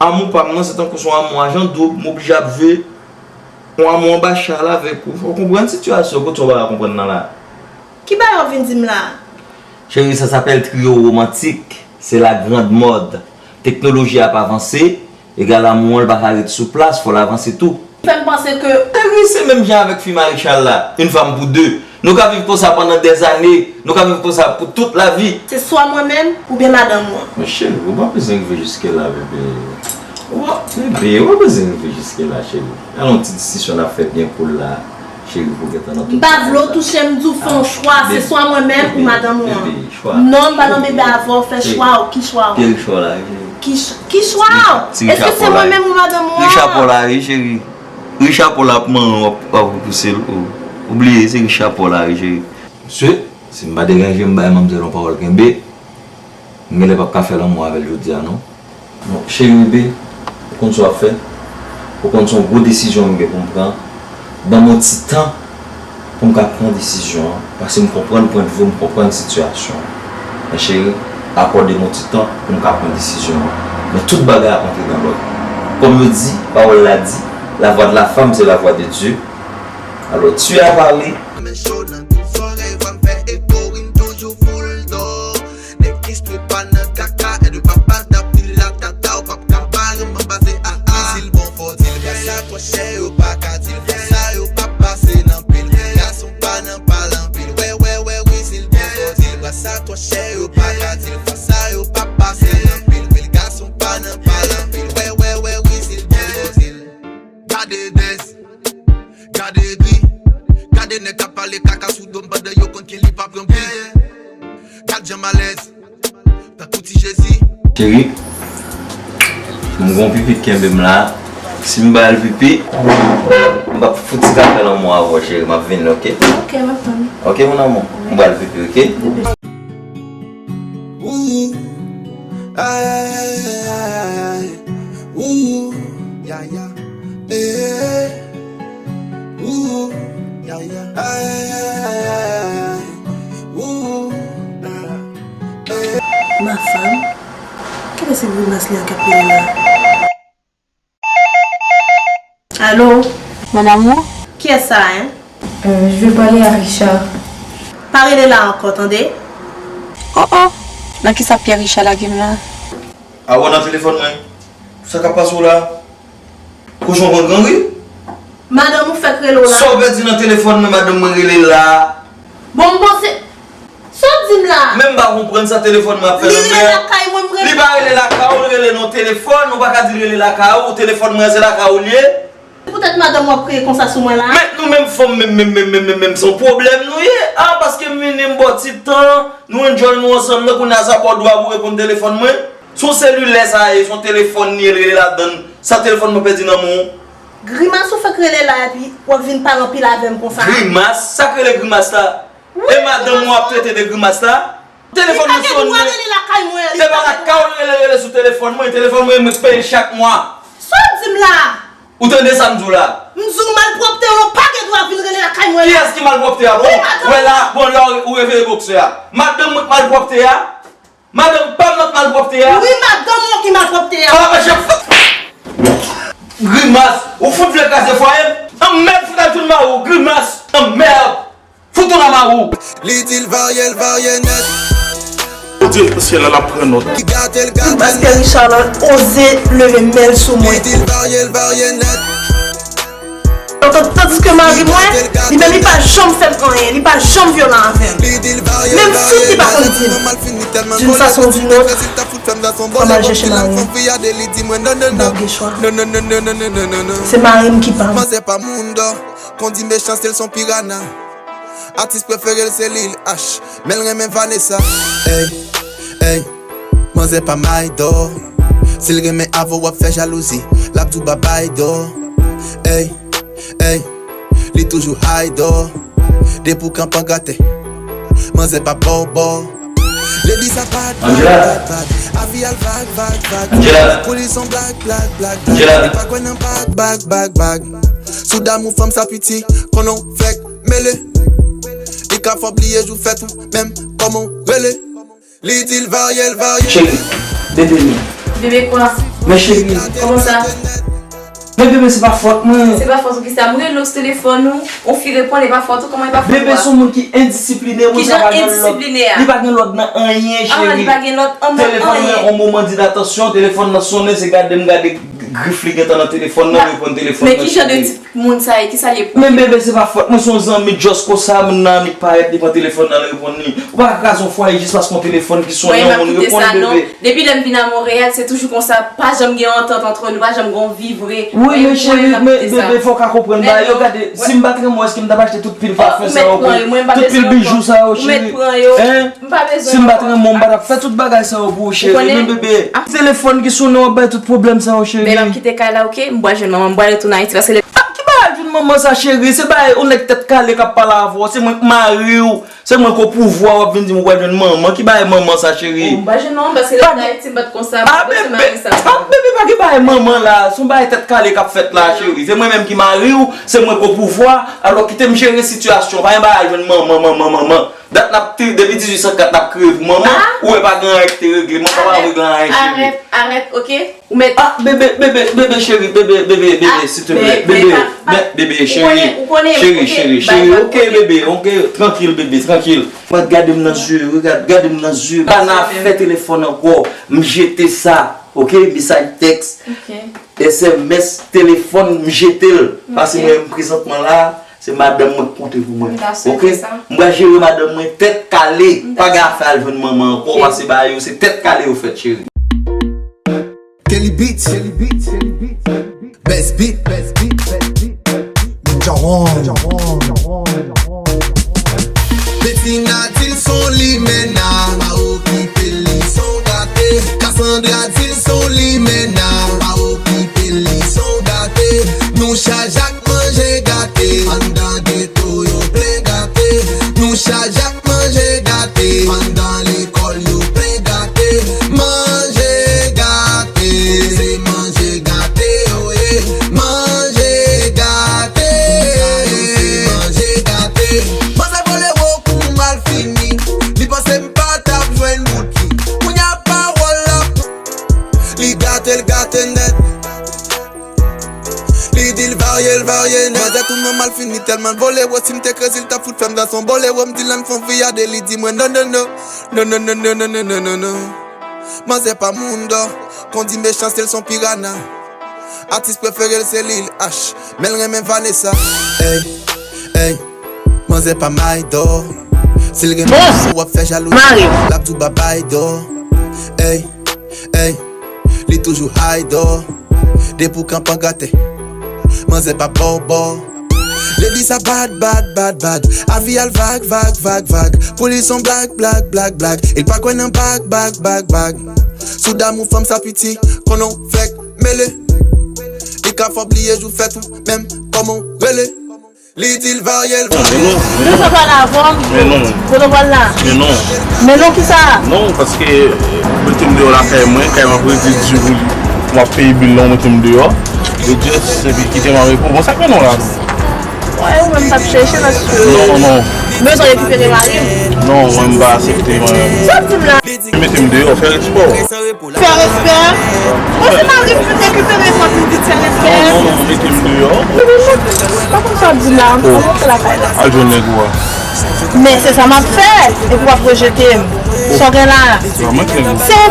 amou pa m nan, se tankou se yon amou ajan doub, m oblije ap jwe yon amou anba chal avèk ou. Fò w konprann sitiyasyon, kote w pa ka konprann nan la. Ki bagay w ap vin di m la? Chérie, ça s'appelle trio romantique. C'est la grande mode. Teknoloji ap avanse, egal amou an, l pa ka ret sou plas, fò l avanse tou. Fè m panse ke... Cheri, se menm jan avèk fim Maréchal la, une femme pour deux. Nou ka viv konsa pandan dèzane, nou ka viv konsa pou tout lavi. Se swa mwen menm, oubyen madanm mwen. Men cheri, ou pa bezwen rive jiske la, bebe. Ou pa, bebe, ou pa bezwen rive jiske la, cheri. Al yon ti diskisyon n ap fè byen cool la. Cheri, pou gentan nan tout bagay sa. M pa vle w touche m, di w fè yon chwa, se swa mwen menm ou madanm ou an. Bebe, chwa. Non, m pa nan bebe avè w, fè chwa w, ki chwa w? Ki chwa w la, cheri? Ki ch-, ki chwa w? Èske se mwen menm ou madanm ou an? Ri chapo la, wi, cheri. Ri chapo la pou manman w ap, ap repouse l. Ou, ou bliye, se ri chapo la, wi, cheri. Mesye, si m pa deranje, m bay manmzèl yon pawòl kenbe. M genlè p ap ka fè lanmou avè l jodi a, non. Bon, cheri bebe, ou konn sa w ap fè? Ou konn se yon gwo desizyon m gen pou m pran. Ban m yon ti tan pou m ka pran desizyon an, paske m konprann pwennvi w, m konprann sitiyasyon an. Men cheri, akòde m yon ti tan pou m ka pran desizyon an. Men tout bagay ap antre nan lòd. Kòm yo di, pawòl la di, la voix de la femme, c'est la voix de Dieu. Alò, tu as parlé. Men cho nan kou zòrèy, vwa m fè eko, wi, m toujou full d'or. Nèg ki street pa nan kaka, èd papa t ap di l la tata, w p ap ka bare m anba se a a. Wi, si l bon fò di l, bras sa twò chè, yo pa ka di l fè sa, yo p ap pase nan pil. Gason pa nan pale anpil, wè, wè, wè, wi, si l bon fò di l, bras sa twò chè, yo pa ka di l fè sa, yo p ap pase nan Pale kaka sou do m pandan yo konn ke li pa pran bri. Gad jan m alèz. Tankou ti Jezi. Cheri, m gon pipi k kenbe m la. Si m ba l pipi, m p ap fouti ka fè lanmou avè w, cheri. M ap vini, oke? Ok, m ap tann. Oke, mon amour? M ba l pipi, oke? Ooh, ay, ay, ay, ay, ay, ay. Ooh, ya, ya, eh. Ooh, ya, ya, ay, ay, ay, ay, ay, ay. Ooh, ah, eh. Ma femme, kiyès se grimas li a k ap rele la? Allô? Mon amour? Kiyès sa, hein? Euh, je veux parler à Richard. Pa rele la ankò, tande? Oh oh! Nan kisa Pierre Richard lage m la? Awa nan telefòn mwen. Sa k ap pase w la? Kochon pran gran ri. Madanm ou fèk rele w la. Sa w pèdi nan telefòn mwen, madanm mwen rele la. Bon, m panse, sa w di m la? Men m pa konprann sa telefòn mwen ap fè nan men an. Li rele lakay mwen, m rele. Li pa rele lakay ou, li rele nan telefòn, ou pa ka di l rele lakay ou, telefòn mwen se lakay ou l ye. Se poutèt madanm w ap kriye konsa sou mwen la? Men nou menm fanm menm, menm, menm, menm, menm, menm, se yon pwoblèm nou ye. Ah, paske m vini m ba w ti tan, nou enjoy nou ansanm nan, kounye a sa pa w dwa pou reponn telefòn mwen. Se yon selilè sa ye, se yon telefòn li ye, l rele ladann. Sa telefòn mwen pèdi nan men w? Grimas ou fèk rele la epi w ap vin pale anpil avè m konsa. Grimas? Sa k rele grimas la? Wi, e madanm ou ap trete de grimas la? Telefòn mwen sonnen. Li pa gen dwa rele lakay mwen, li pa gen dwa. Se pa lakay ou l rele, rele sou telefòn mwen, telefòn mwen mwen k peye l chak mwa. Sa w di m la? Ou tande sa m di w la? M di w malpwòpte yo pa gen dwa vin rele lakay mwen la. Kiyès ki malpwòpte a? Bon, wi, madanm. Wè la, bon, la ou reveye boksè a. Madanm mwen k malpwòpte a? Madanm pa m nan malpwòpte a? Wi, madanm ou ki malpwòpte a. Ah, mèt jan. Grimas, ou fout vle kraze fwaye m? Anmèd, fout al jwenn mari w, grimas, anmèd. Fout tounen mari w. Li di l varye, l varye nèt. Bondye nan syèl la, l ap pran nòt. Li gate, l gate nèt. Grimas Pierre Richard la oze leve men l sou mwen. Li di l varye, l varye nèt. Tandiske mari mwen, li menm li pa janm fè m anyen, li pa janm vyolan avè m. Menm si li pa konn di m, d'une façon ou d'une autre, fò m al chèche mari m. M p ap gen chwa. Se mari m ki pa m. Manzè pa moun dò, kondi mechan se l son pirana. Atis prefere l se Lil H, men l renmen Vanessa. Ey, ey, manzè pa may dò. Si l renmen avè w, w ap fè jalouzi, l ap di w babay dò. Ey, ey, li toujou hay dò. Depi w kanpe an gratè, manzè pa bò w bò. Legliz a bad, bad, Angela. Bad, bad. Avi al vag, vag, vag. Angela. Pou li son blag, blag, blag, blag. Angela. Li pa kwè nan bag, bag, bag, bag. Sou damou fanm sa piti, konnen w fèk mele. Li ka fè w bliye jou fèt ou, menm kòman w rele. Li di l varye, l varye. Cheri, bebe nou. Bebe kwa? Men cheri. Kòman sa? Men bebe, se pa fòt mwen. Se pa fòt ou kisa? M rele w sou telefòn ou, ou fi reponn, e pa fòt ou, kòman e pa fòt ou a? Bebe se yon moun ki endisipline, moun sa pa gen lòd. Kijan endisipline a? Li pa gen lòd nan anyen, cheri. Ah, li pa gen lòd nan anyen. Telefòn nan yon moman di l atansyon, telefòn nan sonnen, se gade m gade grif li gentan nan telefòn nan, reponn telefòn nan, cheri. Men kijan de tip moun sa ye, kisa l ye pou ou? Men bebe, se pa fòt mwen, se yon zanmi just konsa, moun nan annik parèt, li pran telefòn nan, l reponn li. Ou pa ka kraze yon fwaye jis paske yon telefòn ki sonnen, yon moun reponn, bebe. Depi lè m vin a Monreyal, se toujou konsa. Pa janm gen yon antant antre nou, pa janm gen yon vi vre. Wi, men cheri, men bebe, fò w ka konprann bagay yo. Gade, si m pa t renmen w, èske m t ap achte tout pil pafen sa yo pou ou? Tout pil bijou sa yo, cheri? Hein? Si m pa t renmen w, m pa t ap fè tout bagay sa yo pou ou, cheri. Men bebe, telefòn ki sonnen w ap bay tout pwoblèm sa yo, cheri. Men m ap kite kay la, oke? M pral jwenn manman, m pral retounen Ayiti, paske le... Ah, ki bagay jwenn manman sa, cheri? Se bagay yon nèg tèt kale k ap pale avè w, se mwen k mari w. Se mwen k o pouvwa, w ap vin di m ou pral jwenn manman. Ki bagay manman sa, cheri? Bon, m pa jwenn manman, paske lè m t Ayiti, m pa t konsa, m pa t konsa mari sa. Ah, bebe, pa gen bagay manman la. Se yon bagay tèt kale k ap fèt la, cheri. Se mwen menm ki mari w, se mwen k o pouvwa. Alò, kite m jere sitiyasyon. Pa gen bagay jwenn manman, manman, manman. Dat n ap te, depi dizuit san kat n ap kriye pou manman. Ou wè pa gen anyen ki te regle. Manman pa regle anyen, cheri. Arèt, arèt, oke? Ou mèt... Ah, bebe, bebe, bebe, cheri, bebe, bebe, bebe, silteplè. Bebe, bebe, cheri, cheri, cheri, oke, bebe, oke, trankil, bebe, trankil. Mwen, gade m nan zye, gade, gade m nan zye. Pa nan afè telefòn ankò. M jete sa, oke, mesaj tèks, S M S, telefòn, m jete l. Paske mwen, m prezantman la, se madanm mwen k konte pou mwen. Oke? M pral jere madanm mwen tèt kale. Pa gen afè al jwenn manman ankò, paske bagay yo, se tèt kale yo fèt, cheri. Kelly Beats, Kelly Beats, Kelly Beats, Best Beat, Best Beat, Best Beat, Best Beat, Jawon. Nina di l s on limena, pa okipe l, li s on gate. Cassandra di l s on limena, pa okipe l, li s on gate. Nou chaj ak manje gate, anndan geto yo plen gate. Nou chaj ak manje gate, anndan lekòl yo plen gate. Manje gate, se manje gate yo ye. Manje gate, se manje gate. Manzè vole wo kou m al fini. Li panse m pa t ap jwenn bout li. Kounye a pawòl la. Li gate l gate nèt. Li di l varye l varye nèt. Manzè tou nan mal fini tèlman l vole wo. Si m te krezi l t ap fout fè m dan s on bole wo. M di l ann fè on viyade li di mwen non non non. Non non non non non non non non. Manzè pa moun dò. Kondi mechan se l s on pirana. Atis prefere l se Lil H. Men l renmen Vanessa. Ey, ey. Manzè pa may dò. Si l renmen w ap fè jalouzi. L ap di w babay dò. Ey, ey. Li toujou hay dò. Depi w kanpe an gate. Manzè pa ba w bò. Lady sa bad, bad, bad, bad. Avi al vag, vag, vag, vag. Pou li s on blag, blag, blag, blag. E l pa kwè nan bag, bag, bag, bag. Sou damou fanm sa piti, konnen w fèk mele. Li ka fè w bliye jou fèt ou, menm kòman w rele. Li di l varye l varye. Nou sa pale avè m pou, pou nou pral la. Men non. Men non kisa? Non, paske mete m deyò lakay mwen, kay m ap rete di pou li. M ap peye bil la, mete m deyò. E just, epi kite m an repo. Bon, sa k mennen w la? Wè, ou menm t ap chèche paske. Non, non. Bezwen rekipere mari m. Non, mwen m pa aksepte mwen menm. Sa w ap di m la? Mete m deyò, fè respè w. Fè respè? Bon, se mari m pou rekipere kò m, m di fè respè. Non, non, non, mete m deyò. Epi, mwen pa konn sa w ap di m la, m ap monte lakay la. Al jwenn nèg ou a. Men se sa m ap fè, epi w ap rejete m. Sa w gen la? Se ou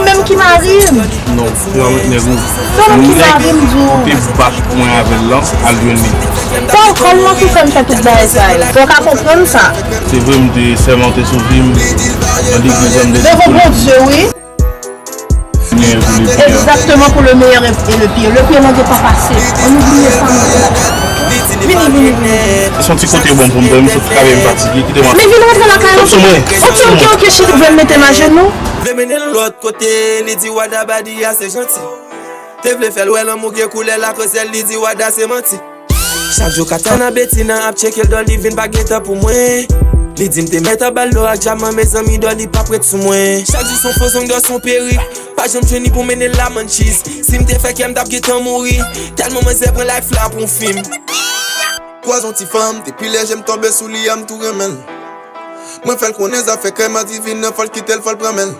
menm ki mari m. Non, se pa mwen ki nèg ou. Se ou menm ki mari m, di w. Ou te bat mwen avè l lan, al jwenn li. Se alkòl lan ki fè m fè tout bagay sa yo. Fò w ka konprann sa. Se vre, m te sèmante sou vi m nan legliz lan, m te di pou li. Devan Bondye, wi. Egzakteman, pou le meilleur et le pire. Le pire, Bondye pa pase. Ann oubliye sa, non. Vini, vini, vini. Se yon ti kote bon pou m, m sot travay, m fatige, kite m. Men vin rantre lakay ou. Sou mwen. Ok, ok, ok, cheri, vle m mete m ajenou. Vle mennen l lòt kote, li di Wada body a se janti. Te vle fè l wè lanmou gen koulè, la koze l, li di Wada se manti. Chak jou Katana Betina ap tcheke l, Dolly vin pa gen tan pou mwen. Li di m te mèt anba l dò ak dyaman, mezanmi, Dolly p ap ret sou mwen. Chak jou s on fo zong, dò s on perik. Pa janm jwenn li pou mennen l la, man, cheese. Si m te fè kè m t ap gentan mouri. Tèlman manzè pran life la pou yon fim. Kwaze yon ti fanm, depi lè je m tonbe sou li a, m tou renmen l. Mwen fè l konnen zafè krèm an divin nan, fò l kite l, fò l pran men l.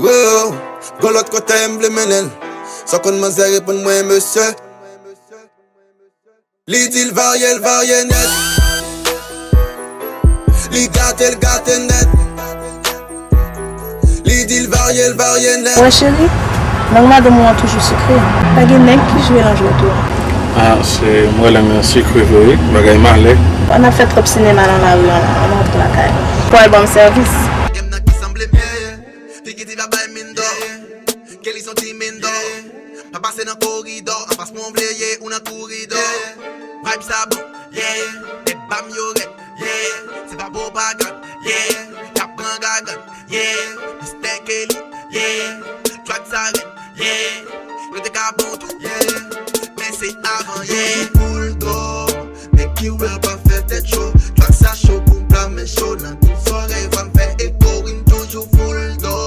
Woah, gon lòt kote m vle mennen l. Sa w konn manzè reponn mwen, mesye. Li di l varye, l varye nèt. Li gate, l gate nèt. Li di l varye, l varye nèt. Wè cheri, lang madanm ou an toujou sikre. Pa gen nèg ki jwe nan jwèt ou an. Ah, se mwen lang nan sikre vre wi, bagay malè. Ann ap fè twòp sinema nan lari an la, ann rantre lakay nou. Pou al ban m sèvis. Gen m nan ki sanble m ye, figi ti va bay mindò. Kelly s on ti mindò. Pa pase nan koridò, anfas mwen w vle ye, ou nan koridò. Vibe sa bon, yeah. Tèt bam yo rèd, yeah. Se pa pwopagand, yeah. Y ap pran gagann, yeah. Mistè Kelly, yeah. Track sa rèd, yeah. Yo te ka bon tou, yeah. Men se avan, yeah. Boul dò, nèg ki wè pa fè tèt cho. Track sa cho pou pla men cho. Nan tout zòrèy pa m fè eko, wi m toujou full dò.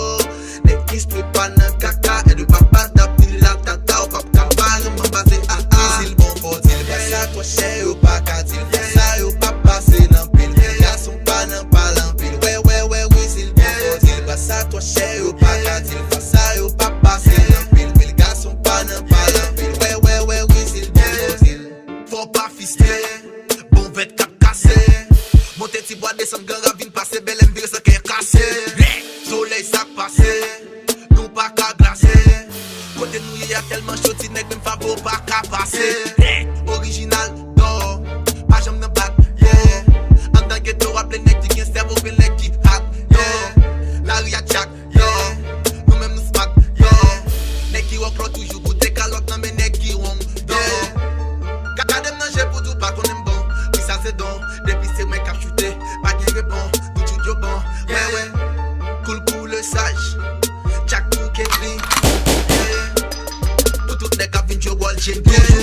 Nèg ki street pa nan kaka, èd papa t ap di l la tata, w p ap ka bare m anba se a a. Wi, si l bon fò di l, plas sa twò chè, yo pa ka di l, fè sa yo p ap pase nan pil. Gason pa nan pale anpil, wè, wè, wè, wi, si l bon fò di l, plas sa twò chè, yo pa ka di l, fè sa yo p ap pase nan pil, pil. Gason pa nan pale anpil, wè, wè, wè, wi, si l bon fò di l. Fò w pa fiske, bon vèt k ap kase. Monte ti bwa, desann gran ravin, pase bèlè, m vire san kè kase. Solèy sa k pase, nou pa ka glase. Kote nou ye a tèlman cho, ti nèg menm favo pa ka pase. Orijinal dò, pa janm nan bak, yeah. Anndan geto a plen nèg ki gen sèvo, plen nèg ki hot, yeah. Lari a tchak, yeah. Nou menm nou smart, yeah. Nèg ki wòklò toujou boute kalòt nan men nèg ki wrong, yeah. Ka gade m nan je pou di w pa konnen m bon. Wi sa se don, depi se mwen k ap choute, pa gen repon. Tcheke